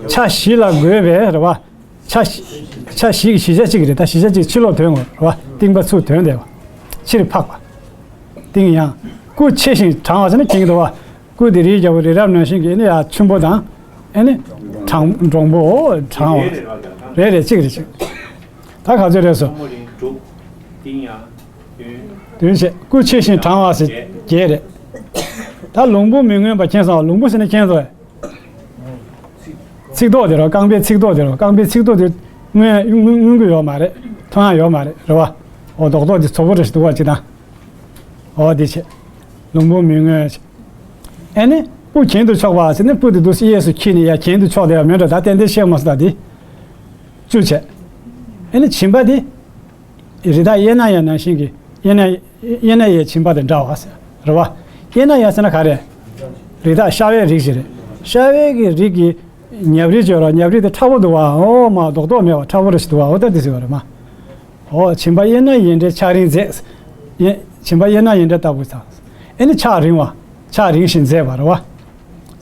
ཕྱག་བཞི་ལ་བགོས་པའི་རེད་བ། ཕྱག་བཞི། ཕྱག་བཞི་གི་བཞི་ཆ་གཅིག་རེད། ད་བཞི་ཆ་གཅིག་ཕྱི་ལོགས་དོན་ངོ་རེད་བ། རྟིང་པ་ཚུར་དོན་བསྡད་པ། ཕྱིར་འཕགས་པ། རྟིང་ཡངས། སྐུ་ཆེ་ཞིང་དྲང་བ་ཟེར་ན་མཁྱེན་གྱི་འདུག་བ། སྐུ་དེ་རིའི་རྒྱལ་པོ་རི་རབ་ནང་བཞིན་གྱི་ཨེ་ནི་ཡ་ཆེན་པོ་དང་། ཨེ་ནི། དྲང་། འདྲོང་པོ། ཨོ་དྲང་བ། རེད་རེད། གཅིག་རེད་གཅིག་ད་ག་ཚོད་རེད་སོ། བདུན་བྱས། སྐུ་ཆེ་ཞིང་དྲང་བ་ཟེར་བརྒྱད་རེད། ད་ལུང་པོ་མི་མངོན་པ་མཁྱེན་སོང་། ལུང་པོ་ཟེར་ན་མཁྱེན་སོང་། ཚིགས་ཐོག་དེ་རོ། རྐང་པའི་ཚིགས་ཐོག་དེ་རོ། རྐང་པའི་ཚིགས་ཐོག་དེ་མངོན་མངོན་མངོན་གྱི་ཡོད་མ་རེད། མཐོང་ཡ་ཡོད་མ་རེད། རེད་བ། ཨོ་རྡོག་རྡོག་དེ་ཚོ་བོ་རེ་ཞིག་འདུག་བ་ཅི་དང་། ཨོ་དེ་བྱས། ལུང་པོ་མི་མངོན། ཨེ་ནི། སྤུ་གྱེན་དུ་ཕྱོགས་པ་ཟེར་ནས་སྤུ་དེ་འདུག་གཡས་སུ་འཁྱིལ་ནས་ཡ་གྱེན་དུ་ཕྱོགས་བསྡད་པ་མེད་འགྲོ། ད་ཏན་ཏན་ཤེས་མ་སོང་ད་དེ། བཅུ་བྱས། ཨེ་ནི་བྱིན་པ་དེ། རི་དྭགས་ཡེ་ན་ཡ་ནང་བཞིན་གྱི་ཡེ་ན། ཡེ་ན་ཡའི་བྱིན་པ་དང་འདྲ་བ་ཟེར། རེད་བ། ཡེ་ན་ཡ་ཟེར་ན་ག་རེ། རི་དྭགས་ཤ་བའི་རིགས་ཤིག་རེད། ཤ་བའི་གི་རིགས་ཀྱི། ཉབ་རིལ་བྱོས་ར། ཉབ་རིལ་དེ་མཁྲེགས་པོ་འདུག་བ། ཨོ་མ་རྡོག་རྡོག་མེད་པ་མཁྲེགས་པོ་རེ་ཞིག་འདུག་བ། ཨོ་ད་དེ་ཟེར་བ་རེད་མ། ཨོ་བྱིན་པ་ཡེ་ན་ཡེ་འདྲའི་ཕྱག་རིང་མཛད། ཡེ། བྱིན་པ་ཡེ་ན་ཡེ་འདྲ་ལྟ་བུ་ཙང་། ཨེ་ནི་ཕྱག་རིང་བ། ཕྱག་རིང་ཞིང་མཛེས་པ་རེད་བ།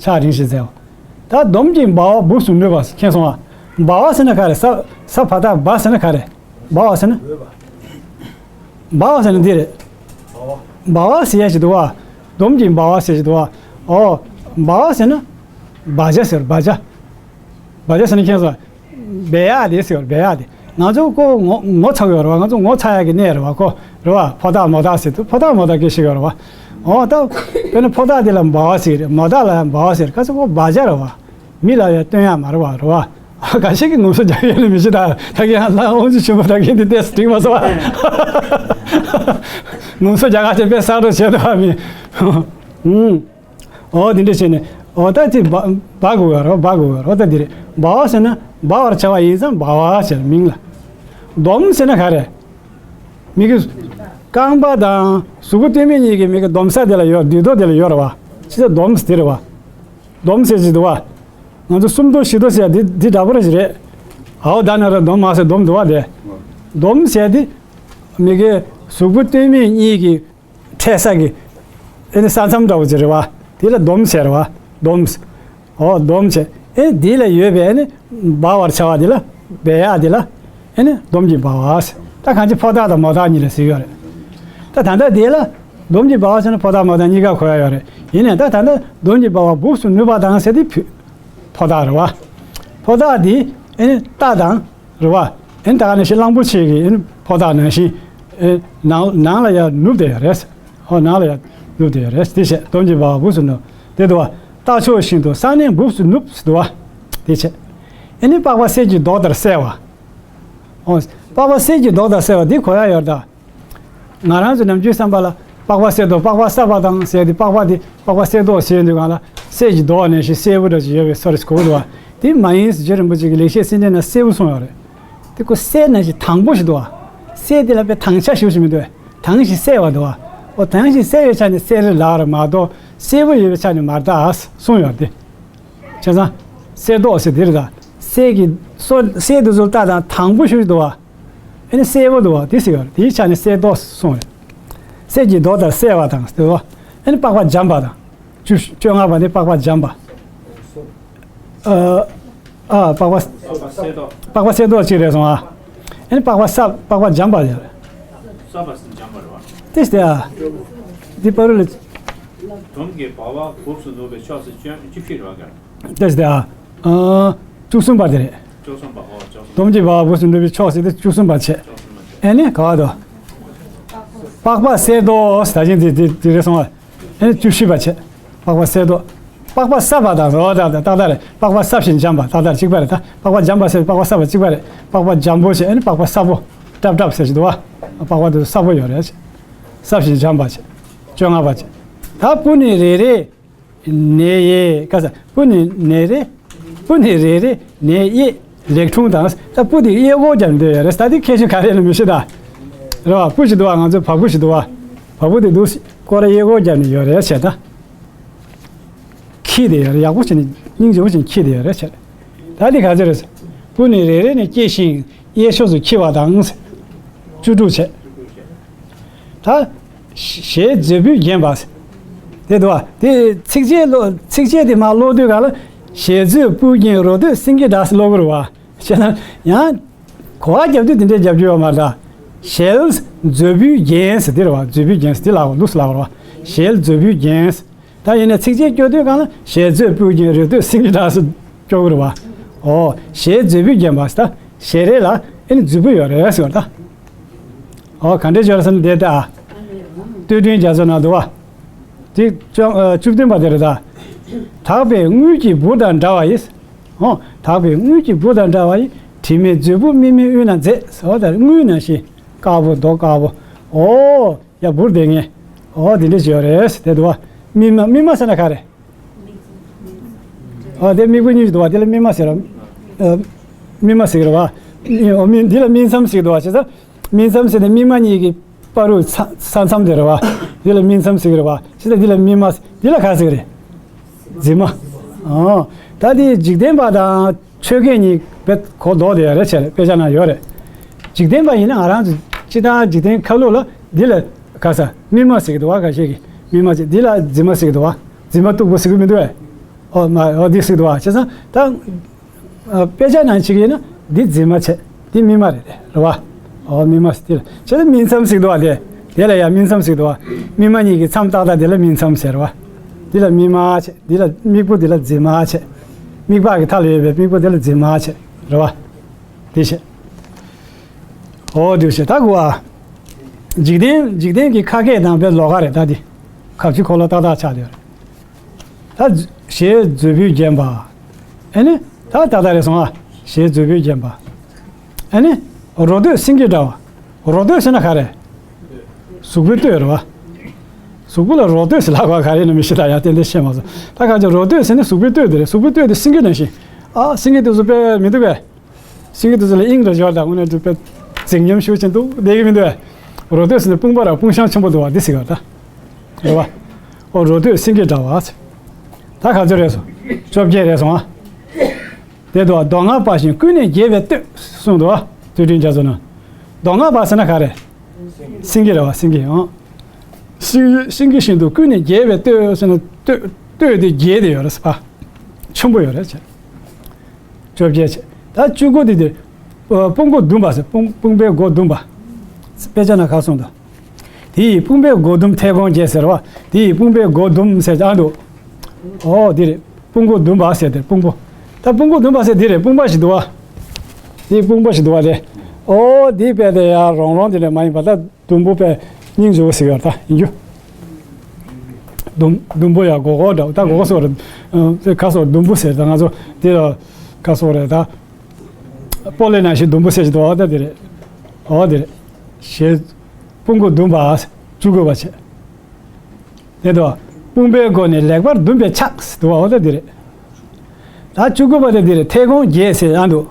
ཕྱག་རིང་ཞིང་མཛེས་པ། ད་འདོམ་གྱིས་སྦ་བ་སྦུབས་སུ་ནུས་པ་མཁྱེན་སོང་ང་། སྦ་བ་ཟེར་ན་ག་རེ། ས་ས་བ་ད་སྦ་ཟེར་ན་ག་རེ། སྦ་བ་ཟེར་ན། སྦ་བ་ཟེར་ན་འདི་རེད། སྦ་བ་ཟེར་ཡ་ཞིག་འདུག་བ། འདོམ་གྱིས་སྦ་བ་ཟེར་ཞིག་འདུག་བ། ཨོ། སྦ་བ་ཟེར་ན། སྦ་བྱ་ཟེར། སྦ་བྱ། སྦ་བྱ་ཟེར་ན་མཁྱེན་སོང་། སྦས་ཡག་དེ་ཟེར་བ། སྦས་ཡག་དེ། ང་ཚོ་ཁོ་ངོ་ངོ་ཚ་གི་ཡོད་རེད་བ། ང་ཚོ་ངོ་ཚ་ཡག་གི་གནས་རེད་བ་ཁོ། རེད་བ། ཕོ་རྟགས་མོ་རྟགས་ཟེར་དུས་ཕོ་རྟགས་མོ་རྟགས་སྐད་ཤེས་ཡོད་རེད་བ། འོ་ད། དཔེར་ན་ཕོ་རྟགས་དེ་ལ་སྦ་བ་ཟེར་རེད། མོ་རྟགས་ལ་ཡང་སྦ་བ་ཟེར། ཁ་ཚ་ཁོ་སྦ་བྱ་རེད་བ། མི་ལ་ཡང་སྟོན་ཡག་མ་རེད་བ། རེད་བ། ཁ་ཤས་ཀྱིས་ངོམ་སོ་རྒྱག་ཡོད་ནི་མི་ཤེས་ད། ད་གིན་ཡང་ལྷ་དབང་ཕྱུག་ཆེན་པོ་ད་གིན་དེ་ཏོག་ཙམ་འགྲིག་མ་སོང་བ། ངོམ་སོ་རྒྱག་ག་ཅེས་དཔེ་གསར་འགྲོ་བྱས་འདུག་བ་མི། ཧུམ། ཨོ་དེ་འདྲ་བྱས་ནས། ཨོ་ད་དེ་སྦ་སྦ་དགོས་ཡོད་རེད། སྦ་དགོས་ཡོད་རེད། ཨོ་ད་དེ་རེད། སྦ་བ་ཟེར་ན་སྦ་བར་བྱ་བ་ཡིན་ཙང་སྦ་བ་ཟེར་མིང་ལ། འདོམ་ཟེར་ན་ག་རེ། མི་གི་རྐང་པ་དང་གཟུགས་པོ་སྟོད་སྨད་གཉིས་ཀྱི་མི་གི་འདོམ་ས་དེ་ལ་ཡོད། འདུས་ཐོ་དེ་ལ་ཡོད་རེད་བ། ཅི་ཟེར་འདོམ་ཟེར་དེ་རེད་བ། འདོམ་ཟེར་གྱི་འདུག་བ། ང་ཚོ་སུམ་མདོ་བཞི་མདོ་ཟེར་ཡ་དེ་དེ་འདྲ་པོ་རེ་ཞིག་རེད། ཨའོ་ད་ན་ར་འདོམ་མ་ཟེར་འདོམ་འདུག་བ་དེ། འདོམ་ཟེར་ཡ་དེ། མི་གི་གཟུགས་པོ་སྟོད་སྨད་གཉིས་ཀྱི་འཕྲད་ས་གི། ཨེ་ནི་ས་མཚམས་འདྲ་བོ་ཅིག་རེད་བ། དེ་ལ་འདོམ་ཟེར་བ། འདོམ། ཨོ་འདོམ་བྱས། ཨེ་ནི་དེ་ལ་ཡོད་པའི་ཨེ་ནི་སྦ་བར་བྱ་བ་དེ་ལ། སྦས་ཡག་དེ་ལ། ཨེ་ནི་འདོམ་གྱིས་སྦ་བ་ཟེར། ད་གང་ཅི་ཕོ་རྟགས་དང་མོ་རྟགས་གཉིས་ལ་ཟེར་གྱི་ཡོད་རེད། ད་ད་ལྟ་དེ་ལ་འདོམ་གྱིས་སྦ་བ་ཟེར་ན་ཕོ་རྟགས་མོ་རྟགས་གཉིས་ཀ་གོ་ཡ་ཡོད་རེད། ཡིན་ནའི་ད་ད་ལྟ་འདོམ་གྱིས་སྦ་བ་སྦུབས་སུ་ནུས་པ་དང་ཟེར་དེ་ཕོ་ཕོ་རྟགས་རེད་བ། ཕོ་རྟགས་དེ་ཨེ་ནི་རྟ་དང་། རེད་བ། ཨེ་ནི་ད་ག་ནང་བཞིན་གླང་པོ་ཆེ་གི་ཨེ་ནི་ཕོ་རྟགས་ནང་བཞིན། ཨེ་ནང་ནང་ལ་ཡར་ནུབ་བསྡད་ཡོད་རེད། ཧོ་ནང་ལ་ཡར་ནུབ་བསྡད་ཡོད་རེད། དེ་བྱས་འདོམ་གྱིས་སྦ་བ་སྦུབས་སུ་ནུབ། དེ་འདུག་བ། རྟ་མཆོག་བཞིན་དུ་ས་གནོན་སྦུབས་སུ་ནུབ་ཟེར་འདུག་བ། དེ་བྱས། ཨེ་ནི་པགས་པ་གསེར་གྱི་མདོག་ལྟར་གསལ་བ། ཨོ། པགས་པ་གསེར་གྱི་མདོག་ལྟར་གསལ་བ་འདི་གོ་ཡ་ཡོད་ད། ང་རང་ཚོ་ནམ་རྒྱུན་བསམ་པ་ལ་པགས་པ་གསེར་མདོག་པགས་པ་གསར་པ་དང་ཟེར་ཏེ་པགས་པ་འདི་པགས་པ་གསེར་མདོག་ཟེར་འདུག་ག་ལ། གསེར་གྱི་མདོག་ནང་བཞིན་གསལ་པོ་འདྲ་ཅིག་ཡོད་པའི་བཟོ་འདྲ་ཞིག་གོ་གི་འདུག་བ། དེ་མ་ཡིན་ཟེར། རྗེ་རིན་པོ་ཆེ་གི་ལེགས་བཤད་སེམས་འགྲེལ་ནང་གསལ་པོ་གསུངས་ཡོད་རེད། དེ་ཁོ་གསེར་ནང་བཞིན་དྭངས་པོ་ཞིག་འདུག་བ། གསེར་དེ་ལ་དཔེ་དྭངས་ཆ་ཞེ་པོ་ཞིག་མི་འདུག་བས། དྭངས་ཤིང་གསལ་བ་འདུག་བ། ཨོ་དྭངས་ཤིང་གསལ་བའི་ཆ་ནས་གསེར་རེད་ལབ་རེད་མ་གཏོགས་གསལ་པོ་ཡོད་པའི་ཆ་ནས་མ་རེད་ད་གསུངས་ཡོད་རེད་དེ། བྱས་ཙང་། གསེར་མདོག་ཟེར་དེ་རེད་ད། གསེར་གྱི་སོ་གསེར་དེ་ཚོ་ལྟ་དང་དྭངས་པོ་ཞེ་པོ་ཞིག་འདུག་བ། ཨ་ནི་གསལ་པོ་འདུག་བ། དེ་ཟེར་བ་རེད། དེའི་ཆ་ནས་གསལ་མདོག་གསུངས་རེད། གསེར་གྱི་མདོག་ལྟར་གསལ་བ་དང་ཟེར་བ། ཨ་ནི་པགས་པ་འཇམ་པ་དང་། བཅུ་བཅོ་ལྔ་པ་ནི་པགས་པ་འཇམ་པ། ཨ། ཨ། པགས་པ། པགས་པ་གསལ་མདོག་གཅིག་རེད་སོང་ཨ། ཨ་ནི་པགས་པ་སྲབ། པགས་པ་འཇམ་པ་ཡ། སྲབ་པ་ཟེར་འཇམ་པ་རེད་བ། དེ་སྟེ་ཨ། འདི་པ་རུ་ལ། དོམ་གྱི་བ་བ་སྦུབས་སུ་ནུབ་པའི་ཕྱོགས་སུ་བཅུ་བཅུ་བཞི་རེད་བ་ག། དེ་སྟེ་ཨ། ཨ། བཅུ་གསུམ་པ་དེ་རེད། བཅུ་གསུམ་པ། ཨོ། བཅུ་གསུམ་པ། དོམ་གྱི་བ་བ་སྦུབས་སུ་ནུབ་པའི་ཕྱོགས་སུ་དེ་བཅུ་གསུམ་པ་བྱས། བཅུ་གསུམ་པ་བྱས། ཨ་ནི་ག་བ་དོ། པགས་པ་གསལ་མདོག་ད་བཞིན་དེ་དེ་དེ་རེད་སོང་ཨ། ཨེ་ནི་བཅུ་བཞི་པ་བྱས། པགས་པ་གསལ་མདོག། པགས་པ་སྲབ་པ་དང་། རོ་དང་དང་ཏག་ཏག་རེད། པགས་པ་སྲབ་ཞིང་འཇམ་པ་ཏག་ཏག་གཅིག་པ་རེད། ད་པགས་པ་འཇམ་པ་ཟེར་པགས་པ་སྲབ་པ་གཅིག་པ་རེད། པགས་པ་འཇམ་པོ་བྱས། ཨེ་ནི་པགས་པ་སྲབ་པོ། སྲབ་སྲབ་ཟེར་གྱི་འདུག་བ། པགས་པ་དེ་སྲབ་པོ་ཡོད་རེད། སྲབ་ཞིང་འཇམ་པ་བྱས། བཅོ་ལྔ་པ་བྱས། ད་སྤུ་ནི་རེ་རེ་ནས་གཡས། ག་ས། སྤུ་ནི་ནས་རེ། སྤུ་ནི་རེ་རེ་ནས་གཡས་ལེགས་འཁྲུངས་དང་། ད་སྤུ་དེ་གཡས་སྐོར་རྒྱབ་འདོད་ཡོད་རེད། ད་དེ་ཁྱད་ཆོས་ག་རེ་ལ་མི་ཤེས་ད། རེད་བ། སྤུ་ཞིག་འདུག་བ། ང་ཚོའི་བ་སྤུ་ཞིག་འདུག་བ། བ་སྤུ་དེ་འདུག་སྐོར་ར་གཡས་སྐོར་རྒྱབ་ནས་ཡོད་རེད་བྱས་ད། འཁྱིལ་བསྡད་ཡོད་རེད། ཡག་པོ་བྱས་ནས་སྙིང་རྗེ་པོ་བྱས་ནས་འཁྱིལ་བསྡད་ཡོད་རེད་བྱས། ད་འདི་ག་ཚོད་རེད། སྤུ་ནི་རེ་རེ་ནས་སྐྱེས་ཤིང་གཡས་ཕྱོགས་སུ་འཁྱིལ་བ་དང་། བཅུ་དྲུག་བྱས། ད་ཞལ་མཛོད་སྤུས་བརྒྱན་པ། དེ་འདུག་བ། དེ་ཚིགས་བཅད་ཀློག་ཚིགས་བཅད་དེ་མར་ཀློག་དུས་ག་ལ་ཞལ་མཛོད་སྤུས་བརྒྱན་རོ་སྟོད་སེང་གེ་འདྲ་ཟེར་ཀློག་གི་རེད་བ། བྱས་ན་ཡང་གོ་བ་རྒྱབ་དུས་དེ་འདྲའི་རྒྱབ་རྒྱུ་ཡོད་མ་རེད་ད། ཞལ་མཛོད་སྤུས་བརྒྱན་ཟེར་དེ་རེད་བ། མཛོད་སྤུས་བརྒྱན་ཟེར་དེ་ལབ་དགོས། ལུགས་སུ་ལབ་དགོས་རེད་བ། ཞལ་མཛོད་སྤུས་བརྒྱན། ད་ཡིན་ན་ཚིགས་བཅད་སྐྱོར་དུས་གང་ལ་ཞལ་མཛོད་སྤུས་བརྒྱན་རོ་སྟོད་སེང་གེ་འདྲ་ཟེར་སྐྱོར་གི་རེད་བ། ཨོ། ཞལ་མཛོད་སྤུས་བརྒྱན་པ་ཟེར་ད། ཞལ་རས་ལ་ཨེ་ནི་མཛོད་སྤུ་ཡོད་རེད་ཟེར་བ་ད། ཨོ། ག་འདྲས་སྦྱོར་ཟེར་ན་དེ་ལྟ། སྟོད་འགྲེལ་རྒྱ་མཚོ་ན་འདུག་བ། དེ་བཅོ་ཨ་བཅུ་བདུན་པ་དེ་རེད་ད། དག་པའི་དངུལ་གྱི་སྦུར་དང་འདྲ་བ་ཡིས། ཨོ། དག་པའི་དངུལ་གྱི་སྦུར་དང་འདྲ་བ་ཡིས། དྲི་མེད་མཛོད་སྤུ་སྨིན་མའི་དབུས་ན་མཛེས། ཟེར་བ་ད་དངུལ་ནང་བཞིན་དཀར་པོ་མདོག་དཀར་པོ། ཨོ། ཡ་སྦུར་དེ་ངས། ཨོ་དེ་འདྲས་ཡོད་རེད་དེ་འདུག་བ། སྨིན་མ་སྨིན་མ་ཟེར་ན་ག་རེ། ཨ་དེ་སྨིག་པ་གཉིས་འདུག་བ། དེ་ལ་སྨིན་མ་ཟེར་ར། ཨ་སྨིན་མ་ཟེར་གི་རེད་བ། ཨོ་སྨིན་འདི་ལ་སྨིན་མཚམས་ཟེར་གི་འདུག་བ། བྱས་ཙང་སྨིན་མཚམས་ཟེར་ནས་སྨིན་མ་གཉིས་ཀྱི་བར་དུ་ས་ས་མཚམས་དེ་རེད་བ། འདི་ལ་སྨིན་མཚམས་ཟེར་གི་རེད་བ། བྱས་ཙང་འདི་ལ་སྨིན་མ། འདི་ལ་ག་ཟེར་གི་རེད། འཛིན་མ། ཨོ། ད་དེ་འཇིག་རྟེན་པ་དང་ཆོས་སྐད་གཉིས་དཔེ་གོ་ལྡོག་བསྡད་ཡོད་རེད་བྱས་རེད། དཔེ་ཆ་ནང་ཡོད་རེད། འཇིག་རྟེན་པ་ཡིན་ན་ང་རང་ཚོ་སྤྱི་བཏང་འཇིག་རྟེན་ཁ་ལུགས་ལ་འདི་ལ་ག་ས་སྨིན་མ་ཟེར་གི་འདུག་བ། ཁ་ཤས་ཀྱིས་སྨིན་མ་ཟེར། འདི་ལ་འཛིན་མ་ཟེར་གི་འདུག་བ། འཛིན་མ་སྟུག་པོ་ཟེར་གི་མི་འདུག་བས། ཨོ་མ་ཨོ་འདི་ཟེར་གི་འདུག་བ། བྱས་ཙང་ད་ཨ་དཔེ་ཆ་ནང་བྱེད་ཀྱི་ཡིན་ན་འདི་འཛིན་མ་བྱས། འདི་སྨིན་མ་རེད་རེད་བ། ཨོ་སྨིན་མ་ཟེར་འདི་ལ་བྱས་ཙང་སྨིན་མཚམས་ཟེར་གི་འདུག་བ། དེ་དེ་ལ་ཡང་སྨིན་མཚམས་ཟེར་གི་འདུག་བ། སྨིན་མ་གཉིས་ཀྱི་མཚམས་ཏག་ཏག་དེ་ལ་སྨིན་མཚམས་ཟེར་བ། འདི་ལ་སྨིན་མ་བྱས། འདི་ལ་སྨིག་པོ་འདི་ལ་འཛིན་མ་བྱས། སྨིག་པ་གི་མཐའ་ལ་ཡོད་པའི་སྨིག་པོ་འདི་ལ་འཛིན་མ་བྱས་རེད་བ། དེ་བྱས། ཨོ་དེ་བྱས་ད་གོ་ཨ། འཇིག་རྟེན་འཇིག་རྟེན་གྱི་ཁ་སྐད་དང་དཔེ་ལོགས་ཀ་རེད་ད་དེ། ཁ་ཕྱི་ཁོ་ལོ་ཏག་ཏག་ཆགས་ཡོད་རེད། ད་ཞལ་མཛོད་སྤུས་བརྒྱན་པ། ཨེ་ནི་ད་ཏག་ཏག་རེད་སོང་ཨ། ཞལ་མཛོད་སྤུས་བརྒྱན་པ། ཨེ་ནི་རོ་སྟོད་སེང་གེ་འདྲ་བ། རོ་སྟོད་ཟེར་ན་ག་རེ། གཟུགས་པོའི་སྟོད་རེད་བ། གཟུགས་པོ་ལ་རོ་སྟོད་ཟེར་ལབ་པ་ག་རེ་ཡིན་ན་མི་ཤེས་ད། ཡང་ཏན་ཏན་ཤེས་མ་སོང་། ད་ག་ཅི་རོ་སྟོད་ཟེར་ནི་གཟུགས་པོའི་སྟོད་དེ་རེད། གཟུགས་པོའི་སྟོད་དེ་སེང་གེ་ནང་བཞིན། ཨ་སེང་གེ་དེ་ཚོ་དཔེ་མི་འདུག་གས། སེང་གེ་དེ་ཚོ་ལ་དབྱིངས་རེ་སྦྱོར་དང་དངོས་གནས་དུ་དཔེ་རྫིག་ཉམས་ཤུགས་ཆེན་འདུག་བསྡད་ཀྱི་མི་འདུག་གས། རོ་སྟོད་ཟེར་ནི་དཔུང་པ་ར་དཔུང་ཤང་ཆེན་པོ་འདུག་བ་འདི་ཟེར་ག་ད། རེད་བ། ཨོ་རོ་སྟོད་སེང་གེ་འདྲ་བ། ད་ག་ཚོད་རེད་སོང་། བཅོ་བརྒྱད་རེད་སོང་ཨ། དེ་འདུག་བ། མདོ་སྔགས་པ་བཞིན་ཀུན་ནས་རྒྱས་པའི་སྟོད་གསུངས་འདུག་བ། རྩོད་འགྲེལ་རྒྱ་མཚོ་ན། མདོ་སྔགས་པ་ཟེར་ན་ག་རེ། སེང་གེ་རེད་བ། སེང་གེ་ཨང་། སེང་སེང་གེ་བཞིན་དུ་ཀུན་ནས་རྒྱས་པའི་སྟོད་ཟེར་ན་སྟོད་སྟོད་དེ་རྒྱས་ཏེ་ཡོད་རེད་ཟེར་བ། ཆེན་པོ་ཡོད་རེད་ཟེར། བཅོ་བརྒྱད་བྱས། ད་བཅུ་དགུ་དེ་དེ། ཨ་དཔུང་མགོ་ཟླུམ་པ་ཟེར། དཔུང་དཔུང་པའི་མགོ་ཟླུམ་པ། དཔེ་ཆ་ན་ཁ་གསུངས་དང་། དེ་ཡི་དཔུང་པའི་མགོ་ཟླུམ་མཐེ་བོང་རྒྱས་ཟེར་བ། དེ་ཡི་དཔུང་པའི་མགོ་ཟླུམ་ཟེར་ཨ་འདུག་ཨོ་དེ་རེད། དཔུང་མགོ་ཟླུམ་པ་ཟེར་དེ་དཔུང་པོ། ད་དཔུང་མགོ་ཟླུམ་པ་ཟེར་དེ་རེད། དཔུང་པ་ཞིག་འདུག་བ། དེ་དཔུང་པ་ཞིག་འདུག་བ་དེ། ཨོ་དེ་དཔེ་དེ་ཡང་རོང་རོང་དེ་འདྲ་མ་ཡིན་པ་ད། ཟླུམ་པོ་པའི་སྙིང་རྗེ་བོ་ཟེར་ཡོད་ད་ཡིན་རྒྱུ། ཟླུམ་ཟླུམ་པོ་ཡ་སྒོར་སྒོར་འདྲ་བོ་ད་སྒོར་སྒོར་སོགས་རེད། ཨ་ཁ་སོགས་ཟླུམ་པོ་ཟེར་ད་ང་ཚོ་དེ་ལ་ཁ་སོགས་རེད་ད། སྤོ་ལོ་ནང་བཞིན་ཟླུམ་པོ་ཟེར་གྱི་འདུག་བ་ད་དེ་རེད། ཨོ་དེ་རེད། ཞེས། དཔུང་མགོ་ཟླུམ་པ། བཅུ་དགུ་པ་བྱས། དེ་དུ། དཔུང་པའི་སྒོ་ནས་ལེགས་པར་ཟླུམ་པའི་ཕྱག་ཟེར་འདུག་བ་འོ་ད་དེ་རེད། ད་བཅུ་དགུ་པ་དེ་འདི་རེད། མཐེ་བོང་རྒྱས་ཟེར་ཡང་འདུག་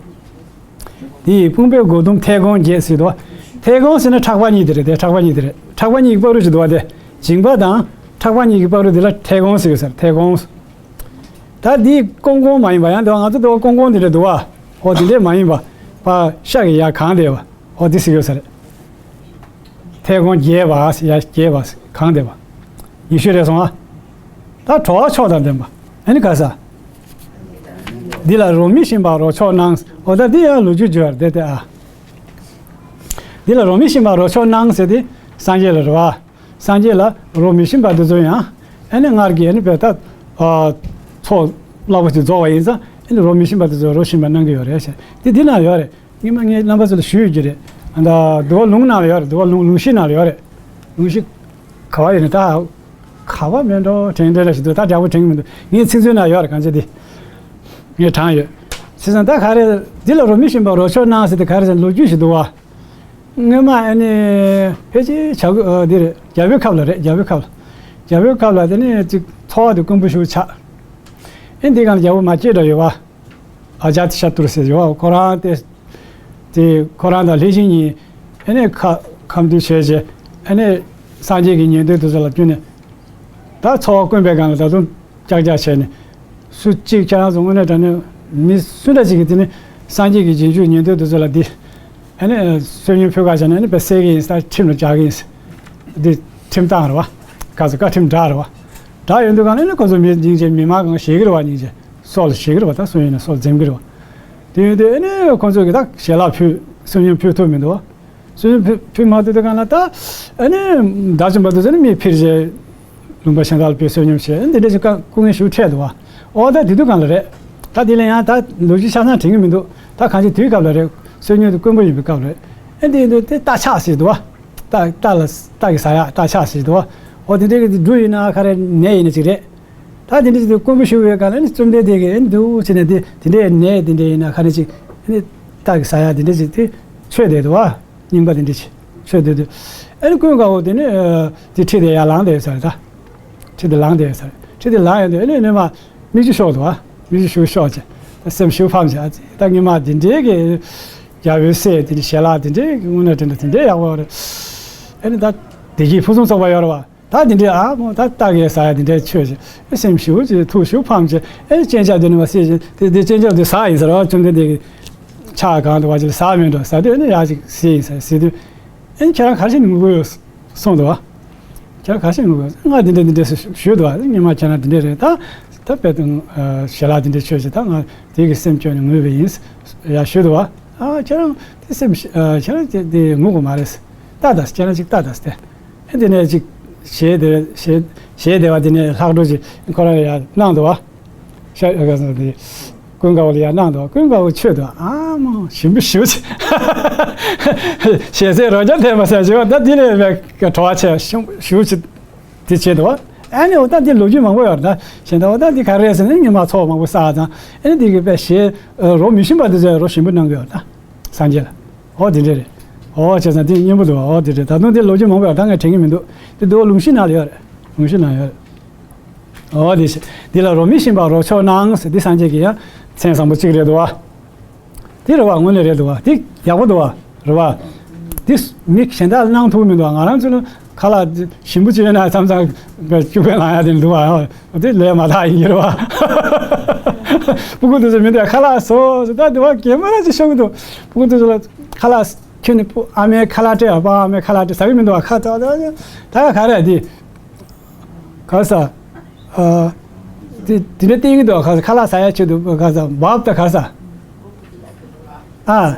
དེ་ཡི་དཔུང་པའི་སྒོ་ཟླུམ་མཐེ་བོང་རྒྱས་ཟེར་འདུག་མཐེ་བོང་ཟེར་ན་ཕྲག་པ་གཉིས་དེ་རེད་དེ། ཕྲག་པ་གཉིས་དེ་རེད། ཕྲག་པ་གཉིས་ཀྱི་བར་དུ་ཅིག་འདུག་བ་དེ། མཇིང་པ་དང་ཕྲག་པ་གཉིས་ཀྱི་བར་དུ་དེ་ལ་མཐེ་བོང་ཟེར་གི་ཟེར། མཐེ་བོང་། ད་འདི་ཀོང་ཀོང་མ་ཡིན་པ་ཡང་འདུག་ང་ཚོ་འདུག་ཀོང་ཀོང་དེ་འདྲ་འདུག་བ། འོ་དེ་འདྲས་མ་ཡིན་པ། པ་ཤ་གི་ཡ་གང་དེ་བ། ཨོ་འདི་ཟེར་ཡོད་ས་རེད། ཐལ་གོང་རྒྱས་པ་ཟེར་ཡ་རྒྱས་པ་ཟེར་གང་བསྡད་པ། ཉི་ཤུ་རེད་སོང་ཨ། ད་གྲོལ་བ་མཆོག་དང་ལྡན་པ། ཨ་ནི་ག་ས། འདི་ལ་རོ་མི་ཤིན་པ་རོ་མཆོག་སྣང་། ཨོ་ད་འདི་ཡང་ལོ་རྒྱུས་བརྗོད་ཡ་རེད་དེ་ཨ། འདི་ལ་རོ་མི་ཤིན་པ་རོ་མཆོག་སྣང་ཟེར་དེ་སངས་རྒྱས་ལ་རེད་བ། སངས་རྒྱས་ལ་རོ་མི་ཤིན་པ་དེ་ཚོ་ཡང་ཨ་ནི་སྔར་གྱི་ཨ་ནི་བས་ད་ཨ་ཚོགས་རླབས་པོ་ཆེ་རྫོགས་པ་ཡིན་ཙང་ཨ་ནི་རོ་མི་ཤིན་པ་དེ་ཚོ་རོ་ཤིན་པ་གནང་གི་ཡོད་རེད་ཟེར་དེ་འདི་ན་ཡོད་རེད། སྔོན་མ་ངས་རྣམ་པ་ཚོ་ལ་ཞུས་ཡོད་ཀྱི་རེད། ཨ་ད་འདུལ་བ་ལུང་ནང་ལ་ཡོད་རེད། འདུལ་བ་ལུང་ལུང་གཞི་ནང་ལ་ཡོད་རེད། ལུང་གཞི་ག་བ་ཡོད་ནི་ད་ག་བ་མེད་འགྲོ་དྲན་དྲན་ར་ཞིག་འདུག་ད་འདྲ་པོ་དྲན་གྱི་མི་འདུག་ངས་ཚིག་མཛོད་ནང་ཡོད་རེད། གང་ཅི་འདི་ངས་དྲངས་ཡོད། བྱས་ཙང་ད་ག་རེ་འདི་ལ་རོ་མི་ཤིན་པ་རོ་མཆོག་སྣང་ཟེར་དེ་ག་རེ་ཟེར་ལོ་རྒྱུས་ཤིག་འདུག་བ། སྔོན་མ་ཨ་ནི་ཕལ་ཆེར་བྱ་རྒོད་འདི་རེད། རྒྱལ་པོའི་ཁབ་ལ་རེད། རྒྱལ་པོའི་ཁབ་ལ་རྒྱལ་པོའི་ཁབ་ལ་དེ་ནས་ཅིག་འཚོ་བ་དེ་དཀོན་པོ་ཞིག་ཆགས། ཨེ་འདི་གང་ལ་རྒྱལ་པོ་མ་སྐྱེས་འདྲ་ཡོད་བ། ཨ་ཇཱ་ཏི་ཤ་ཏུ་རུ་ཟེར་ཡོད་བ། ཁོ་རང་དེ་དེ་ཁོ་རང་དང་ལྷས་བྱིན་གཉིས་ཨེ་ནས་ཁ་ཁམས་འདུས་བྱས་རྗེས་ཨེ་ནས་སངས་རྒྱས་ཀྱི་ཉན་ཐོས་དེ་ཚོ་ལ་བསྟུན་ནས་ད་འཚོ་བ་དཀོན་པའི་སྒང་ལ་ད་དུང་ཀྱག་ཀྱག་བྱས་ནས་སུ་གཅིག་ཁྱེད་རང་ཚོ་དངོས་གནས་དྲང་གནས་མི་སུ་འདྲ་ཅིག་གིས་དེ་ནི་སངས་རྒྱས་ཀྱི་རྗེས་འཇུག་ཉན་ཐོས་དེ་ཚོ་ལ་འདི་ཨེ་ནས་བསོད་སྙོམས་ཕུལ་ག་བྱས་ནས་ཨེ་ནས་དཔེ་བསད་ཀྱི་ཡིན་ས་ཁྲིམས་ལ་སྦྱར་གྱི་ཡིན་ས་འདི་ཁྲིམས་བཏང་རེད་བ། ག་ཚོད་བཀའ་ཁྲིམས་བསྒྲགས་རེད་བ། བསྒྲགས་ཡོང་དུས་གང་ནས་ནི་ཁོ་ཚོ་མི་སྙིང་རྗེ་མི་མང་གང་ཞེད་ཀྱི་རེད་བ། སྙིང་རྗེ་སྲོག་ལ་ཞེད་ཀྱི་རེད་བ། ད་སུ་ཡིན་ན་སྲོག་འཛེམ་གྱི་རེད་བ། དེ་ཡོད་དུས་ཨེ་ནས་ཁོ་ཚོ་གིས་ད་ཞལ་ལག་ཕུལ་བསོད་སྙོམས་ཕུལ་ཐུབ་མི་འདུག་བ། བསོད་སྙོམས་ཕུལ་ཕུལ་མ་ཐུབ་དུས་གང་ལ་ད་ཨ་ནི་བདག་ཅུང་པ་དེ་ཚོ་ནི་མི་ཕྱིར་བྱས་ལུང་པ་གཞན་དག་ལ་ཕུལ་བསོད་སྙོམས་བྱས་འདི་འདྲ་ཞིག་བཀའ་སྐུ་ངལ་ཞིག་འཕྲད་འདུག་བ། ཨོ་ད་དེ་དུས་གང་ལ་རེད། ད་དེ་ལ་ཡང་ད་ལོ་རྒྱུས་ཆ་ཚང་དྲན་གྱི་མི་འདུག་ད་གང་ཅི་དུས་སྐབས་ལ་རེད། བསོད་སྙོམས་དེ་དཀོན་པོ་ཡིན་པའི་སྐབས་རེད། ཨེ་འདི་ཡིན་དུས་དེ་རྟ་ཆག་ཟེར་འདུག་བ། རྟ་རྟ་ལ་རྟ་གི་ཟ་ཡག་རྟ་ཆག་ཟེར་འདུག་བ། ཨོ་དེ་འདྲའི་གི་འབྲུ་ཡིན་ན་ག་རེ་ནས་ཡིན་ན་ཅིག་རེད། ད་དེ་འདྲ་ཅིག་དེ་དཀོན་པོ་ཞུ་བའི་སྒང་ལ་ནི་བཅོམ་ལྡན་འདས་ཀྱིས་ཨེ་འདུག་བྱས་ནས་དེ་དེ་འདྲའི་ནས་དེ་འདྲའི་ཡིན་ན་ག་རེ་ཅིག་ཨེ་ནི་རྟ་གི་ཟ་ཡག་དེ་འདྲ་ཅིག་དེ་མཆོད་བསྡད་འདུག་བ། རྙིང་པ་དེ་འདྲ་ཅིག་མཆོད་བསྡད་དུས་ཨེ་ནི་ཀུན་དགའ་བོ་དེ་ནི་ཨ་དེ་ཁྲིད་དེ་ཡར་ལངས་བསྡད་ཡོད་ས་རེད་ད། ཁྲིད་དེ་ལངས་བསྡད་ཡོད་ས་རེད། ཁྲིད་དེ་ལངས་ཡོང་དུས་ཨེ་ནི་སྔོན་མ་མིག་ཆུ་ཤོར་འདུག་བ། མིག་ཆུ་ཤུགས་ཤོར་བྱས་ད་སེམས་ཤུགས་ཕམ་བྱས་ཨ་ཙི་ད་སྔོན་མ་དེ་འདྲའི་གི་རྒྱལ་པོའི་སྲས་དེ་འདྲ་ཞལ་ལག་དེ་འདྲའི་གི་དངོས་གནས་དྲན་ད་དེ་འདྲའི་ཡག་པོ་རེད། ཨེ་ནི་ད་བདེ་སྐྱིད་ཕུན་སུམ་ཚོགས་པ་ཡོད་རེད་བ། ད་དེ་འདྲའི་ཨ་མོ་ད་རྟ་གས་ཟ་ཡ་དེ་འདྲའི་ཆོས་ཅིག་ཨེ་སེམས་ཤུགས་ཅིག་ཐུགས་ཤུགས་ཕམ་ཅིག་ཨེ་སྤྱན་ཆབ་དེ་ནི་མ་ཟེར་ཅིག་དེ་དེ་སྤྱན་ཆབ་དེ་ཟ་ཡིན་ཟེར་བ། བཅོམ་ལྡན་འདས་ཀྱི་ཕྱག་གང་དུ་བ་ཅིག་ཟ་མི་འགྲོ་ཟ་དུས་ཨེ་ནི་ཡ་ཅིག་ཟེར་ཡིན་ཟེར་ཟེར་དུས་ཨེ་ཁྱེད་རང་ག་རེ་བྱས་ནས་ངུ་གི་ཡོད་གསུངས་འདུག་བ། ཁྱེད་རང་ག་རེ་བྱས་ནས་ངུ་གི་ཡོད། ང་དེ་འདྲ་དེ་འདྲ་ཞུས་འདུག་བ། སྔོན་མ་ཁྱེད་རང་དེ་འདྲ་རེད་ད། ད་དཔེ་དང་ཞལ་ལག་དེ་འདྲ་ཆོས་ཅིག་ད་ང་དེ་གི་སེམས་སྐྱོ་ནས་ངུས་པ་ཡིན་ཡ་ཞུས་འདུག་བ། ཨ་ཁྱེད་རང་དེ་སེམས་ཁྱེད་རང་དེ་དེ་ངུ་དགོས་མ་རེད། ད་ད་ཁྱེད་རང་ཅིག་ད་ད་དེ། ཨེ་དེ་ནས་ཅིག་ཞེས་དེ་ཞེས་ཞེས་དེ་བ་དེ་ནས་ལྷག་འགྲོ་ཅིག་ཁོ་རང་ཡར་གནང་འདུག་བ། ཤ་ཨ་ག་ཟེར་དེ་ཀུན་དགའ་བོ་ལ་ཡར་གནང་འདུག་བ། ཀུན་དགའ་བོ་ཆོས་འདུག་བ། ཨ་མ་ཞིམ་པོ་ཞེ་པོ་ཅིག་ཞལ་ཟས་རོ་བརྒྱ་འཐེན་པ་ཟེར་ཞེས་པ་ད་དེ་ནས་བྲོ་བ་ཆེ་ཞིམ་པོ་ཞེ་པོ་ཅིག་དེ་བྱས་འདུག་བ། ཨ་ནི་འོ་ད་དེ་ལོ་རྒྱུས་མང་པོ་ཡོད་རེད་ད། གཞན་ད་འོ་ད་དེ་ག་རེ་ཟེར་ན་ཉི་མ་ཚོགས་མང་པོ་བསགས་ཙང་ཨ་ནི་དེ་གི་དཔེ་ཞལ་རོ་མི་ཞིམ་པ་དེ་ཚོས་རོ་ཞིམ་པོ་གནང་གི་ཡོད་རེད་ད། སངས་རྒྱས་ལ། ཨོ་དེ་འདྲ་རེད། ཨོ་བྱས་ཙང་དེ་སྙན་པོ་འདུག་ཨོ་དེ་འདྲ་ད་དུང་དེ་ལོ་རྒྱུས་མང་པོ་ཡོད་ད་ངས་དྲན་གྱི་མི་འདུག་དེ་འདུག་ལུང་ཤིང་ནང་ལ་ཡོད་རེད། ལུང་ཤིང་ནང་ཡོད་རེད། ཨོ་དེ་ཤི་འདི་ལ་རོ་མི་ཤིན་པ་རོ་མཆོག་སྣང་ཟེར་འདི་སངས་རྒྱས་ཀྱི་ཡང་མཚན་བཟང་པོ་གཅིག་རེད་འདུག་བ། དེ་རེད་བ་དངོས་གནས་རེད་འདུག་བ་དེ་ཡག་པོ་འདུག་བ་རེད་བ། དེ་མི་གཞན་དག་ལ་གནང་ཐུབ་མི་འདུག་བ། ང་རང་ཚོ་ལ་ཁ་ལག་ཞིམ་པོ་ཅིག་ཡོད་ན་མཚམས་མཚམས་ཅུ་པའི་ལང་ཡ་དེ་འདུག་བ། དེ་ལས་མ་དག་ཡིན་གྱི་རེད་བ། སྤུ་གུ་དེ་ཚོ་མི་འདུག་ཁ་ལག་བཟོ་ཟེར་ད་འདི་བ་གད་མོ་ར་ཅིག་ཤོར་གི་འདུག་སྤུ་གུ་དེ་ཚོ་ལ་ཁ་ལག་ཁྱོད་ནི་སྤུ་ཨ་མའི་ཁ་ལག་སྤྲད་ཡ་པ་ཨ་མའི་ཁ་ལག་སྤྲད་ཟ་གི་མི་འདུག་བ། ཁ་ད་ད་ད་ག་རེ་འདི་ག་ས་ཨ་དེ་དེ་འདྲ་བསྟན་གི་འདུག་ག་ས་ཁ་ལག་ཟ་ཡ་ཆེད་དུ་ག་ས་བབ་ད་ག་ས། ཨ།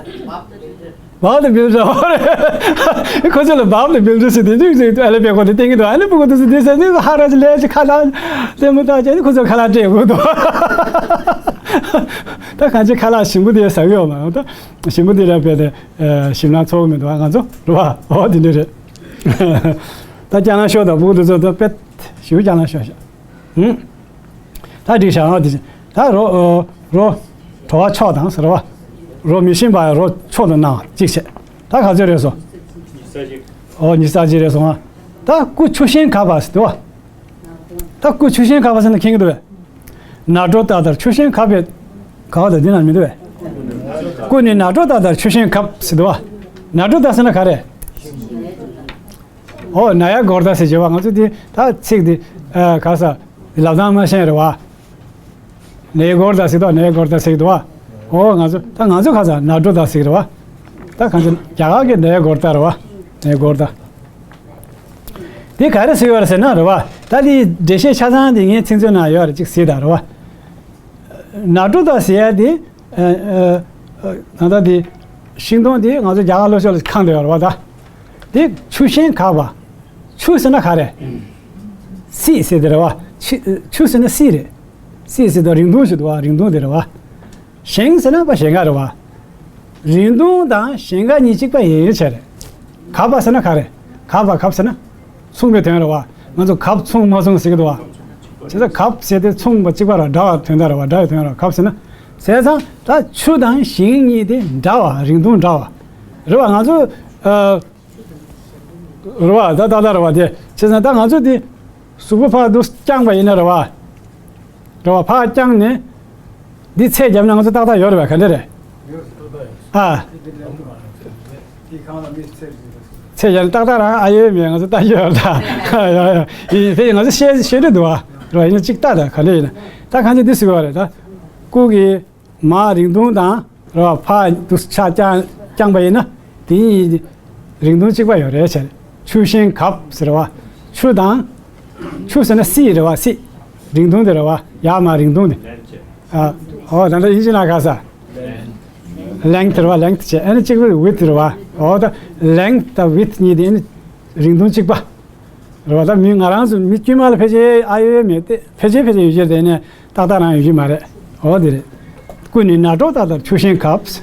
བག་དང་བིལ་འདྲ་བ་རེད། ཁོ་ཚོ་ལ་བག་དང་བིལ་འདྲ་ཟེར་དེ་འདྲ་ཟེར་ཨ་ལེ་པའི་སྐོར་དེ་བསྟན་གྱི་འདུག་ཨ་ནི་སྤུ་གུ་དེ་ཚོ་དེ་ཟེར་ནས་ཧ་ར་ཅིག་ལས་ཅིག་ཁ་ལག་ལྟད་མོ་ལྟ་བྱས་ནས་ཁོ་ཚོ་ཁ་ལག་སྤྲད་དགོས་འདུག་ད་གང་ཅི་ཁ་ལག་ཞིམ་པོ་དེ་ཟ་གི་ཡོད་མ་རེད། ད་ཞིམ་པོ་དེ་ར་བས་དེ་ཞིམ་ལང་ཚོར་གི་མི་འདུག་ང་ཚོ་རེད་བ། འོ་དེ་འདྲ་རེད། ད་སྐྱག་ལང་ཤོར་དང་སྤུ་གུ་དེ་ཚོ་ད་དཔེ་ཞིམ་པོ་སྐྱག་ལང་ཤོར་ཤག་ཧུམ། ད་འགྲིག་ཤག་ཨ་དེ་བཞིན་ད་རོ་ཨ་རོ་བྲོ་བ་མཆོག་དང་ཟེར་བ། རོ་མི་ཤིན་པ་རོ་མཆོག་ཏུ་སྣང་གཅིག་བྱས། ད་ག་ཚོད་རེད་སོ། ཨོ་ཉི་ཤུ་རྩ་གཅིག་རེད་སོང་ཨ། ད་སྐུ་ཆུ་ཤིང་གབ་པ་ཟེར་དུས་བ། ད་སྐུ་ཆུ་ཤིང་གབ་པ་ཟེར་ན་མཁྱེན་གྱི་འདུག་བས། ནགས་སྒྲོ་ཏ་ལྟར་ཆུ་ཤིང་གབ་པའི་ག་བ་དང་འདི་ན་མི་འདུག་བས། སྐུ་ནི་ནགས་སྒྲོ་ཏ་ལྟར་ཆུ་ཤིང་གབ་ཟེར་དུས་བ། ནགས་སྒྲོ་ཏ་ཟེར་ན་ག་རེ། ཨོ་ན་ཡ་གོར་ད་ཟེར་བྱས་པ་ང་ཚོ་འདི་ད་ཚིག་འདི་ཨ་ག་ས་ལབ་སྟངས་མ་ཤེས་རེད་བ། ན་ཡ་གོར་ད་ཟེར་དོ་ན་ཡ་གོར་ད་ཟེར་དོ་བ། ཨོ་ང་ཚོ་ད་ང་ཚོ་ག་ས་ན་སྒྲོ་ད་ཟེར་རེད་བ། ད་གང་ཅི་རྒྱ་གར་གྱི་ནའི་གོར་ཏ་རེད་བ། ནའི་གོར་ཏ། དེ་ག་རེ་ཟེར་བ་རེད་ཟེར་ན་རེད་བ། ད་དེའི་འགྲེལ་བཤད་ཆ་ཚང་དེ་ངའི་ཚིག་མཛོད་ནང་ཡོད་རེད། ཅིག་གཟིགས་དང་རེད་བ། ནཱ་ཊོ་ཏ་ཟེར་ཡ་དེ། ཨ་ཨ་ཨ་ད་ལྟ་དེ་ཤིང་སྡོང་དེ་ང་ཚོ་རྒྱ་གར་ལྷོ་ཕྱོགས་ལ་ཁེངས་བསྡད་ཡོད་རེད་བ་ད། དེ་ཆུ་ཤིང་གབ་པ། ཆུ་ཟེར་ན་ག་རེ། སྲིད་ཟེར་དེ་རེད་བ། ཆུ་ཆུ་ཟེར་ན་སྲིད་རེད། སྲིད་ཟེར་དུས་རིང་ཐུང་ཞིག་འདུག་བ། རིང་ཐུང་དེ་རེད་བ། ཞིང་ཟེར་ན་པ་ཞིང་ཁ་རེད་བ། རིང་ཐུང་དང་ཞིང་ཁ་གཉིས་གཅིག་པ་ཡིན་ཡིན་བྱས་རེད། གབ་པ་ཟེར་ན་ག་རེ། གབ་པ་གབ་ཟེར་ན། མཚུངས་པའི་དོན་རེད་བ། ང་ཚོ་གབ་མཚུངས་མ་མཚུངས་ཟེར་གྱི་འདུག་བ། བྱས་ཙང་གབ་ཟེར་དེ་མཚུངས་པ་གཅིག་པ་རེད་བ། འདྲ་བ་དོན་དག་རེད་བ། འདྲ་བའི་དོན་རེད་བ། གབ་ཟེར་ན། བྱས་ཙང་ད་ཆུ་དང་ཞིང་གཉིས་དེ་འདྲ་བ། རིང་ཐུང་འདྲ་བ་རེད་བ། ང་ཚོ་ཨ་རེད་བ། ད་ཏག་ཏག་རེད་བ་དེ། བྱས་ཙང་ད་ང་ཚོ་དེ་གཟུགས་པོ་ཕར་འདུག་བརྐྱངས་པ་ཡིན་ན་རེད་བ། རེད་བ། ཕར་བརྐྱངས་ནས་འདི་ཚད་བརྒྱབ་ན་ང་ཚོ་ཏག་ཏག་ཡོད་རེད་བ། ག་འདྲ་རེད། ཨ། ཚད་བརྒྱབ་ན་ཏག་ཏག་རང་ཨ་ཡོད་མེད་ང་ཚོ་ལྟ་རྒྱུ་ཡོད་རེད་ད། ཡ་ཡ་ཡིན་ཕེ་ང་ཚོ་བཤད་བཤད་རེད་འདུག་བ། རེད་བ། ཡིན་ན་གཅིག་ལྟ་ད་ག་འདྲ་ཡིན་ན། ད་གང་ཅི་འདི་ཟེར་བ་རེད་ད། སྐུ་གི་མར་རིང་ཐུང་དང་རེད་བ། ཕར་འདུག་ཕྱག་བརྐྱངས་བརྐྱངས་པ་ཡིན་ན་དེ་གཉིས་རིང་ཐུང་གཅིག་པ་ཡོད་རེད་བྱས། ཆུ་ཤིང་གབ་ཟེར་བ། ཆུ་དང་། ཆུ་ཟེར་ན་སྲིད་རེད་བ། སྲིད། རིང་ཐུང་དེ་རེད་བ། ཡར་མར་རིང་ཐུང་དེ། ཨ། ཨོ་ད་ལྟ་དབྱིན་ཇི་ནང་ག་ས། ལེང་ཐི་རེད་བ། ལེང་ཐི་བྱས། ཨ་ནི་གཅིག་པུ་ཝིད་ཐི་རེད་བ། ཨོ་ད་ལེང་ཐི་དང་ཝིད་ཐི་གཉིས་དེ་ཨ་ནི་རིང་ཐུང་གཅིག་པ། རེད་བ། ད་མི་ང་རང་ཚོ་མི་དཀྱུས་མ་ལ་ཕལ་ཆེར་ཨ་ཡོད་མེད་དེ། ཕལ་ཆེར་ཕལ་ཆེར་ཡོད་ཀྱི་རེད། ནས་ཏག་ཏག་རང་ཡོད་ཀྱི་མ་རེད། འོ་དེ་རེད། སྐུ་ནི་ནཱ་ཊོ་ཏ་དང་ཆུ་ཤིང་གབ། ཏག་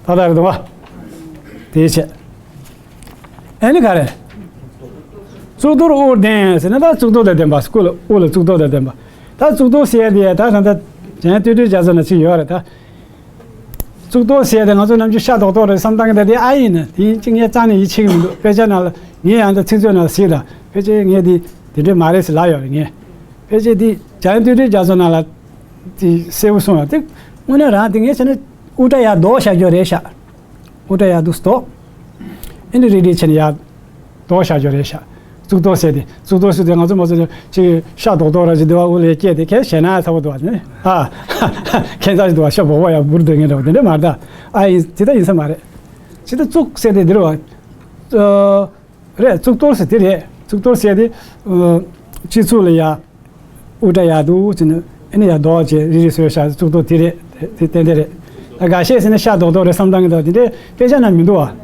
ཏག་རེད་དོ་བ། དེའི་ཆེད། ཨ་ནི་ག་རེ། གཙུག་ཏོར་དབུར་ལྡན་ཟེར་ན་ད་གཙུག་ཏོར་དང་ལྡན་པ། སྐུ་ལ་དབུ་ལ་གཙུག་ཏོར་དང་ལྡན་པ། ད་གཙུག་ཏོར་ཟེར་ཡ་དེ་ད་ད་ལྟ་འཇམ་དབྱངས་སྟོད་འགྲེལ་རྒྱ་མཚོ་ན་ཅིག་ཡོད་རེད་ད། གཙུག་ཏོར་ཟེར་ཏེ་ང་ཚོ་ནམ་རྒྱུན་ཤ་རྡོག་རྡོག་རེད་བསམ་བཏང་གི། ད་དེ་ཨ་ཡིན་ན་དེ་གཅིག་ངས་རྩ་ནས་ཡིད་ཆེས་ཀྱི་མི་འདུག་དཔེ་ཆ་ནང་ལ་ངས་ཡང་ད་ཚིག་མཛོད་ནང་ལ་གཟིགས་དང་། ཕལ་ཆེར་ངས་དེ་དེ་འདྲས་མ་རེད་ཟེར་ལབ་ཡོད་རེད་ངས། ཕལ་ཆེར་དེ་འཇམ་དབྱངས་སྟོད་འགྲེལ་རྒྱ་མཚོ་ནང་ལ་དེ་གསལ་པོ་གསུངས་ཡོད་དེ། དངོས་གནས་རང་དེ་ངས་བྱས་ན་དབུ་སྐྲ་ཡར་ལྡོག་བཞག་རྒྱུ་རེད་ཤག་དབུ་སྐྲ་ཡར་འདུག་སེ་ལྡོག་ཨེ་འདྲ་རིལ་རིལ་བྱས་ནས་ཡར་ལྡོག་བཞག་རྒྱུ་རེད་ཤག་གཙུག་ཏོར་ཟེར་ཏེ། གཙུག་ཏོར་ཟེར་ཏེ་ང་ཚོ་མ་ཚོ་ཅིག་ཤ་རྡོག་རྡོག་ར་ཅིག་འདུག་བ། དབུ་ལ་སྐྱེས་ཏེ་ཁྱེད་ཞེད་སྣང་ཚ་པོ་འདུག་བ་ནི། ཨ། ཁྱད་མཚར་ཞིག་འདུག་བ། ཤ་སྦུག་པ་ཡར་འབུར་སྡོད་མཁན་འདྲ་བ་དེ་འདྲ་མ་རེད་ད། ཨ་ཡིན་ཇི་ལྟར་ཡིན་ས་མ་རེད། ཇི་ལྟར་གཙུག་ཟེར་ཏེ་འདིར་བ། ཨ། རེད། གཙུག་ཏོར་ཟེར་དེ་རེད། གཙུག་ཏོར་ཟེར་དེ། ཨ། སྤྱི་གཙུག་ལ་ཡ། དབུ་སྐྲ་ཡར་འདུག་ཟེར་ནས་ཨ་ནི་ཡར་ལྡོག་བྱས་རིལ་རིལ་བཟོས་བཞག་གཙུག་ཏོར་དེ་རེད། དེ་ཏན་ཏན་རེད། ད་འགའ་ཤས་ཟེར་ན་ཤ་རྡོག་རྡོག་རེད་བསམ་བཏང་གི་འདུག་དེ་འདྲའི་དཔེ་ཆ་ནང་མི་འདུག་བ།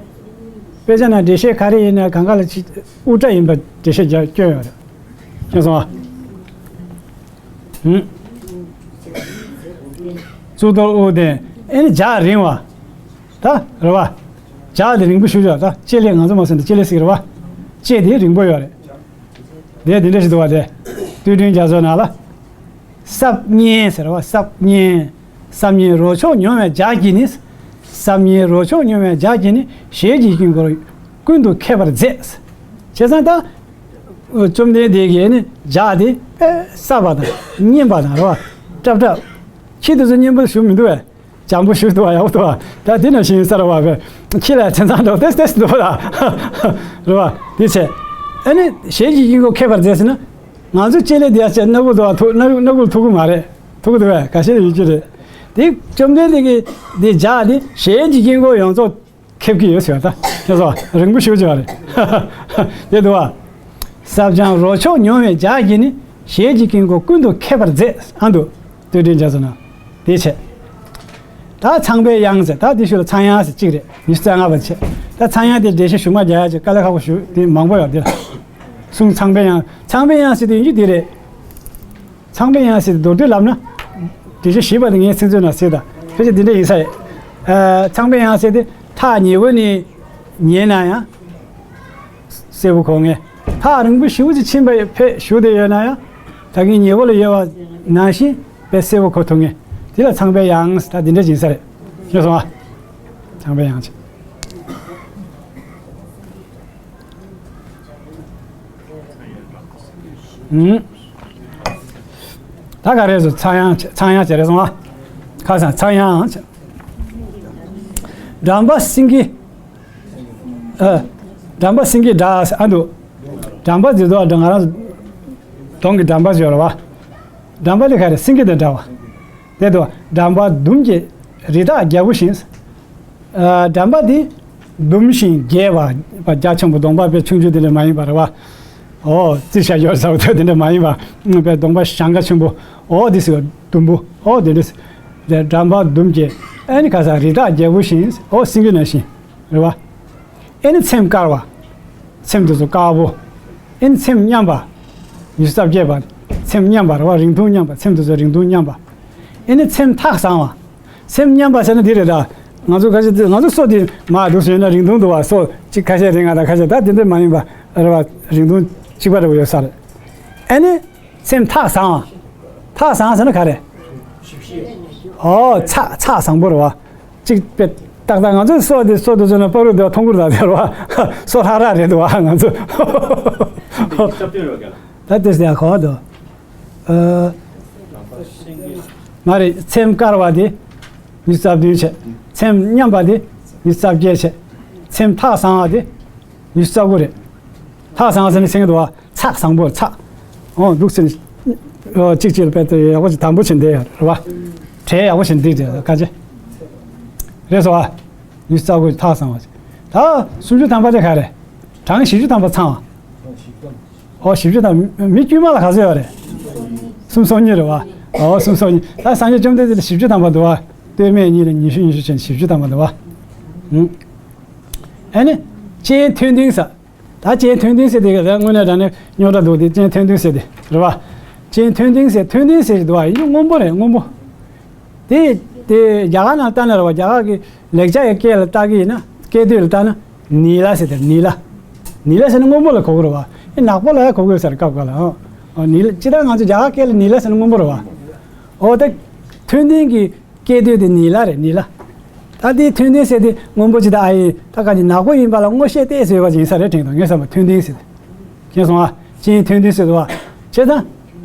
དཔེ་ཆ་ནང་འགྲེལ་བཤད་ག་རེ་ཡིན་ན་གང་ག་ལ་ཅིག་དབུ་སྐྲ་ཡིན་པ་འགྲེལ་བཤད་རྒྱག་སྐྱོན་ཡོད་རེད། ཤེས་སོང་བ། ཧུམ། གཙུག་ཏོར་དབུ་ལྡན། ཨེ་ནི་ལྗགས་རིང་བ། ད་རེད་བ། ལྗགས་དེ་རིང་པོ་ཞུ་ཆོག་ད་ལྕེ་ལེ་ང་ཚོ་མ་ཟེར་ན་ལྕེ་ལེ་ཟེར་བ། ལྕེ་དེ་རིང་པོ་ཡོད་རེད། དེ་དེ་འདྲ་ཞིག་འདུག་བ་དེ། སྟོད་འགྲེལ་རྒྱ་མཚོ་ནང་ལ། སྲབ་མཉེན་ཟེར་བ། སྲབ་མཉེན། སྲབ་མཉེན་རོ་མཆོག་མྱོང་བའི་ལྗགས་ཀྱིས་ནི། སྲབ་མཉེན་རོ་མཆོག་མྱོང་བའི་ལྗགས་ཀྱིས་ནི། ཞལ་གྱི་དཀྱིལ་འཁོར་ཀུན་ཏུ་ཁེབས་པར་མཛད། བྱས་ཙང་ད། བཅོམ་ལྡན་འདས་ཀྱིས་ནི་ལྗགས་དེ་དཔེ་སྲབ་པ་དང་མཉེན་པ་དང་རེད་བ། སྲབ་སྲབ། ཁྱི་དེ་ཚོ་མཉེན་པོ་ཞུ་མི་འདུག་བས། འཇམ་པོ་ཞུ་འདུག་བ། ཡག་པོ་འདུག་བ། ད་དེ་ནང་བཞིན་ཡིན་ས་རེད་བ། བས་ཁྱི་ལ་བྱས་ཙང་འགྲོ་ཏེ་ཏེ་འདུག་བ། རེད་བ། དེ་བྱས། ཨ་ནི་ཞལ་གྱི་དཀྱིལ་འཁོར་ཁེབས་པར་མཛད་ཟེར་ན། ང་ཚོ་ལྕེ་ལེ་དེ་ཡ་བྱས་སྣ་བུག་འདུག་བ། ཐུག་སྣ་སྣ་བུག་ཐུག་གི་མ་རེད། ཐུག་གི་འདུག་བས། ག་ཤེད་ཡོད་ཀྱི་རེད། དེ་བཅོམ་ལྡན་འདས་ཀྱིས་དེ་ལྗགས་དེ་ཞལ་གྱི་དཀྱིལ་འཁོར་ཡོངས་རྫོགས་ཁེབས་ཀྱི་ཡོད་ཟེར་བ། ད་ཁྱེད་ཚོ་རིང་པོ་ཞུ་བྱས་པ་རེད། དེ་འདུག་བ། སྲབ་སྦྱངས་རོ་མཆོག་མྱོང་བའི་ལྗགས་ཀྱིས་ནི། ཞལ་གྱི་དཀྱིལ་འཁོར་ཀུན་ཏུ་ཁེབས་པར་མཛད། ཨ་འདུག་སྟོད་འགྲེལ་རྒྱ་མཚོ་ན། དེ་བྱས། ད་ཚངས་པའི་དབྱངས་ཟེར། ད་དེ་ཞུ་ལ་ཚངས་དབྱངས་ཟེར་གཅིག་རེད། ཉི་ཤུ་རྩ་ལྔ་པ་བྱས། ད་ཚངས་དབྱངས་དེ་འགྲེལ་བཤད་ཞུ་མ་རྒྱག་ཡ་ཅིག་དཀའ་ལས་ཁག་པོ་ཞུ་དེ་མང་པོ་ཡོད་དེ་ལ། གསུང་ཚངས་པའི་དབྱངས། ཚངས་པའི་དབྱངས་ཟེར་དེ་ཡིན་རྒྱུ་དེ་རེད། ཚངས་པའི་དབྱངས་ཟེར་མདོར་བསྡུས་ལབ་ན། འགྲེལ་བཤད་ཞིབ་པ་དེ་ངའི་ཚིག་མཛོད་ནང་གཟིགས་དང་། ཕལ་ཆེར་འདི་འདྲ་ཡིན་ས་རེད། ཨ། ཚངས་པའི་དབྱངས་ཟེར་དེ་ཐག་ཉེ་བོ་ནས་ཉན་ན་ཡང་གསལ་པོ་གོ་ངེས། ཐག་རིང་པོ་ཞེ་པོ་ཅིག་ཕྱིན་པ་ཕེབས་བཞུགས་བསྡད་ཡོད་ན་ཡང་། ད་གིན་ཉེ་བོ་ལ་ཡོད་པ་ནང་བཞིན་དཔེ་གསལ་པོ་གོ་ཐུབ་ངེས། དེ་ལ་ཚངས་པའི་དབྱངས་ད་འདི་འདྲ་ཡིན་ས་རེད། ཤེས་སོང་ཨ། ཚངས་པའི་དབྱངས་ཅིག་ཨུམ། ད་ག་རེ་ཟེར། ཚངས་དབྱངས་བྱས། ཚངས་དབྱངས་བྱས་རེད་སོང་ཨ། ཁ་སང་ཚངས་དབྱངས་བྱས། འགྲམ་པ་སེང་གེ། ཨ། འགྲམ་པ་སེང་གེ་འདྲ་ཨ་འདུག་འགྲམ་པ་ཟེར་དུས་ང་རང་གདོང་གི་འགྲམ་པ་ཟེར་བ། འགྲམ་པ་དེ་ག་རེ། སེང་གེ་དང་འདྲ་བ། དེ་དུ་འགྲམ་པ་ཟླུམ་གྱི་རི་དྭགས་རྒྱལ་པོ་བཞིན། ཨ། འགྲམ་པ་འདི་ ཟླུམ་ཞིང་རྒྱས་པ་རྒྱ་ཆེན་པོ་གདོང་པ་དཔེ་ཆུང་ཆུང་དེ་འདྲ་མ་ཡིན་པ་རེད་བ། ཨོ་རྩི་ཤ་ཡོད་ཟེར་བ་དེ་འདྲ་མ་ཡིན་པ། དཔེ་གདོང་པ་ཞེང་ཁ་ཆེན་པོ། ཨོ་དེ་ཟེར་བ་ཟླུམ་པོ། ཨོ་དེ་འདྲ་ཟེར། དེ་འགྲམ་པ་ཟླུམ་རྒྱས། ཨེ་ནི་ཁ་སང་རི་དྭགས་རྒྱལ་པོ་བཞིན། ཨོ་སེང་གེ་ནང་བཞིན་རེད་བ། ཨེ་ནི་ཚེམས་དཀར་བ། ཚེམས་དེ་ཚོ་དཀར་པོ། ཨེ་ནི་ཚེམས་མཉམ་པ། ཉི་ཤུ་རྩ་བརྒྱད་པ། ཚེམས་མཉམ་པ་རེད་བ། རིང་ཐུང་མཉམ་པ། ཚེམས་དེ་ཚོ་རིང་ཐུང་མཉམ་པ། ཨེ་ནི་ཚེམས་ཐག་བཟང་བ། ཚེམས་མཉམ་པ་ཟེར་ན་འདི་རེད་ད། ང་ཚོ་ཁ་ཤས་ང་ཚོ་སོ་དེ་མར་འདུག་ཟེར་ན་རིང་ཐུང་འདུག་བ། སོ་གཅིག་ཁ་ཤས་རིང་ང་དང་ཁ་ཤས་ད་དེ་འདྲ་མ་ཡིན་པ་རེད་བ། རིང་ཐུང་གཅིག་པ་འདྲ་བོ་ཡོད་ས་རེད། ཨེ་ནི་ཚེམས་ཐག་བཟང་བ། ཐག་བཟང་ཟེར་ན་ག་རེ། ཨོ་ཚགས་ཚགས་བཟང་པོ་རེད་བ། གཅིག་དཔེ་ཏག་ཏག་ང་ཚོ་སོ་དེ་སོ་དེ་ཚོ་ན་པ་རུ་དེ་བ་མཐོང་གུར་དང་དེ་རེད་བ། སོ་ཧྲ་ཧྲ་རེད་འདུག་བ་ང་ཚོ། ད་དེ་ཟེར་ཡ་གོ་བ་འདུག་ཨ། མ་རེད། ཚེམས་དཀར་བ་དེ་ཉི་ཤུ་རྩ་བདུན་བྱས། ཚེམས་མཉམ་པ་དེ་ཉི་ཤུ་རྩ་བརྒྱད་བྱས། ཚེམས་ཐག་བཟང་བ་དེ་ཉི་ཤུ་རྩ་དགུ་རེད། ཐག་བཟང་ཟེར་ནས་ཟེར་གྱི་འདུག་བ། ཚགས་བཟང་པོ་ཚགས། ཨོ་འདུག་ཟེར་ནས། ཨོ་གཅིག་གཅིག་ལ་དཔེ་དེ་ཡག་པོ་ཅིག་དམ་པོ་བྱས་བསྡད་ཡོད་རེད་བ། གྲས་ཡག་པོ་བྱས་འདུག་དེ་ག་ཅི། རེད་སོ་བ། ཉི་ཤུ་རྩ་དགུ་ཐག་བཟང་བ་ཅིག་ད་སུམ་ཅུ་ཐམ་པ་དེ་ག་རེད། གྲངས་བཞི་བཅུ་ཐམ་པ་ཚང་བ། ཨོ་བཞི་བཅུ་དང་མི་དཀྱུས་མ་ལ་ག་ཚོད་ཡོད་རེད། སུམ་སོ་གཉིས་རེད་བ། ཨོ་སུམ་སོ་གཉིས། ད་སངས་རྒྱས་བཅོམ་ལྡན་འདས་ལ་བཞི་བཅུ་ཐམ་པ་འདུག་བ། སྟོད་སྨད་གཉིས་ལ་ཉི་ཤུ་ཉི་ཤུ་བྱས་ནས་བཞི་བཅུ་ཐམ་པ་འདུག་བ། ཨུམ། ཨ་ནི། སྤྱན་མཐོན་མཐིང་ཟེར། ད་སྤྱན་མཐོན་མཐིང་ཟེར་དེ་ག་ལ་དངོས་གནས་དྲང་གནས་རྙོག་དྲ་འདུག་དེ་སྤྱན་མཐོན་མཐིང་ཟེར་དེ་རེད་བ། སྤྱན་མཐོན་མཐིང་ཟེར་མཐོན་མཐིང་ཟེར་གྱི་འདུག་བ། ཡིན་སྔོན་པོ་རེད་སྔོན་པོ། དེ་དེ་རྒྱ་གར་ནང་ལྟ་ན་རེད་བ། རྒྱ་གར་གྱི་ལེགས་སྦྱར་གྱི་སྐད་ལ་ལྟ་གི་ཡིན་ན། སྐད་དོད་ལ་ལྟ་ན། ནི་ལ་ཟེར་དེ་ནི་ལ། ནི་ལ་ཟེར་ན་སྔོན་པོ་ལ་གོ་གི་རེད་བ། ཨེ་ནག་པོ་ལ་ཡང་གོ་གི་ཡོད་ས་རེད་སྐབས་འགའ་ལ། ཨོ་ཨོ་ནི་ལ་སྤྱིར་བཏང་ང་ཚོ་རྒྱ་གར་སྐད་ལ་ནི་ལ་ཟེར་ན་སྔོན་པོ་རེད་བ། ཨོ་ད། མཐོན་མཐིང་གི་སྐད་དོད་དེ་ནི་ལ་རེད་ནི་ལ། ད་དེའི་མཐོན་མཐིང་ཟེར་དེ་སྔོན་པོ་ཅིག་ད་ཨ་ཡིན་ད་ག་ཅིག་ནག་པོ་ཡིན་པ་ལ་ངོ་ཤེས་ཏོག་ཙམ་ཡོད་པ་ཅིག་ཡིན་ས་རེད་དྲན་འདུག་ངས་བསམ་པ་མཐོན་མཐིང་ཟེར་དེ། མཁྱེན་སོང་ཨ། སྤྱན་མཐོན་མཐིང་ཟེར་འདུག་བ། བྱས་ཙང་།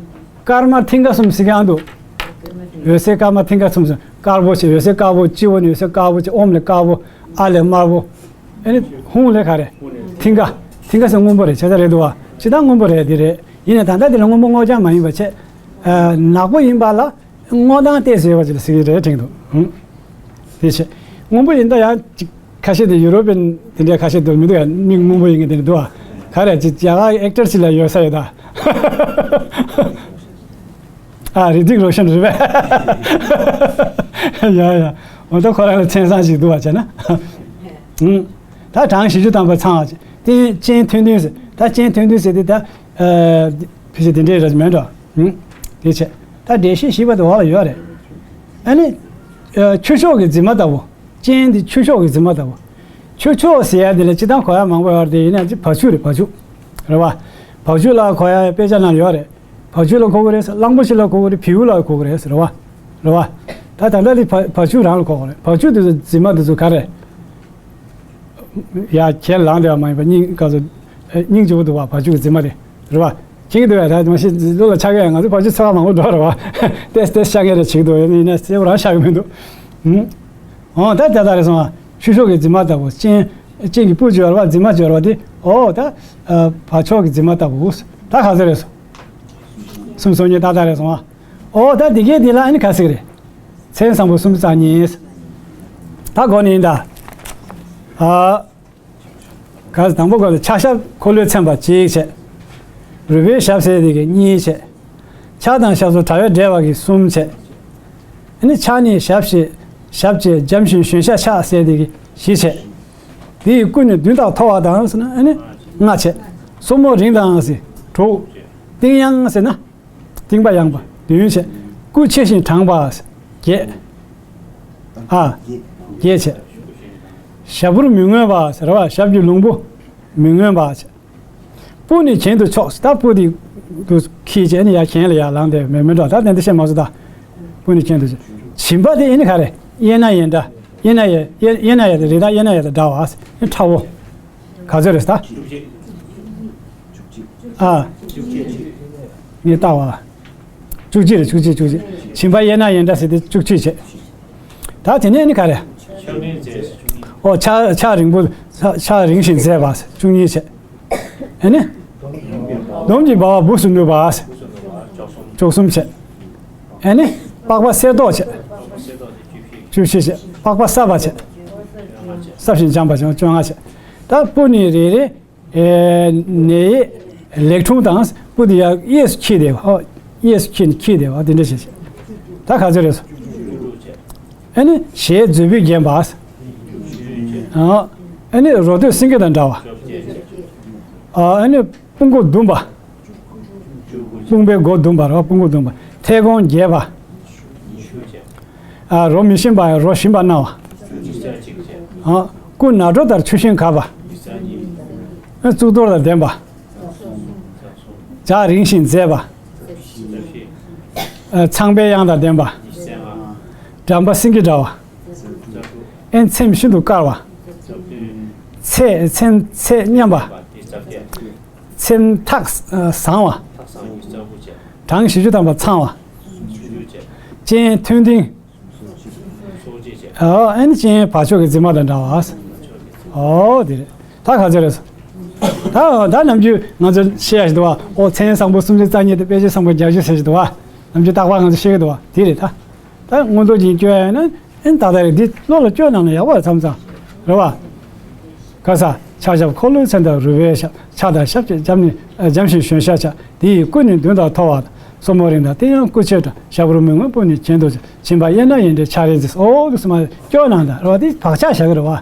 སྐར་མ་མཐིང་ག་གསུམ་ཟེར་ཀྱང་འདུག་འོད་ཟེར་སྐར་མ་མཐིང་ག་གསུམ་ཟེར་དཀར་པོ་ཞེས་འོད་ཟེར་དཀར་པོ་སྤྱི་བོ་ནས་འོད་ཟེར་དཀར་པོ་ཅིག་ཨོམ་ལས་དཀར་པོ། ཨ་ལས་དམར་པོ། ཨེ་ནི་ཧཱུྃ་ལས་ག་རེ། མཐིང་ག་མཐིང་ག་ཟེར་སྔོན་པོ་རེད་བྱས་ཙང་རེད་འདུག་བ། སྤྱིར་བཏང་སྔོན་པོ་རེད་དེ་རེད། ཡིན་ནའི་ད་ལྟ་དེ་ལ་སྔོན་པོ་སྔོ་ལྗང་མ་ཡིན་པ་བྱས། ནག་པོ་ཡིན་པ་ལ། སྔོ་མདངས་ཏོག་ཙམ་ཡོད་པ་ཅིག་ལ་ཟེར་གྱི་རེད་དྲན་འདུག་ཧུམ། དེ་བྱས། སྔོན་པོ་ཡིན་ད་ཡང་ཅིག་ཁ་ཤས་དེ་ཡུ་རོབ་པན་དེ་འདྲའི་ཁ་ཤས་འདུག་མི་འདུག་ཡ་མིག་སྔོན་པོ་ཡིན་མཁན་དེ་འདྲ་འདུག་ཨ། ག་རེ་ཅིག་རྒྱ་གར་ཨེག་ཊར་ཅིག་ལ་ཡོད་ས་ཡོད་ད། ཨ་རི་ཏིག་རོ་ཤན་རེད་པས། ཡ་ཡ། འོ་ད་ཁོ་རང་ལ་མཚན་བཟང་ཞིག་འདུག་བ་བྱས་ན། ཧུམ། ད་གྲངས་བཞི་བཅུ་ཐམ་པ་ཚང་བ་བྱས། དེ་སྤྱན་མཐོན་མཐིང་ཟེར། ད་སྤྱན་མཐོན་མཐིང་ཟེར་དེ་ད། ཨ། ཕལ་ཆེར་དེ་འདྲའི་རེད་མེད་འགྲོ། ཧུམ། དེ་བྱས། ད་འགྲེལ་བཤད་ཞིབ་པ་དེ་འོག་ལ་ཡོད་རེད། ཨ་ནི། ཨ། ཆུ་ཤོག་གི་རྫི་མ་ལྟ་བུ། སྤྱན་དེ་ཆུ་ཤོག་གི་རྫི་མ་ལྟ་བུ། ཆུ་ཤོག་ཟེར་ཡ་དེ་ལ་སྤྱིར་བཏང་གོ་ཡ་མང་པོ་ཡོད་རེད་དེ་ཡིན་ན་ཅིག་བ་ཕྱུགས་རེད་བ་ཕྱུགས། རེད་བ། བ་ཕྱུགས་ལ་གོ་ཡ་དཔེ་ཆ་ནང་ཡོད་རེད། བ་ཕྱུགས་ལ་གོ་གི་རེད། གླང་པོ་ཆེ་ལ་གོ་གི་རེད། བེའུ་ལ་གོ་གི་རེད། རེད་བ། རེད་བ། ད་ད་ལྟ་དེ་བ་བ་ཕྱུགས་རང་ལ་གོ་གི་རེད། བ་ཕྱུགས་དེ་ཚོ་རྫི་མ་དེ་ཚོ་ག་རེ། ཡ་ཁྱེད་ལངས་བསྡད་པ་མ་ཡིན་པ་སྙིང་ག་ཚོད། སྙིང་རྗེ་པོ་འདུག་བ་བ་ཕྱུགས་ཀྱི་རྫི་མ་དེ། རེད་བ། ཁྱེད་ཀྱི་འདུག་ཡ་ད་མ་ཤེས་ལོ་ལ་ཆགས་ཀྱི་ཡ་ང་ཚོ་བ་ཕྱུགས་ཚ་བ་མང་པོ་འགྲོ་རེད་བ། ཏེས་ཏེས་ཤ་ངེ་རེ་བྱེད་ཀྱི་འདུག་ཡིན་ན་གསལ་པོ་རང་ཤ་གི་མི་འདུག་ཨང་། ཨོ་ད་ད་ད་རེ་སོང་བ། ཆུ་ཤོག་གི་རྫི་མ་ལྟ་བུ་སྤྱན། སྤྱན་གྱི་སྤུ་ཅོར་བ་རྫི་མ་ཅོར་བ་དེ་ཨོ་ད། བ་ཕྱུགས་ཀྱི་རྫི་མ་ལྟ་བུ། ད་ག་ཚོད་རེད་སོང་། སུམ་སོ་གཉིས་ད་ད་རེ་སོང་བ། ཨོ་ད་འདི་གས་འདི་ལ་ཨ་ནི་ག་ཟིག་རེད། མཚན་བཟང་པོ་སུམ་ཅུ་རྩ་གཉིས། ད་གོ་ནི་ཡིན་ད། ཨ། ག་དང་པོ་ག་ལ་ཕྱག་ཞབས་འཁོར་ལོས་མཚན་པ་གཅིག་བྱས། རུས་པའི་ཞབས་ཟེར་དེ་གི་གཉིས་བྱས། ཕྱག་དང་ཞབས་སོར་དྲ་བས་འབྲེལ་བ་གི་གསུམ་བྱས། ཨ་ནི་ཕྱག་ནི་ཞབས་ཞེས་ཞབས་ཀྱི་འཇམ་ཞིང་གཞོན་ཤ་ཕྱག་ཟེར་དེ་གི་བཞི་བྱས། དེ་ཡི་སྐུ་ནི་བདུན་དང་མཐོ་བ་དང་ཟེར་ན་ཨ་ནི་ལྔ་བྱས། སོར་མོ་རིང་དང་ཟེར་དྲུག་སྟེང་ཡང་ཟེར་ན། རྟིང་པ་ཡངས་པ་བདུན་བྱས། སྐུ་ཆེ་ཞིང་དྲང་པ་བརྒྱད། ཨ། བརྒྱད་བྱས། ཞབས་པུར་མི་མངོན་པ་ཟེར་བ་ཞབས་ཀྱི་ལུང་པོ་མི་མངོན་པ་བྱས། སྤུ་ནི་གྱེན་དུ་ཕྱོགས་ད་སྤུ་དེ་དུ་ཁྱེར་བྱས་ནི་ཡར་གྱེན་ལ་ཡར་ལངས་ཏེ་མེ་མེ་འགྲོ་ད་དེ་འདི་བཤད་མ་སོང་ད། སྤུ་ནི་གྱེན་དུ་ཕྱོགས། བྱིན་པ་དེ་ཨེ་ནི་ག་རེ་གཡས་ན་གཡོན་འདྲ་གཡས་ན་གཡོན་འདྲ་རི་དྭགས་གཡས་ན་གཡོན་འདྲ་འདྲ་བ་ཨེ་ཁྲ་བོ། ག་ཚོད་རེད་ད། ཨ། ངས་བལྟ་བ། བཅུ་གཅིག་རེད་བཅུ་གཅིག་བཅུ་གཅིག་བྱིན་པ་གཡས་ན་གཡོན་འདྲ་ཟེར་ཏེ་བཅུ་གཅིག་བྱས། ད་དེ་ནས་ནི་ག་རེ། ཨོ་ཕྱག་ཕྱག་རིང་པོ་ཕྱག་རིང་ཞིང་མཛེས་པ་བཅུ་གཉིས་བྱས། ཨེ་ནི། འདོམ་གྱི་འབར་བ་སྦུབས་སུ་ནུར་བ། བཅུ་གསུམ་བྱས། ཨེ་ནི། པགས་པ་གསེར་མདོག་བྱས། བཅུ་བཞི་བྱས། པགས་པ་སྲབ་པ་བྱས། ས་བཞིན་འཇམ་པ་བྱུང་བཅོ་ལྔ་བྱས། ད་སྤུ་ནི་རེ་རེ་ནས་ལེགས་འཁྲུངས་དང་སྤུ་དེ་ཡང་གཡས་སུ་འཁྱིལ་བསྡད་པ། ཨོ། གཡས་སུ་འཁྱིལ་ནས་འཁྱིལ་བསྡད་པ་དེ་འདྲ་བྱས་བྱས། ད་ག་ཚོད་རེད་སོ། ཨ་ནི་ཞལ་མཛོད་སྤུས་བརྒྱན་པ། ཨ་ནི་རོ་སྟོད་སེང་གེ་དང་འདྲ་བ། ཨ་ནི་དཔུང་མགོ་ཟླུམ་པ། དཔུང་པའི་མགོ་ཟླུམ་པ་རེད་བ། དཔུང་མགོ་ཟླུམ་པ། མཐེ་བོང་རྒྱས་པ། ཨ། རོ་མི་ཞིམ་པ་རོ་ཞིམ་པ་སྣང་བ། ཨ། སྐུ་ནག་སྒྲོ་ལྟར་ཆུ་ཤིང་གབ་པ། ཨ། གཙུག་ཏོར་དང་ལྡན་པ། ལྗགས་རིང་ཞིང་མཛེས་པ། ཨ། ཚངས་པའི་དབྱངས་དང་ལྡན་པ། འགྲམ་པ་སེང་གེ་འདྲ་བ། ཨེ་ཚེམས་ཤིན་ཏུ་དཀར་བ། ཚད་ཚེམས་ཚད་མཉམ་པ། ཚེམས་ཐག་བཟང་བ། གྲངས་བཞི་བཅུ་ཐམ་པ་ཚང་བ། སྤྱན་མཐོན་མཐིང་། ཨོ། ཨེ་ནི་སྤྱན་བར་ཕྱོགས་ཀྱི་འཛིན་མ་དང་འདྲ་བ། ཨོ་དེ་རེད། ད་ག་ཚོད་རེད། ད་ད་ནམ་རྒྱུན་ང་ཚོ་བཤད་ཡ་ཞིག་འདུག་བ། ཨོ་མཚན་བཟང་པོ་སུམ་ཅུ་རྩ་གཉིས་དང་དཔེ་བྱད་བཟང་པོ་བརྒྱད་ཅུ་ཟེར་ཞིག་འདུག་བ། ནམ་རྒྱུན་རྟག་པར་ང་ཚོ་བཤད་ཀྱི་འདུག་བ། དེ་རེད་ད། ད་མངོན་རྟོགས་ཅན་སྐྱོ་ཡ་ན། ཨེ་ད་ལྟ་རེ་འདི་བློ་ལ་སྐྱོ་གནང་ན་ཡག་པོ་རེད་མཚམས་མཚམས། རེད་བ། ག་ས། ཕྱག་ཞབས་འཁོར་ལོའི་མཚན་དང་རུས་པའི་ཞབས། ཕྱག་དང་ཞབས་ཀྱི་འཇམ་ནི་འཇམ་ཞིང་གཞོན་ཤ་ཆགས། དེ་ཡི་སྐུ་ནི་མདུང་དང་མཐོ་བ་དང་། སོར་མོ་རིང་དང་ཏིལ་ཡང་སྐུ་ཆེ་དང་། ཞབས་རོ་མི་མངོན་སྤུ་ནི་གྱེན་དུ་ཆགས། བྱིན་པ་གཡས་ན་གཡོན་འདྲའི་ཕྱག་རིས་མཛེས། ཨོ་དུ་སུ་མ་སྐྱོ་གནང་དང་རེད་བ། དེ་བག་ཆགས་བཞག་གི་རེད་བ།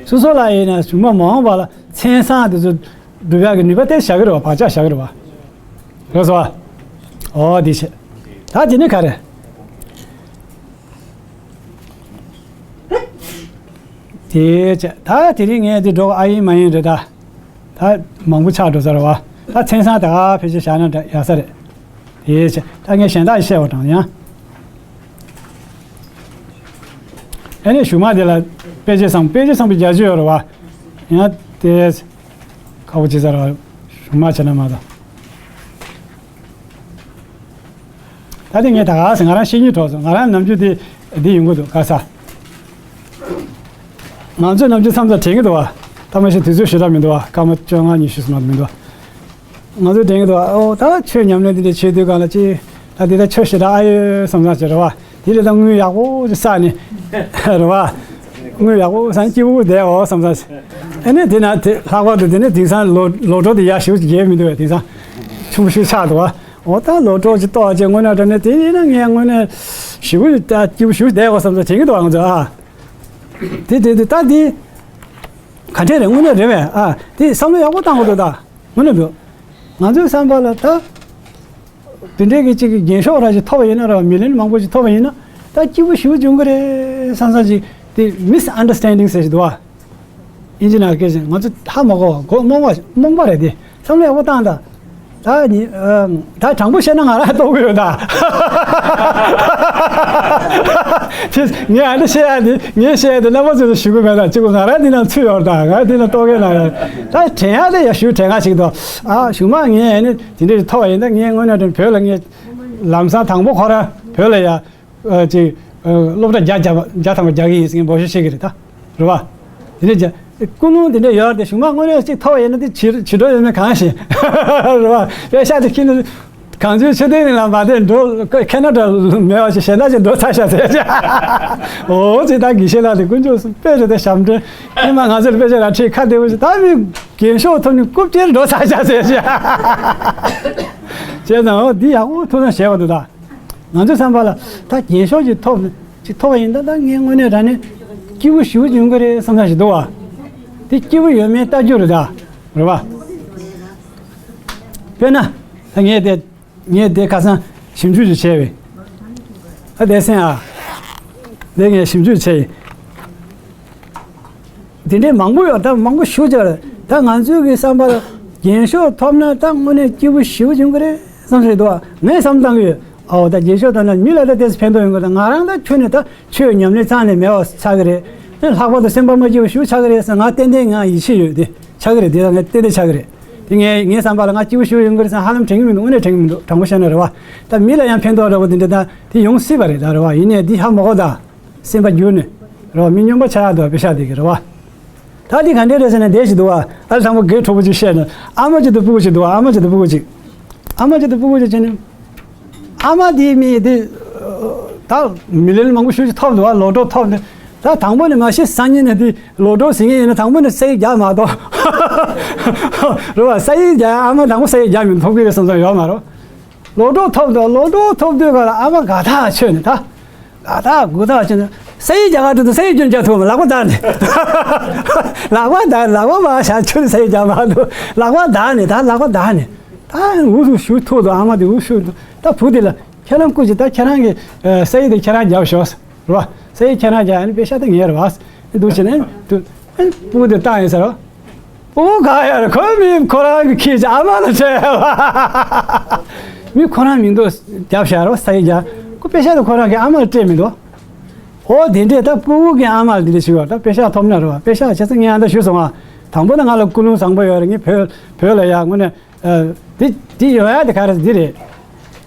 སོ་སོ་ལ་ཡིན་ན་གཞུག་མ་མ་འོངས་པ་ལ་མཚན་བཟང་དེ་ཚོ་སྒྲུབ་ཡག་གི་ནུས་པ་དེ་བཞག་གི་རེད་བ། བག་ཆགས་བཞག་གི་རེད་བ། རེད་སོ། ཨོ་དེ་བྱས། ད་དེ་ནི་ག་རེ། དེ་བྱས། ད་དེ་རིང་ངས་འདི་འགྲོ་ཨ་ཡིན་མ་ཡིན་རེད་ད། ད་མང་པོ་ཆགས་འགྲོ་ས་རེད་བ། ད་མཚན་བཟང་ད་ག་ཕལ་ཆེར་བཞག་ན་འདྲ་ཡག་ས་རེད། དེ་བྱས། ད་ངས་གཞན་དག་བཤད་པ་དང་ཡང་། ཨ་ནི་གཞུག་མ་དེ་ལ་དཔེ་བྱད་བཟང་དཔེ་བྱད་བཟང་པོ་བརྒྱད་ཅུ་ཡོད་རེད་བ། ཡང་དེ་ཁག་པོ་བྱེད་ས་རེད་བ། གཞུག་མ་བྱས་ན་མ་གཏོགས། ད་དེ་ངས་ད་ག་ཟེ་ང་རང་བཤད་སྙིང་བྲོ་སོང་། ང་རང་ནམ་རྒྱུན་དེ་འདི་ཡོང་གི་འདུག་ག་ས། ང་ཚོས་ནམ་རྒྱུན་མཚམས་མཚམས་དྲན་གྱི་འདུག་བ། ད་མ་གཞི་དུས་ཚོད་ཞེ་དྲག་མི་འདུག་བ། སྐར་མ་བཅོ་ལྔ་ཉི་ཤུ་ཙམ་མ་གཏོགས་མི་འདུག་བ། ང་ཚོས་དྲན་གྱི་འདུག་བ། ཨོ་ད་ཆོས་ཉམས་ལེན་འདི་འདྲ་བྱེད་དུས་གང་ལ་ཅི། ད་འདི་ད་ཆོས་ཞེ་དྲག་ཨ་ཡོད་བསམ་བསམ་བྱེད་རེད་བ། དེ་ལས་ད་དངུལ་ཡག་པོ་ཅིག་བསགས་ནས་རེད་བ། དངུལ་ཡག་པོ་བསགས་ནས་སྐྱིད་པོ་བསྡད་འོ་བསམ་བསམ། ཨ་ནི་དེ་ན་དེ་ལྷག་པར་དུ་དེ་ནས་དེང་སང་ལོ་ལོ་གྲོགས་དེ་ཡག་ཞེ་པོ་ཅིག་རྒྱས་མི་འདུག་བས། དེང་སང་ཆུང་ཤོས་ཆགས་འདུག་བ། འོ་ད་ལོ་གྲོགས་ཅིག་ཏོག་ཅིག་དངོས་གནས་དྲང་གནས་དེ་ཡིན་ན་ངས་དངོས་གནས་ཞེ་པོ་ད་སྐྱིད་པོ་ཞེ་པོ་བསྡད་འོ་བསམ་བསམ་དྲན་གྱི་འདུག་བ། ང་ཚོ་ཨ། དེ་དེ་དེ་ད་དེ་ག་འདྲས་རེད། དངོས་གནས་རེད་བས། ཨ་དེ་བསམ་བློ་ཡག་པོ་བཏང་དགོས་འདུག་ད། དངོས་གནས་འདུག། ང་ཚོའི་བསམ་པ་ལ་ད། དེ་འདྲའི་གི་ཅིག་གི་རྒྱན་ཤོག་ར་ཅིག་ཐོབ་པ་ཡིན་ན་ར་བ། མི་ལན་མང་པོ་ཅིག་ཐོབ་པ་ཡིན་ན་ད་སྐྱིད་པོ་ཞེ་པོ་འབྱུང་གི་རེད་བསམ་བསམ་ཅིག་དེ་མིས་ཨན་ཌར་སི་ཊན་ཌིང་ཟེར་ཞིག་འདུག་བ། ཨིན་ཇི་ནང་སྐད་ཆ་ང་ཚོ་ཧ་མ་གོ་བ། མགོ་རྨོངས་པ་རྨོངས་པ་རེད་དེ། བསམ་བློ་ཡག་པོ་བཏང་ད། ད་ནི་ཨ་ད་དྲང་པོ་བཤད་ན་ང་རང་ལྟོགས་ཀྱི་ཡོད་ད། ངས་ཨ་འདི་བཤད་ཡ་དེ་ངས་བཤད་ཡ་དེ་རྣམ་པ་ཚོས་ཞུ་གི་མེད་ད། གཅིག་པུ་ང་རང་འདི་ནང་ཚུད་ཡོད་ད། ང་འདི་ནང་ལྟོགས་མཁན་ན་ཡ། ད་དྲན་ཡ་དེ་ཡ་ཞུ་དྲན་ག་ཞིག་འདུག་ཨ་གཞུག་མ་ངས་ཨ་ནི་དེ་འདྲ་ཞིག་ཐོབ་པ་ཡིན་ད། ངས་དངོས་གནས་དྲང་བོད་ལ་ངས་ལམ་སང་དང་པོ་ཁོ་རང་བོད་ལ་ཡ། ཨ་ཅིག་ཨ་སློབ་གྲྭ་བརྒྱ་བརྒྱ་བརྒྱ་ཐམ་པ་རྒྱག་གི་ཡིན་ཟེར་ངས་འབོད་ཞུ་བྱེད་ཀྱི་རེད་ད། རེད་བ། དེ་འདྲ་བྱས། ཀུན་སློང་དེ་འདྲ་ཡོད་རེད་དེ། གཞུག་མ་དངོས་གནས་གཅིག་ཐོབ་པ་ཡིན་ན་དེ་བྱེད་བྱེད་འགྲོ་ཡོད་མེད་གང་ཤེས། རེད་བ། པེ་ཤག་དེ་ཁྱེར་ནས་གངས་ཅན་ཆོས་ལྡན་གླིང་ལ་མ་བསྡད་འགྲོ། ཁེ་ན་ཌ་མེད་པ་ཞིག་གཞན་དག་ཅིག་འགྲོ་ཚར་ཤག་ཟེར་བྱས། འོ་ཅེ་ད་དགེ་བཤེས་ལགས་དེ་དཀོན་མཆོག་གསུམ་དཔེ་རེད་དེ། ཞབས་འདྲེན་ཉི་མ་ང་ཚོར་དཔེ་ཆ་ར་ཁྲིད་ཁ་བདེ་པོ་ཞིག་ད་མི་རྒན་ཤོས་ཐོབ་ནས་རྐུབ་སྐྱེལ་འགྲོ་ཚར་ཤག་ཟེར་བྱས། བྱས་ཙང་འོ་འདི་ཡག་པོ་ཐུགས་བསམ་བཞེས་པ་འདུག་ད། ང་ཚོའི་བསམ་པ་ལ་ད་རྒྱན་ཤོག་ཅིག་ཐོབ་ཅིག་ཐོབ་པ་ཡིན་ད། ད་ངས་དངོས་གནས་དྲང་གནས་སྐྱིད་པོ་ཞེ་པོ་ཅིག་ཡོང་གི་རེད་བསམ་བསམ་ཞིག་འདུག་བ། དེ་སྐྱིད་པོ་ཡོད་མེད་ལྟ་རྒྱུ་རེད་ད། རེད་བ། དཔེར་ན་ད་ངས་དེ་ངས་དེ་ཁ་སང་ཞིབ་འཇུག་ཅིག་བྱས་པས། ད་དེ་སེང་ཨ། དེ་ངས་ཞིབ་འཇུག་བྱས་ཡིན། དེ་འདྲའི་མང་པོ་ཡོད་ད། མང་པོ་ཞེ་པོ་ཅིག་རེད། ད་ང་ཚོའི་གི་བསམ་པ་ལ་རྒྱན་ཤོག་ཐོབ་ན་ད་དངོས་གནས་སྐྱིད་པོ་ཞེ་པོ་ཅིག་ཡོང་གི་རེད་བསམ་ཞིག་འདུག་བ། ངས་བསམ་བཏང་གི་ཡོད། ཨའོ་ད་རྒྱན་ཤོག་ཐོབ་ན་མི་ལ་ད་ཏོག་ཙམ་ཕན་ཐོགས་ཡོང་གི་རེད། ང་རང་ད་ཁྱོན་ནས་ད་ཆོས་ཉམས་ལེན་རྩ་ནས་མེད་པ་ཆགས་ཀྱི་རེད། ཨ་ལྷག་པར་དུ་སེམས་པ་མ་སྐྱིད་པ་ཞེ་པོ་ཆགས་ཀྱི་རེད་ཟེར་ང་ཏན་ཏན་ང་ཡིད་ཆེས་ཡོད་དེ། ཆགས་ཀྱི་རེད། དེ་ད་ངས་ཏན་ཏན་ཆགས་ཀྱི་རེད། དེ་ངས་ངའི་བསམ་པ་ལ་ང་སྐྱིད་པོ་ཞེ་པོ་ཡོང་གི་རེད་ཟེར་ཧ་ལམ་དྲན་གྱི་མི་འདུག། དངོས་གནས་དྲན་གྱི་མི་འདུག། དྲང་པོ་བཤད་ན་རེད་བ། ད་མི་ལ་ཡང་ཕན་ཐོགས་འདྲ་པོ་དེ་འདྲ་ད་དེ་ཡོང་སྲིད་པ་རེད་ད། རེད་བ། ཡིན་ནའི་འདི་ཧ་མ་གོ་ད། སེམས་པ་འགྱུར་ནས་རེད་བ། མི་སྨྱོན་པ་ཆགས་ཡག་འདུག་བ། པེ་ཤག་དེ་གི་རེད་བ། ད་འདི་ག་འདྲས་རེད་ཟེར་ན་དེ་ཞིག་འདུག་བ། ཨ་ལ་དང་པོ་གེ་གྲོགས་པོ་ཅིག་བཤད་ན་ཨ་མ་ཅིག་དང་སྤུ་གུ་ཅིག་འདུག་བ། ཨ་མ་ཅིག་དང་སྤུ་གུ་ཅིག། ཨ་མ་ཅིག་དང་སྤུ་གུ་ཅིག་བྱས་ནས། ཨ་མ་དེའི་མི་དེ་ད་མི་ལན་མང་པོ་ཞེ་པོ་ཅིག་ཐོབ་འདུག་བ། ལོ་ཏོག་ཐོབ་ནས། ད་ ད་དང་པོ་ནས་མ་གཞི་སང་ཉིན་ནས་དེ་ལོ་གྲོགས་ཟིན་ངེས་ཡིན་ན། དང་པོ་ནས་ས་ཡིག་རྒྱག་མ་གཏོགས། རེད་བ། ས་ཡིག་རྒྱག་ཡ། ཨ་མ་དང་པོ་ས་ཡིག་རྒྱག་མི་ཐོབ་གི་རེད་བསམ་བསམ་ཡོད་མ་རེད། ལོ་གྲོགས་ཐོབ་དུས། ལོ་གྲོགས་ཐོབ་དུས་ག་ལ་ཨ་མ་དགའ་ཐག་ཆོད་ནས། ད་དགའ་ཐག་དགུ་ཐག་ཆོད་ནས། ས་ཡིག་རྒྱག་ག་འགྲོ་དུས་ས་ཡིག་ཁྱོན་རྒྱག་ཐུབ་མ། ལག་པ་བརྡར་ནས། ལག་པ་བརྡར། ལག་པ་མར་བཞག་ཁྱོན་ས་ཡིག་རྒྱག་མ་ཐུབ། ལག་པ་བརྡར་ནས། ད་ལག་པ་བརྡར་ནས། ད་འུ་ཚུགས་ཞུ་ཐུབ་འདུག་ཨ་མ་དེ་འུ་ཚུགས་འདུག་ད་བུ་དེ་ལ། ཁྱེད་རང་སྐུ་མཁྱེན། ད་ཁྱེད་རང་གི་ཨ་ས་ཡིག་དེ་ཁྱེད་རང་རྒྱབ་ཤོག་ཟེར་བ། ས་ཡིག་ཁྱེད་རང་རྒྱབ། ཨ་ནི་པེ་ཤག་དེ་ངའི་རེད་བ། འདུག་བྱས་ནས་འདུག་ཨ་ནི་སྤུ་གུ་དེ་བཏང་ཡིན་ཟེར་བ། སྤུ་གུ་ག་ཡ་རེད། ཁོ་མི་ཁོ་རང་གི་ཁྱི་ཅིག་ཨ་མ་ལ་སྤྲད་བ། མི་ཁོ་རང་མིང་འདོགས་རྒྱབ་བཞག་རེད་བ། ས་ཡིག་རྒྱབ། ཁོ་པེ་ཤག་དེ་ཁོ་རང་གི་ཨ་མ་ལ་སྤྲད་མི་འདུག་ཨོ་དེ་འདྲས། ད་སྤུ་གུ་གི་ཨ་མ་ལ་དེ་འདྲས་བྱེད་པ། ད་པེ་ཤག་ཐོབ་ན་རེད་བ། པེ་ཤག་བྱས་ཙང་ངས་ཨ་མ་ལ་ཞུས་སོང་ང་། དང་པོ་ནས་ང་ལ་ཀུན་སློང་བཟང་པོ་ཡོད་རེད། ངས་བོད་བོད་ལ་ཡ་དངོས་གནས། ཨ། འདི་འདི་ཡོང་ཡ་དེ་ག་རེ་འདི་རེད།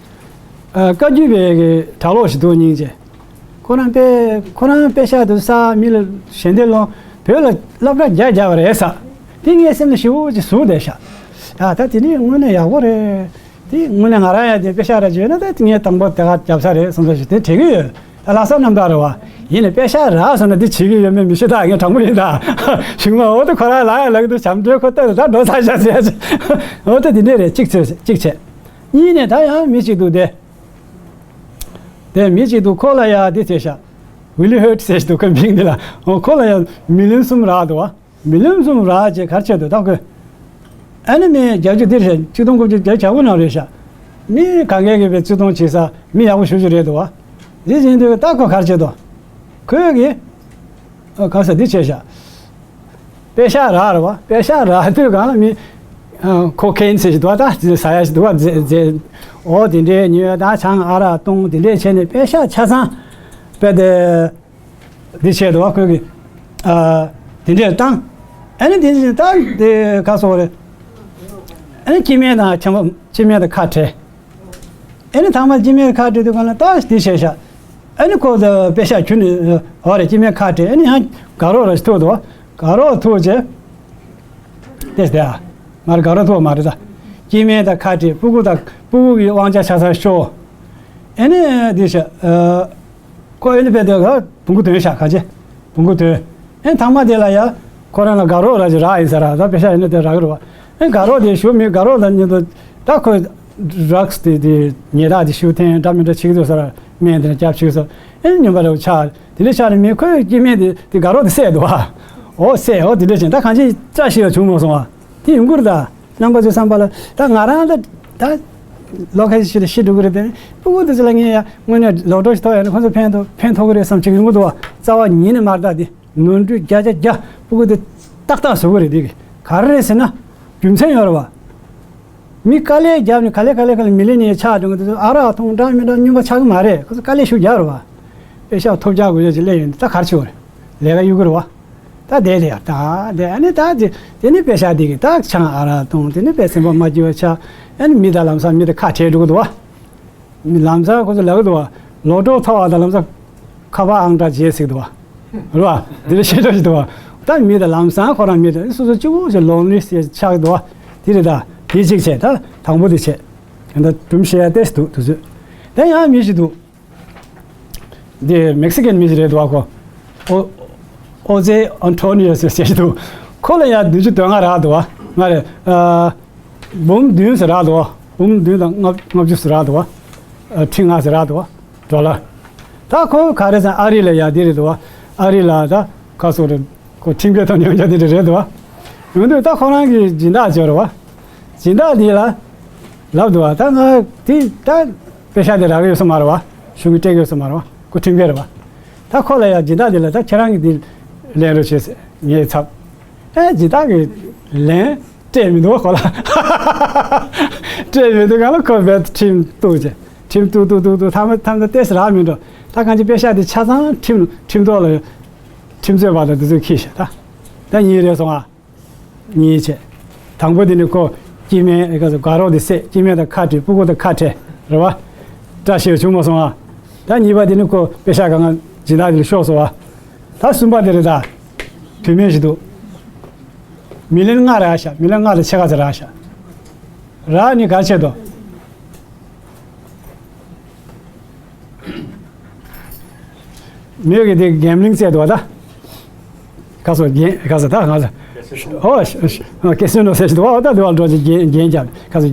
ཨ། བཀའ་བརྒྱུད་པའི་གི་གྲྭ་ལོག་ཞིག་འདུག་སྙིང་རྗེ། ཁོ་རང་པེ་ཁོ་རང་པེ་ཤག་དེ་ས་མི་ལ་ཞལ་འདེབས་སློང་། བོད་ལ་སློབ་གྲྭ་རྒྱག་རྒྱག་པ་རེད་ཟེར། དེ་ངའི་སེམས་ལ་ཞེ་པོ་ཅིག་ཟུག་བསྡད་ཤག་ཨ། ད་དེ་ནི་དངོས་གནས་ཡག་པོ་རེད། དེ་དངོས་གནས་ང་རང་ཡ་དེ་པེ་ཤག་ར་བྱོས་ན། ད་དེ་ངས་དང་པོ་དེ་ག་རྒྱབ་ས་རེད་བསམ་ས་ཞིག་དེ་དྲན་གི་ཡོད། ད་ལྷག་བསམ་རྣམ་དག་རེད་བ། ཡིན་ནའི་པེ་ཤག་རག་སོང་ན་འདི་བྱེད་ཀྱི་ཡོད་མེད་མི་ཤེས། ད་ངས་དྲང་པོ་ཡིན་ད། གཞུག་མ་འོ་དེ་ཁོ་རང་ལ་ཡ་ལབ་ཀྱི་འདུག་བྱམས་སྒྲོལ་ཁོ་ལྟོས་དང་། ད་འགྲོ་ཚར་ཤག་ཟེར་ཡ་ཅིག་འོ་ད་དེ་འདྲས་རེད། གཅིག་བྱས། གཅིག་བྱས། གཉིས་ནས་ད་ཡང་མི་གཅིག་འདུག་སྟེ། དེ་མི་གཅིག་འདུག་ཁོ་ལ་ཡ་འདི་བྱས་ཤག་ཝི་ལི་ཧོད་ཟེར་ཞིག་འདུག་ཁོའི་མིང་འདི་ལ། འོ་ཁོ་ལ་ཡ་མི་ལོན་གསུམ་རག་འདུག་བ། མི་ལོན་གསུམ་རག་བྱས་ག་རེ་བྱས་འདུག་ད་ཁོས། ཨ་ནི་མི་བརྒྱད་ཅུ་འདི་རེད། ཆིག་སྟོང་དགུ་བརྒྱ་བརྒྱད་ཅུ་གྱ་དགུ་ནང་རེད་ཤག་མི་ག་གེ་གེ་བའི་བརྩི་མཐོང་བྱེད་ས་མི་ཡག་པོ་ཞེ་པོ་ཅིག་རེད་འདུག་བ། འདི་ཡིན་དུས་ད་ཁོ་ག་རེ་བྱས་འདུག་ཁོས་གི། ཨ། ག་ས་འདི་བྱས་ཤག་པེ་ཤག་རག་རེད་བ། པེ་ཤག་རག་དུས་གང་ལ་མི། ཨ། ཁོ་ཁེན་ཟེར་ཞིག་འདུག་བ། ད་ཟ་ཡ་ཞིག་འདུག་བ། རྫས་རྫས། འོ་དེ་འདྲའི་ཉོས། ད་ཆང་ཨ་རག་བཏུང་། དེ་འདྲས་བྱས་ནས་པེ་ཤག་ཆ་ཚང་། པེ་དེ། འདི་བྱས་འདུག་བ། ཁོས་གི། ཨ། དེ་འདྲས་བཏང་། ཨ་ནི་དེ་ད་དེ་ག་སོགས་རེད། ཨ་ནི་སྐྱེ་དམན་དང་ཁྱིམ་པ། སྐྱེ་དམན་དང་ཁ་བྲལ། ཨ་ནི་ཐང་མ་སྐྱེ་དམན་ཁ་བྲལ་དུས་གང་ལ་ད་དེ་བྱས་ཤག་ཨ་ནི་ཁོ་ད་པེ་ཤག་ཁྱོན་ནས་འོ་རེད། སྐྱེ་དམན་ཁ་བྲལ། ཨ་ནི་ཡང་དགའ་རོགས་ར་ཞིག་ཐུག་འདུག་བ། དགའ་རོགས་ཐུག་བྱས། དེ་དེ་ཨ། མར་དགའ་རོགས་ཐུག་མ་རེད་ད། སྐྱེ་དམན་དང་ཁ་བྲལ། སྤུ་གུ་དང་སྤུ་གུ་གི་དབང་ཆ་ཆ་ཚང་ཤོར། ཨ་ནི་དེ་བྱས། ཨ། ཁོ་ཨེ་ནི་དཔེ་དེ་ག་བོང་གུ་དོན་ཤག་ག་ཅེ། བོང་གུ་དོན། ཨེ་ཐང་མ་དེ་ལ་ཡ། ཁོ་རང་ལ་དགའ་རོགས་ར་ཅིག་རག་ཡིན་ས་ར། ད་པེ་ཤག་ཨེ་ནི་དེ་རག་གི་རེད་བ། ཨེ་དགའ་རོགས་དེ་ཞུ་མི་དགའ་རོགས་དང་མཉམ་དུ་ད་ཁོས་ཌྲག་སི་དེ་དེ་ཉལ་ཐག་དེ་ཞུ་འཐེན་འདྲ་མི་འདྲ་བྱེད་ཀྱི་འདུག་ས་ར། སྨན་དེ་ནས་སྐྱབས་བྱེད་ཀྱི་ས། ཨེ་སྨྱོན་པ་རེ་བ་ཆགས། དེ་འདྲ་ཆགས་ནས་མི་ཁོའི་སྐྱེ་དམན་དེ་དེ་དགའ་རོགས་དེ་བསད་འདུག་བ། འོ་བསད། འོ་དེ་འདྲ་བྱས། ད་གང་ཅི་བཀྲ་ཤིས་ཡ་བྱུང་མ་སོང་བ། དེ་ཡོང་གི་རེད་ད། རྣམ་པ་ཚོའི་བསམ་པ་ལ་ད་ང་རང་ད་ད་ལོ་ཁ་ཤས་ཤིག་ལ་ཤི་འགྲོ་གི་རེད་དེ། སྤུ་གུ་དེ་ཚོ་ལ་ངས་ཡ་དངོས་གནས་ལོ་གྲོགས་ཤིག་ཐོབ་ཡ་ན་ཁོ་ཚོ་ཕན་ཐོགས་ཕན་ཐོགས་གི་རེད་བསམ་བྱེད་ཀྱི་ཡོང་གི་འདུག་བ། རྩ་བ་ཉིད་ནས་མ་རེད། ད་དེ་ནོར་འཁྲུལ་བརྒྱ་ཆ་བརྒྱ་སྤུ་གུ་དེ་ཏག་ཏག་བཟོ་གི་རེད། དེ་གི་ག་རེ་རེད་ཟེར་ན་རྒྱུ་མཚན་ཡོད་རེད་བ། མི་དཀའ་ལས་བརྒྱབ་ནས་ག་ལེ་ག་ལེ་ག་ལེ་མི་ལི་ནི་ཡར་ཆགས་འགྲོ་གི་འདུག་ཨ་རག་འཐུང་འདྲ་མི་འདྲ་སྨྱོན་པ་ཆགས་ཀྱི་མ་རེད། ཁོ་ཚོ་དཀའ་ལས་ཤུགས་རྒྱག་རེད་བ། པེ་ཤག་ཐོབ་རྒྱག་དགོས་ཡ་ཅིག་སླེབས་ཡོང་དུས་ད་ག་རེ་བྱེད་དགོས་རེད། ལས་ཀ་གཡུག་གི་རེད་བ། ད་དེ་དེ་ཡ་ད་དེ་ཨ་ནི་ད་དེ་དེ་ནི་པེ་ཤག་དེ་གི་ད་ཆང་ཨ་རག་འཐུང་། དེ་ནི་པེ་སེམས་པ་མ་སྐྱིད་པ་ཆགས། ཨ་ནི་མི་དང་ལམ་སང་མི་དང་ཁ་བྲལ་འགྲོ་གི་འདུག་བ། མི་ལམ་སང་ཁོ་ཚོ་ལབ་གི་འདུག་བ། ལོ་གྲོགས་ཐོབ་པ་དང་ལམ་སང་ཁ་པར་ཨང་གྲངས་བརྗེ་ཟེར་གི་འདུག་བ། རེད་བ། དེ་འདྲ་བཤད་འགྲོ་ཞིག་འདུག་བ། ད་མི་དང་ལམ་སང་ཁོ་རང་མི་དང་སོ་སོ་གཅིག་པོ་ཞིག་ལོན་ལི་ཞིག་ཆགས་གི་འདུག་བ། དེ་རེད་ད། དེ་གཅིག་བྱས། ད་དང་པོ་དེ་བྱས། ད་སྒྲུང་བཤད་ཡ་ཏོག་ཙམ་འདུག་དུས་ཚོད། ད་ཡང་མི་ཞིག་འདུག་འདི་མེག་སི་ཀན་མི་ཞིག་རེད་འདུག་བ། ཁོ་ཨོ་ཨོ་ཛེ་ཨན་ཐོ་ནི་ཡོ་ཟེར་ཞིག་འདུག་ཁོ་ལ་ཡ་བདུན་ཅུ་དོན་ལྔ་རག་འདུག་བ། ང་རེད། ཨ། འབུམ་བདུན་ཟེར་རག་འདུག་བ། འབུམ་བདུན་དང་ལྔ་བཅུ་ཟེར་རག་འདུག་བ། ཨ། ཁྲི་ལྔ་ཟེར་རག་འདུག་བ། ཌོ་ལར། ད་ཁོ་ག་རེ་ཟེར། ཨ་རི་ལ་ཡ་འདི་རེད་འདུག་བ། ཨ་རི་ལ་ད་ག་སོ་རེད། ཁོ་ཁྲིམས་འགལ་ཐོག་ནས་ཡོང་རྒྱུ་དེ་འདྲ་རེད་འདུག་བ། ཡོང་དུས་ད་ཁོ་རང་གི་སྦྱིན་བདག་ཅིག་ཡོད་རེད་བ། སྦྱིན་བདག་འདི་ལ་ལབ་འདུག་བ། ད་ང་དེ་ད་པེ་ཤག་དེ་རག་གི་ཡོད་ས་མ་རེད་བ། གཞུང་གིས་སྤྲད་ཀྱི་ཡོད་ས་མ་རེད་བ། ཁོ་ཁྲིམས་འགལ་རེད་བ། ད་ཁོ་ལ་ཡ་སྦྱིན་བདག་འདི་ལ་ད་ཁྱེད་རང་གིས་འདི་ལེན་རོགས་བྱེད་ཟེར། ངའི་ཚབ། ཨེ་སྦྱིན་བདག་གིས་ལེན་སྤྲད་མི་འདུག་བ་ཁོ་ལ། སྤྲད་མི་འདུག་ག་ལ་ཁོ་རྦད་ཁྲིམས་གཏུགས་བྱས། ཁྲིམས་གཏུགས་གཏུགས་གཏུགས་གཏུགས་ཐ་མ་ཐ་མ་ཏོག་ཙམ་རག་མི་འགྲོ། ད་གང་ཅི་པེ་ཤག་དེ་ཆ་ཚང་ཁྲིམས་ཁྲིམས་ཐོག་ལ་ཁྲིམས་རྩོད་པ་དང་དེ་ཚོས་འཁྱེར་ཤག་ད་ད་གཉིས་རེད་སོང་ཨ། གཉིས་བྱས། དང་པོ་དེ་ནི་ཁོ་སྐྱེ་དམན་ཨེ་ག་ཚོ་དགའ་རོགས་དེ་བསད། སྐྱེ་དམན་དང་ཁ་བྲལ། སྤུ་གུ་དང་ཁ་བྲལ་རེད་བ། བཀྲ་ཤིས་བྱུང་མ་སོང་ཨ། ད་གཉིས་པ་དེ་ནི་ཁོ་པེ་ཤག་གང་ག་སྦྱིན་བདག་དེ་ལ་ཤོར་སོང་ཨ། ད་གསུམ་པ་དེ་རེད་ད། བུད་མེད་ཞིག་འདུག་མི་ལི་ཡོན་ལྔ་རག་ཤག་མི་ལི་ཡོན་ལྔ་དང་ཕྱེད་ཀ་ཙམ་རག་ཤག་རག་ནི་ག་བྱེད་དོ། མོས་གི་དེ་གེམ་ལིང་རྩེད་འདུག་བ་ད། ག་སོ་རྒྱན་ག་སོ་ད་ང་ཚོ་ཨོ་ཀེ་སི་ནོ་ཟེར་ཞིག་འདུག་བ། ད་དེ་བ་འགྲོ་ཅིག་རྒྱན་རྒྱན་རྒྱབ་ག་སོ་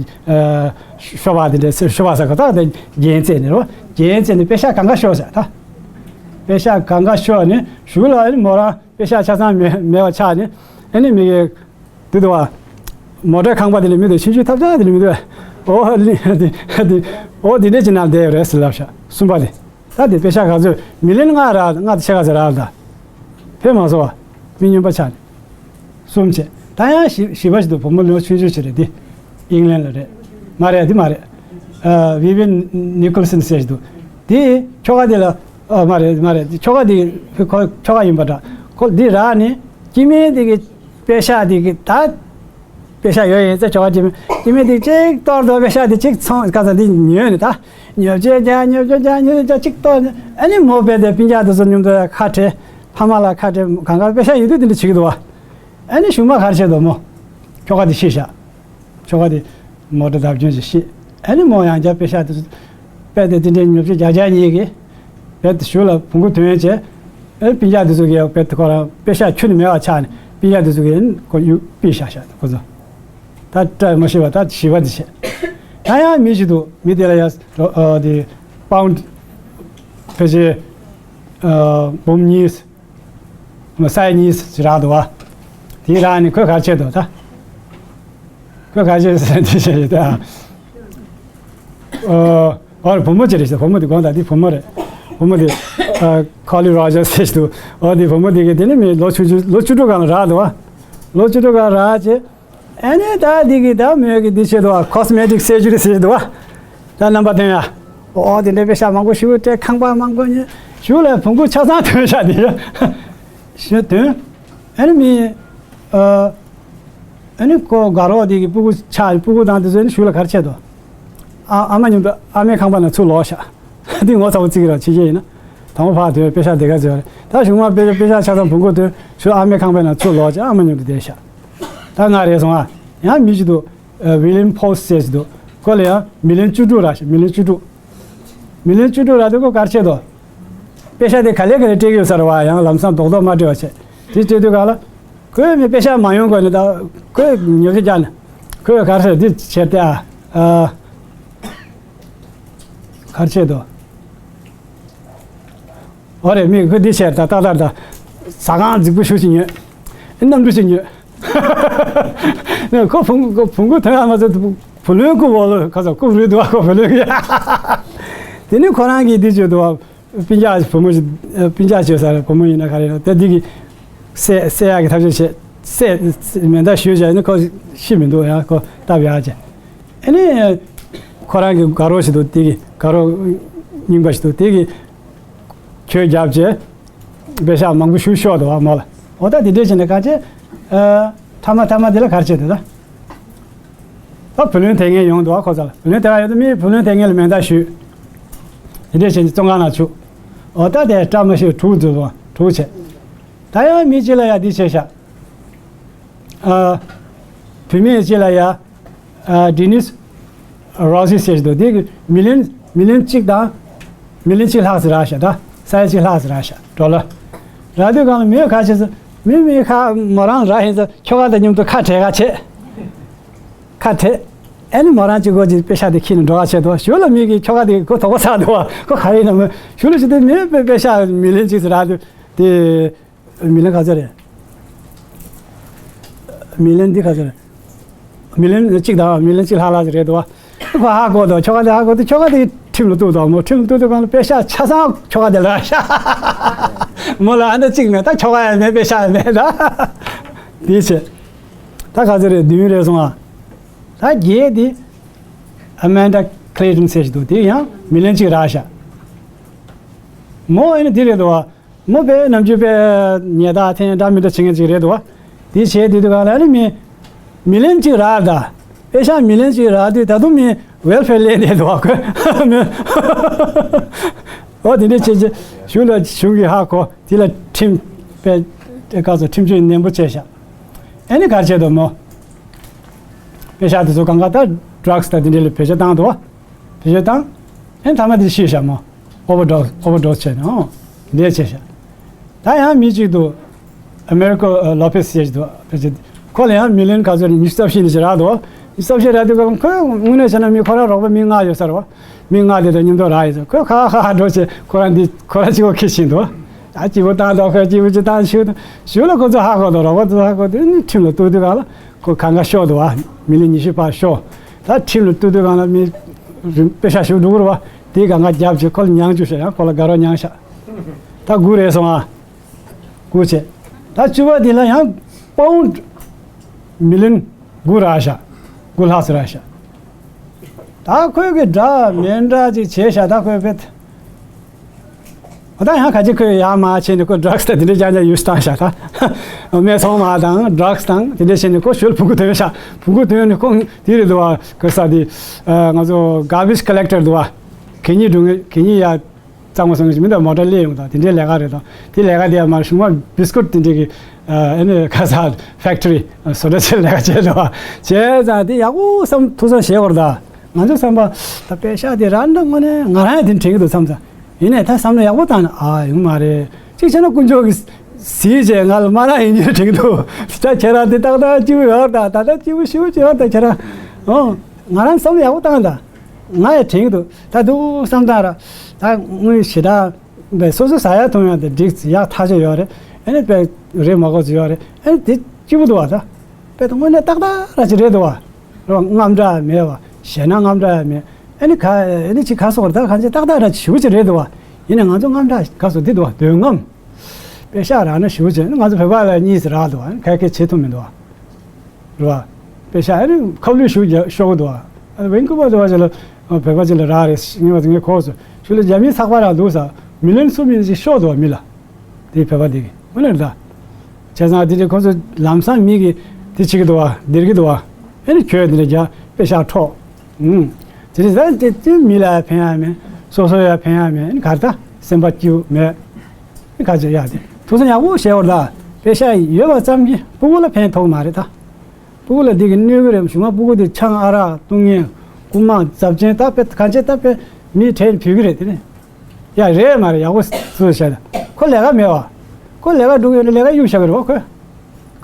ཤོ་བ་དེ་འདྲ་ཤོ་བ་ཟེར་ག་ད་དེ་རྒྱན་རྩེ་ནས་རོ་རྒྱན་རྩེ་ནས་པེ་ཤག་གང་ག་ཤོ་ཟེར་ད། པེ་ཤག་གང་ག་ཤོ་ནས་གཞུག་ལ་ཨ་ནི་མོ་རང་པེ་ཤག་ཆ་ཚང་མེད་མེད་པ་ཆགས་ནས་ཨ་ནི་མི་གི་དེ་འདུག་བ། མོ་ཊའི་ཁང་པ་དེ་ལས་མི་འདུག་ཆུང་ཆུང་ཐབས་ཆག་དེ་ལས་མི་འདུག་ཨོ་ལི་དེ་དེ་ཨོ་དེ་འདྲས་ཅིག་ནང་བསྡད་ཡོད་རེད་ཟེར་ལབ་ཤག་གསུམ་པ་དེ། ད་དེ་པེ་ཤག་ག་ཚོད་མི་ལན་ལྔ་རག་ལྔ་དང་ཕྱེད་ཀ་ཙམ་རག་ལ་ད། ཕེབས་མ་སོང་བ། མི་སྨྱོན་པ་ཆགས་ནས། གསུམ་བྱས། ད་ཡང་བཞི་བཞི་པ་ཞིག་འདུག་བུ་མོ་ལོ་ཆུང་ཆུང་ཞིག་རེད་དེ། ཨིང་ལན་ལ་རེད། མ་རེད་དེ་མ་རེད། ཨ་ཝི་ཝི་ཡན་ནིག་ལ་སན་ཟེར་ཞིག་འདུག་དེ་ཁྱོ་ག་དེ་ལ་ཨ་མ་རེད་མ་རེད་ཁྱོ་ག་དེ་ཁོ་ཁྱོ་ག་ཡིན་པ་འདྲ། ཁོ་དེ་རག་ནས་སྐྱེ་དམན་དེ་གི་པེ་ཤག་དེ་གི་ད། པེ་ཤག་ཡོད་ཡིན་ཙང་ཁྱོ་ག་ཅིག་ཅིག་མི་དེ་གཅིག་གཏོར་དོ། པེ་ཤག་དེ་གཅིག་ཚོང་ཁ་ཚ་དེ་ཉོས་ནས་ད་ཉོ་ཆས་རྒྱག་ཉོ་ཆས་རྒྱག་ཉོ་ཆས་རྒྱག་གཅིག་གཏོར་ནས་ཨ་ནི་མོ་དཔེ་དེ་སྤུན་ཀྱག་དེ་ཚོ་མཉམ་དུ་ཁ་བྲལ། ཕ་མ་ལ་ཁ་བྲལ་གང་ག་པེ་ཤག་ཡོད་དུས་དེ་འདྲ་བྱེད་ཀྱི་འདུག་བ། ཨ་ནི་གཞུག་མ་ག་རེ་བྱས་འདུག་མོ། ཁྱོ་ག་དེ་ཤི་ཤག་ཁྱོ་ག་དེ་མོ་ཊ་བརྡབ་སྐྱོན་གྱིས་ཤི། ཨ་ནི་མོ་ཡང་བསྐྱར་པེ་ཤག་དེ་ཚོ་དཔེ་དེ་དེ་འདྲའི་ཉོ་ཆས་རྒྱག་རྒྱག་ཉེས་ཀྱིས་དཔེ་དེ་གཞུག་ལ་བོང་གུ་ཐོན་བྱས། ཨེ་སྤུན་ཀྱག་དེ་ཚོ་གིས་དཔེ་དེ་ཁོ་རང་པེ་ཤག་ཁྱོན་ནས་མེད་པ་ཆགས་ནས་སྤུན་ཀྱག་དེ་ཚོ་གིས་ཁོ་གཡུག་པས་བཞག་ཤག་ཁོ་ཚོ། ད་བཀྲ་མ་ཤིས་པ་ད་ཞི་བ་དེ་བྱས། ད་ཡང་མི་ཞིག་འདུག་མི་དེ་ལ་ཡང་ཨ་དེ་པའུན་ཕལ་ཆེར་ཨ་འབུམ་གཉིས་སའི་གཉིས་རག་འདུག་བ། དེ་རག་ནས་ཁོས་ག་རེ་བྱས་འདུག་ད། ཁོས་ག་རེ་བྱས་ཟེར་དེ་བྱས་ད། ཨ་ཨོ་བུ་མོ་ཅིག་རེད་ཤག་བུ་མོ་དེ་དགོངས་དག་དེ་བུ་མོ་རེད། བུ་མོ་དེ་ཨ་ཁོ་ལི་རོ་ཇར་སི་ཟེར་ཞིག་འདུག་ཨོ་དེ་བུ་མོ་དེ་གིས་དེ་ནི་མི་ལོ་བཅུ་བཅུ་ལོ་བཅུ་དྲུག་སྒང་ལ་རག་འདུག་བ། ལོ་བཅུ་དྲུག་སྒང་རག་བྱས། ཨ་ནི་ད་འདི་གི་ད་མོས་གི་འདི་བྱེད་དོ། ཀོ་སི་མེ་ཊིག་སར་ཇི་རི་ཟེར་དོ། ད་རྣམ་པ་སྟོན་ཡ། ཨོ་དེ་འདྲ་པེ་ཤག་མང་པོ་ཞུ་སྟེ་ཁང་པ་མང་པོ་ཉོས། ཞུ་ལ་བོང་གུ་ཆ་ཚང་ཐོན་ཤག་དེ་ཞུ་དོན། ཨ་ནི་མི་ཨ་ནི་ཁོ་དགའ་རོགས་དེ་གི་སྤུ་གུ་ཆགས་སྤུ་གུ་དང་དེ་ཚོ་ནི་ཞུ་ལ་ག་རེ་བྱེད་དོ། ཨ་ཨ་མ་མཉམ་དུ་ཨ་མའི་ཁང་པ་ནང་ཚུར་ལོག་ཤག་འདི་ངོ་ཚ་བོ་བརྩི་གི་ར་ཕྱི་རྒྱལ་ཡིན་ན། དང་པོ་ཕར་ཐོན་པེ་ཤག་དེ་ག་ཚོད་རེད། ད་གཞུག་མ་པེ་པེ་ཤག་ཆ་ཚང་བོང་གུ་ཐོན་ཞུ་ཨ་མའི་ཁང་པའི་ནང་ཚུར་ལོག་བྱས་ཨ་མ་མཉམ་དུ་བསྡད་ཤག་ད་ང་རེད་སོང་ཨ། ཡང་མི་ཞིག་འདུག་ཝི་ལི་ཡམ་ཕོ་སི་ཟེར་ཞིག་འདུག་ཁོ་ལ་ཡང་མི་ལན་བཅུ་དྲུག་རག་ཤག་མི་ལན་བཅུ་དྲུག་མི་ལན་བཅུ་དྲུག་རག་དུས་ཁོ་ག་རེ་བྱས་འདུག་པེ་ཤག་དེ་ག་ལེ་ག་ལེ་སྤྲད་ཀྱི་ཡོད་ས་རེད་བ། ཡང་ལམ་སང་རྡོག་རྡོག་མ་སྤྲད་པ་བྱས་དེ་སྤྲད་དུས་ག་ལ། ཁོས་མི་པེ་ཤག་མ་ཡོང་གོང་ནས་ད་ཁོས་ཉོ་ཆས་རྒྱག་ནས་ཁོས་ག་རེ་བྱས་འདི་བྱས་ཏེ་ཨ། ཨ། ག་རེ་བྱས་འདུག་ཨོ་རེད། མི་ཁོས་འདི་བྱས་ད་ཏག་ཏག་ད་ཟ་ཁང་རྫིག་པོ་ཞིག་ཉོས། གནམ་གྲུ་ཞིག་ཉོས། ཁོ་བོང་ཁོ་བོང་གུ་ཐོན་ཡ་མ་ཚད་བུ་ལོན་རྐུ་བོ་ལོ་ཁ་ཚ་རྐུ་རུལ་འདུག་ཁོ་བུ་ལོན་གི། དེ་ནས་ཁོ་རང་གིས་འདི་བྱས་འདུག་སྤུན་ཀྱག་བུ་མོ་ཞིག་སྤུན་ཀྱག་བྱས་ས་རེད། བུ་མོ་ཡིན་ན་ག་རེ་རེད་དེ་འདི་གི་བསད་བསད་ཡག་གི་ཐབས་ཤེས་བྱས་བསད་མེ་མདའ་གཞུས་བྱས་ནི་ཁོ་ཤི་མི་འདུག་ཡང་ཁོ་བཏབ་ཡག་བྱས། ཨ་ནི་ཁོ་རང་གི་དགའ་རོགས་ཞིག་འདུག་དེ་གི་དགའ་རོགས་རྙིང་པ་ཞིག་འདུག་དེ་གི་གྱོད་བརྒྱབ་བྱས་པེ་ཤག་མང་པོ་ཞིག་ཤོར་འདུག་བ་མོ་ལ། འོ་ད་དེ་འདྲས་བྱས་ནས་ག་ཅེ་ཨ་མཐའ་མ་མཐའ་མ་དེ་ལ་ག་རེ་བྱས་འདུག་ད། ད་བུ་ལོན་དེ་ངས་ཡོང་འདུག་ཨ་ཁོ་ཚོ་ལ་བུ་ལོན་དེ་ག་ཡོད་དུ་མིའི་བུ་ལོན་དེ་ངས་ལ་མེ་མདའ་གཞུས། དེ་འདྲས་བྱས་ནས་བཙོན་ཁང་ནང་བཅུག་འོ་ད་དེ་བཀྲ་མ་ཤིས་དྲུག་འཛུལ་སོང་དྲུག་བྱས། ད་ཡང་མི་གཅིག་ལ་ཡ་འདི་བྱས་ཤག་ཨ། བུད་མེད་གཅིག་ལ་ཡ། ཨ་ཌི་ནིས་རོ་སི་ཟེར་གྱི་འདུག་དེ་གི་མི་ལན་མི་ལན་གཅིག་དང་། མི་ལན་གཅིག་ལྷག་ཙམ་རག་ཤག་ད་སའི་གཅིག་ལྷག་ཙམ་རག་ཤག་ཌོ་ལར། རག་དུས་གང་ལ་མི་ཁ་ཆེ་ས་མི་མི་ཁ་མོ་རང་རག་ཡིན་ཙང་ཁྱོ་ག་དང་མཉམ་དུ་ཁ་བྲལ་ཁ་བྱས། ཁ་བྲལ། ཨ་ནི་མོ་རང་གཅིག་གོ་གཅིག་པེ་ཤག་དེ་ཁྱེར་ནས་འགྲོ་ག་བྱས་འདུག་ཞུ་ལ་མི་གི་ཁྱོ་ག་དེ་ཁོ་དོགས་པ་ཚ་འདུག་བ་ཁོ་ག་རེ་ཡིན་ན་མི་ཞུ་ལ་ཞུ་དེ་མི་པེ་པེ་ཤག་མི་ལན་གཅིག་ཙམ་རག་དུས་དེ། མི་ལན་ག་ཚོད་རེད། མི་ལན་འདི་ག་ཚོད་རེད། མི་ལན་གཅིག་དང་མི་ལན་གཅིག་ལྷག་ལྷག་ཅིག་རེད་འདུག་བ། ཁོ་ཧ་གོ་འདུག་ཁྱོ་ག་དེ་ཧ་གོ་འདུག་ཁྱོ་ག་དེ་ཁྲིམས་ལ་གཏུགས་འདུག་མོ་ཁྲིམས་ལ་གཏུགས་དུས་གང་ལ་པེ་ཤག་ཆ་ཚང་ཁྱོ་ག་དེ་ལ་རག་ཤག་མོ་ལ་ཨ་འདྲ་གཅིག་མེད་ད་ཁྱོ་ག་ཡང་མེད་པེ་ཤག་ཡང་མེད་ད། དེ་བྱས། ད་ག་ཚོད་རེད་བདུན་རེད་སོང་ཨ། ད་བརྒྱད་དེ། ཨ་མན་ཌ་ཁི་ལེ་ཊོན་ཟེར་ཞིག་འདུག་དེ་ཡང་མི་ལན་གཅིག་རག་ཤག་མོ་ཨ་ནི་དེ་རེད་འདུག་བ། མོ་དཔེ་ནམ་རྒྱུན་དཔེ་ཉལ་ཐག་འཐེན་འདྲ་མི་འདྲ་བྱེད་མཁན་ཅིག་རེད་འདུག་བ། དེ་བྱས་དུས་དུས་གང་ལ་ཨ་ནི་མི་མི་ལན་གཅིག་རག་ད། པེ་ཤག་མི་ལན་གཅིག་རག་དུས་ད་དུང་མི་ཝེལ་ཕེར་ལེན་བསྡད་འདུག་བ་ཁོས། འོ་དེ་འདྲ་བྱས་རྗེས་གཞུང་ལ་གཞུང་གིས་ཧ་གོ་དེ་ལ་ཁྲིམས་དཔེ་དེ་སྐབས་སུ་ཁྲིམས་གཅོད་ནན་པོ་བྱས་ཤག་ཨ་ནི་ག་རེ་བྱས་འདུག་མོ། པེ་ཤག་དེ་ཚོ་གང་ག་ད་ཌྲག་སི་དང་དེ་འདྲ་ལ་བེད་སྤྱོད་བཏང་འདུག་བ། བེད་སྤྱོད་བཏང་། ཨེ་མཐའ་མ་དེ་ཤི་ཤག་མོ། ཨོ་བར་ཌོ་སི་ཨོ་བར་ཌོ་སི་བྱས་ནས་ཨོ། དེ་འདྲས་བྱས་ཤག་ད་ཡང་མི་གཅིག་འདུག་ཨ་མེ་རི་ཀོ་ལོ་པེས་ཟེར་གྱི་འདུག་ཕལ་ཆེར་ཁོ་ལ་ཡང་མི་ལི་ཡོན་ག་ཚོད་རེད། ཉི་ཤུ་རྩ་བཞི་ནས་ཅིག་རག་འདུག་ཉི་ཤུ་རྩ་བཞི་རག་དུས་སྐབས་ཁོས་དངོས་གནས་བྱས་ན་མི་ཁོ་རང་རོགས་པ་མི་ལྔ་ཡོད་ས་རེད་བ། མི་ལྔ་དེ་དང་མཉམ་དུ་རག་ཡོད་ས། ཁོས་ཁ་ཁ་ཁ་འགྲོ་བྱས་ཁོ་རང་འདི་ཁོ་རང་གཅིག་པོ་ཁྱེར་ཕྱིན་འདུག་ད་གཅིག་པོ་བཏང་འདུག་ཁོས་གཅིག་པོ་ཅིག་བཏང་ཞུ་ཞུ་ལ་ཁོ་ཚོ་ཧ་གོ་འདུག་རོགས་པ་ཚོ་ཧ་གོ་དུས་ནི་ཁྲིམས་ལ་གཏུག་དུས་གང་ལ་ཁོ་གང་ག་ཤོར་འདུག་བ། མི་ལི་ཉི་ཤུ་ཕར་ཤོར། ད་ཁྲིམས་ལ་གཏུག་དུས་གང་ལ་མི་རིན་པེ་ཤ་ཞུ་འགྲོ་གི་རེད་བ། དེ་གང་ག་རྒྱབ་བྱས་ཁོ་ལ་མྱངས་བཅུག་ཤག་ཡང་ཁོ་ལ་དགའ་རོགས་མྱངས་ཤག་ད་དགུ་རེད་སོང་ཨ། དགུ་བྱས། ད་བཅུ་པ་འདི་ལ་ཡང་པའུན་མི་ལི་ཡོན་དགུ་རག་ཤག་དགུ་ལྷག་ཙམ་རག་ཤག་ད་ཁོས་གི་འདྲ་མི་འདྲ་ཅིག་བྱས་ཤག་ད་ཁོས་བེད། ད་ཡང་ག་ཅི་ཁོས་ཡར་མར་བྱས་ནས་ཁོ་ཌྲག་སི་དང་དེ་འདྲ་རྐྱང་རྐྱང་ཡུ་སི་བཏང་ཤག་ད་སྨད་འཚོང་མ་དང་ཌྲག་སི་དང་དེ་འདྲ་བྱས་ནས་ཁོ་ཞོལ་ཕྲུ་གུ་ཐོན་ཤག་ཕྲུ་གུ་ཐོན་ནས་ཁོ་དེ་རེད་འདུག་བ། ཁོ་ས་དེ་ང་ཚོ་གར་བེཇ་ཀ་ལེག་ཊར་འདུག་བ། གད་སྙིགས་སྒྲུག་མཁན། གད་སྙིགས་ཡར་གཙང་མ་བཟོ་མཁན་ཞིག་མི་འདུག་མོ་ཊ་སླེབས་ཡོང་དང་དེ་འདྲའི་ལས་ཀ་རེད་དང་། དེ་ལས་ཀ་དེ་ཡང་མར་གཞུང་མ་བིས་ཀུད་དེ་འདྲའི་གི་ཨ་ནི་ཁ་ས་ཕེག་ཊི་རི་བཟོ་གྲྭ་ཆེ་ལས་ཀ་བྱས་འདུག་བ། བྱས་ཙང་དེ་ཡག་པོ་བསམ་ཐུགས་བསམ་བཞེས་དགོས་རེད་ད། ང་ཚོ་བསམ་པ་ད་པེ་ཤག་དེ་རང་འདྲ་དངོས་གནས་ང་རང་ཡང་དེ་དྲན་གྱི་འདུག་བསམ་ཙང་། ཡིན་ནའི་ད་བསམ་བློ་ཡག་པོ་བཏང་ན་ཨ་ཡོང་མ་རེད། གཅིག་བྱས་ན་དཀོན་མཆོག་གིས་གཟིགས་བྱས་ང་ལ་མ་རག་ཡིན་ཉེས་དྲན་གྱི་འདུག་ད་ཁྱེད་རང་དེ་ཏག་ཏག་སྐྱིད་པོ་ཡོད་ད། ད་ལྟ་སྐྱིད་པོ་ཞེ་པོ་ཅིག་ཡོད་ད་ཁྱེད་རང་། ཨོ། ང་རང་བསམ་བློ་ཡག་པོ་བཏང་ད། ང་ཡང་དྲན་གྱི་འདུག་ད་འདུག་བསམ་སྟངས་ར། ད་དངུལ་ཞེ་དྲག་པས་སོ་སོ་ཟ་ཡག་འཐུང་ཡག་དེ་འགྲིག་ཡག་ཐག་ཆོད་ཡོད་རེད། ཨ་ནི་དཔེ་རེད་མ་གོ་ཚོད་ཡོད་རེད། ཨ་ནི་དེ་སྐྱིད་པོ་འདུག་བ་ད། དཔེ་ད་དངོས་གནས་ཏག་ཏག་ར་ཅིག་རེད་འདུག་བ། རེད་བ། དངངས་སྐྲག་མེད་བ། ཞེད་སྣང་དངངས་སྐྲག་ཡང་མེད། ཨ་ནི་ག་ཨ་ནི་ཅིག་ག་སོགས་རེད་ད། གང་ཅི་ཏག་ཏག་ར་ཅིག་ཞེ་པོ་ཅིག་རེད་འདུག་བ། ཡིན་ནའི་ང་ཚོ་དངངས་སྐྲག་ག་སོགས་འདི་འདུག་བ། འདོད་རྔམ། པེ་ཤག་རག་ན་ཞེ་པོ་ཅིག་ང་ཚོ་བོད་པ་ལ་གཉིས་སུ་རག་འདུག་བ། ག་གེ་བྱེད་ཐུབ་མི་འདུག་བ། རེད་བ། པེ་ཤག་ཨ་ནི་ཁ་བསླུས་ཞེ་པོ་ཅིག་ཤོར་གི་འདུག་བ། ཝེན་ཀུ་བར་དུ་བ་ཅིག་ལ་བོད་པ་ཅིག་ལ་རག་རེད། ངས་བ་ངས་གོ་སོང་། ཞུ་ལ་རྒྱ་མིའི་ཚགས་པར་རག་འདུག་ས། མི་ལི་ཡོན་གསུམ་ཡིན་ཅིག་ཤོར་འདུག་བ་མི་ལ། དེའི་བོད་པ་འདི་གི་དངོས་གནས་རེད་ད། བྱས་ཙང་དེ་འདྲའི་ཁོ་ཚོ་ལམ་སང་མི་གི་དེ་བྱེད་ཀྱི་འདུག་བ། འདིར་གི་འདུག་བ། ཨེ་ནི་ཁྱོད་འདི་འདྲ་རྒྱ་པེ་ཤག་འཕྲོག་ཨུམ། དེ་འདྲ་ད་དེ་དེ་མི་ལ་ཡང་ཕན་ཡག་མེད། སོ་སོ་ཡང་ཕན་ཡག་མེད། ཨེ་ནི་གར་ད་སེམས་པ་སྐྱིད་མེད། ཨེ་ག་ཚོད་ཡག་དེ་ཐུགས་བསམ་ཡག་པོ་བཞེས་བར་ད། པེ་ཤག་ཡོད་པ་ཙམ་གྱིས་སྤུ་གུ་ལ་ཕན་ཐོགས་མ་རེད་ད། སྤུ་གུ་ལ་འདི་གི་གནོད་གི་རེད། གཞུག་མ་སྤུ་གུ་འདི་ཆང་ཨ་རག་བཏུང་མཁན། རྐུ་མ་རྫབ་ཆེན་ད་དཔེ་གང་བྱས་ད་དཔེ་མི་གྲལ་ཕུད་གི་རེད་དེ་ནི། ཡ་རེད་མ་རེད། ཡག་པོ་སུ་བཤད་ད། ཁོ་ལས་ཀ་མེད་བ། ཁོ་ལས་ཀ་སྒྲུབ་ཡོད་ན་ལས་ཀ་གཡུག་བཞག་གི་རེད་བ་ཁོས།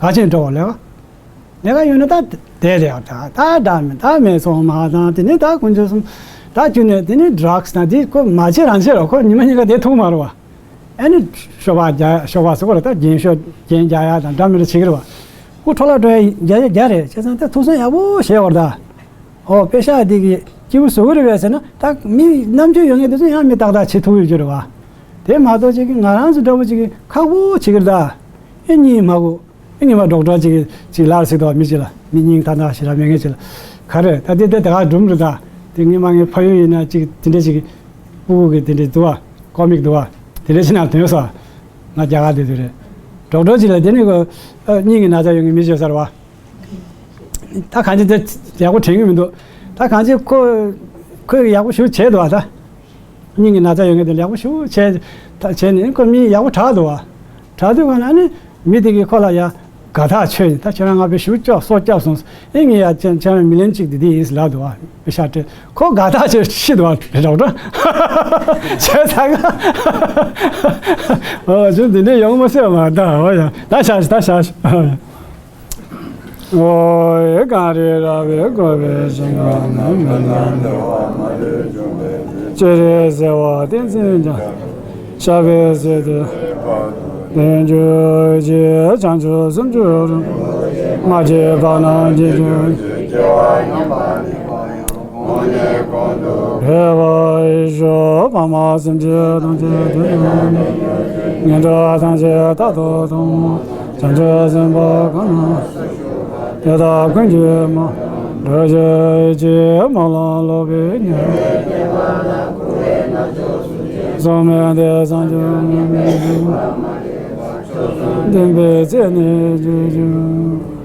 ག་ཅན་འགྲོ་བ་ལས་ཀ། ལས་ཀ་ཡོད་ན་ད་བསྡད་བསྡད་ཡག་ད་ད་འདྲ་མེད་ད་སྨད་འཚོང་མ་དང་དེ་ནས་ད་དཀོན་མཆོག་གསུམ། ད་རྒྱུ་ནས་དེ་ནས་ཌྲག་སི་དང་དེ་ཁོ་མ་བྱེད་རང་བྱེད་རོགས་ཁོ་ཉི་མ་གཉིས་ཀ་བསྡད་ཐུབ་མ་རེད་བ། ཨ་ནི་ཤོ་བ་རྒྱག་ཤོ་བ་ཟེར་གོ་རེད་ད། རྒྱན་ཤོ་རྒྱན་རྒྱག་ཡག་དང་འདྲ་མི་འདྲ་བྱེད་ཀྱི་རེད་བ། སྐུ་འཕྲོ་བརླག་འགྲོ་ཡག་རྒྱག་ཡག་རྒྱག་རེད། བྱས་ཙང་ད་ཐུགས་བསམ་ཡག་པོ་བཞེས་བར་ད། ཨོ་པེ་ཤག་འདི་གི་སྐྱིད་པོ་བཟོ་གི་རེད་པས་ཟེར་ན་ད་མི་རྣམ་དཔྱོད་ཡོད་མཁན་དེ་ཚོ་ཡང་མི་ཏག་ཏག་བྱེད་ཐུབ་ཡོད་རྒྱུ་རེད་བ། དེ་མ་གཏོགས་ཅིག་གི་ང་རང་ཚོ་འདྲ་པོ་ཅིག་གི་ཁག་པོ་བྱེད་ཀྱི་རེད་ད། ཨེ་གཉིད་མ་ཁུག་ཨེ་ཉི་མ་ཌོག་ཊར་ཅིག་གིས་ཅིག་ལར་ཟེར་དོ་མི་ཅིག་ལ་མི་སྙིང་ཐག་ཐག་ཞེ་དྲག་མེད་མཁན་ཅིག་ལ། ག་རེ་ད་དེ་དེ་ད་ག་སྒྲུང་རེད་ད། དེ་ངས་མ་ངའི་ཕ་ཡུལ་ཡིན་ན་ཅིག་དེ་འདྲ་ཅིག་སྤུ་གུ་གི་དེ་འདྲ་འདུག་བ། ཀོ་མིག་འདུག་བ། དེ་འདྲ་ཅིག་ནང་དོན་སོ། ང་རྒྱ་གར་དེ་དུས་རེད། ཌོག་ཊར་ཅིག་ལ་དེ་ནི་གོ་སྙིང་གི་ན་ཚ་ཡོད་མཁན་མི་ཅིག་ཡོད་ས་རེད་བ། ད་གང་ཅི་དེ་ཡག་པོ་དྲན་གི་མི་འདུག་ད་གང་ཅི་ཁོ་ཁོས་ཡག་པོ་ཞེ་པོ་བྱས་འདུག་བ་ད། སྙིང་གི་ན་ཚ་ཡོད་མཁན་དེ་ཡག་པོ་ཞེ་པོ་བྱས་ད་བྱས་ནས་ཁོ་མི་ཡག་པོ་དྲག་འདུག་བ། དྲག་དུས་གང་ལ་ཨ་ནི་མི་དེ་གིས་ཁོ་ལ་ཡ་དགའ་ཐག་ཆོད་ཡིན། ད་ཁྱེད་རང་ང་དཔེ་ཞེ་པོ་སྐྱོ་སོ་སྐྱབས་སོང་། ཨེ་ངས་ཡ་ཁྱེད་ཁྱེད་རང་མི་ལན་གཅིག་དེ་དེ་ཡིན་ལབ་འདུག་བ། དཔེ་ཤ་སྤྲད་ཁོ་དགའ་ཐག་ཆོད་ཤི་འདུག་བ་ཌོག་ཊར། བྱས་ཙང་ཨོ་ཅུང་དེ་འདྲས་ཡོང་མ་སྲིད་པ་མ་གཏོགས་ཨོ་ཡ་ད་བཞག་ཤི་ད་བཞག་ཤི། ཨོ་ཡེ་ག་རེ་ར་བའི་གོ་བའི་ཞིང་ཁམས་ན་མི་ལ་འདུ་བ་མ་ལུས་འབྱུང་བའི་ཕྱིར། ཅེས་རེ་ཟེར་བ་བསྟན་འཛིན་ཀྱང་ཤ་བའི་ཟེར་དུ་ལྡན་གྱུར་ཅིག་བྱང་ཆུབ་སེམས་མཆོག་རུ་མ་སྐྱེས་པ་ན་སྐྱེ་གྱུར། འཕེལ་བ་ཡི་ཞོ་བ་མ་སེམས་ཅན་ཐམས་ཅད་དུ་ངན་འགྲོ་ཐམས་ཅད་རྟག་ཏུ་སྟོང་། བྱང་ཆུབ་སེམས་དཔའ་གང་ན་དེ་དག་ཀུན་གྱི་མ་འགྲོ་ཞིག་ཅེས་སྨོན་ལམ་ལོག་པའི་ཉེས། གཟུགས་མེད་དེ་སངས་རྒྱས་ངོ་མི་འགྱུར། བདེན་པའི་ཚེ་ནི་རྒྱུ་འབྱུང་།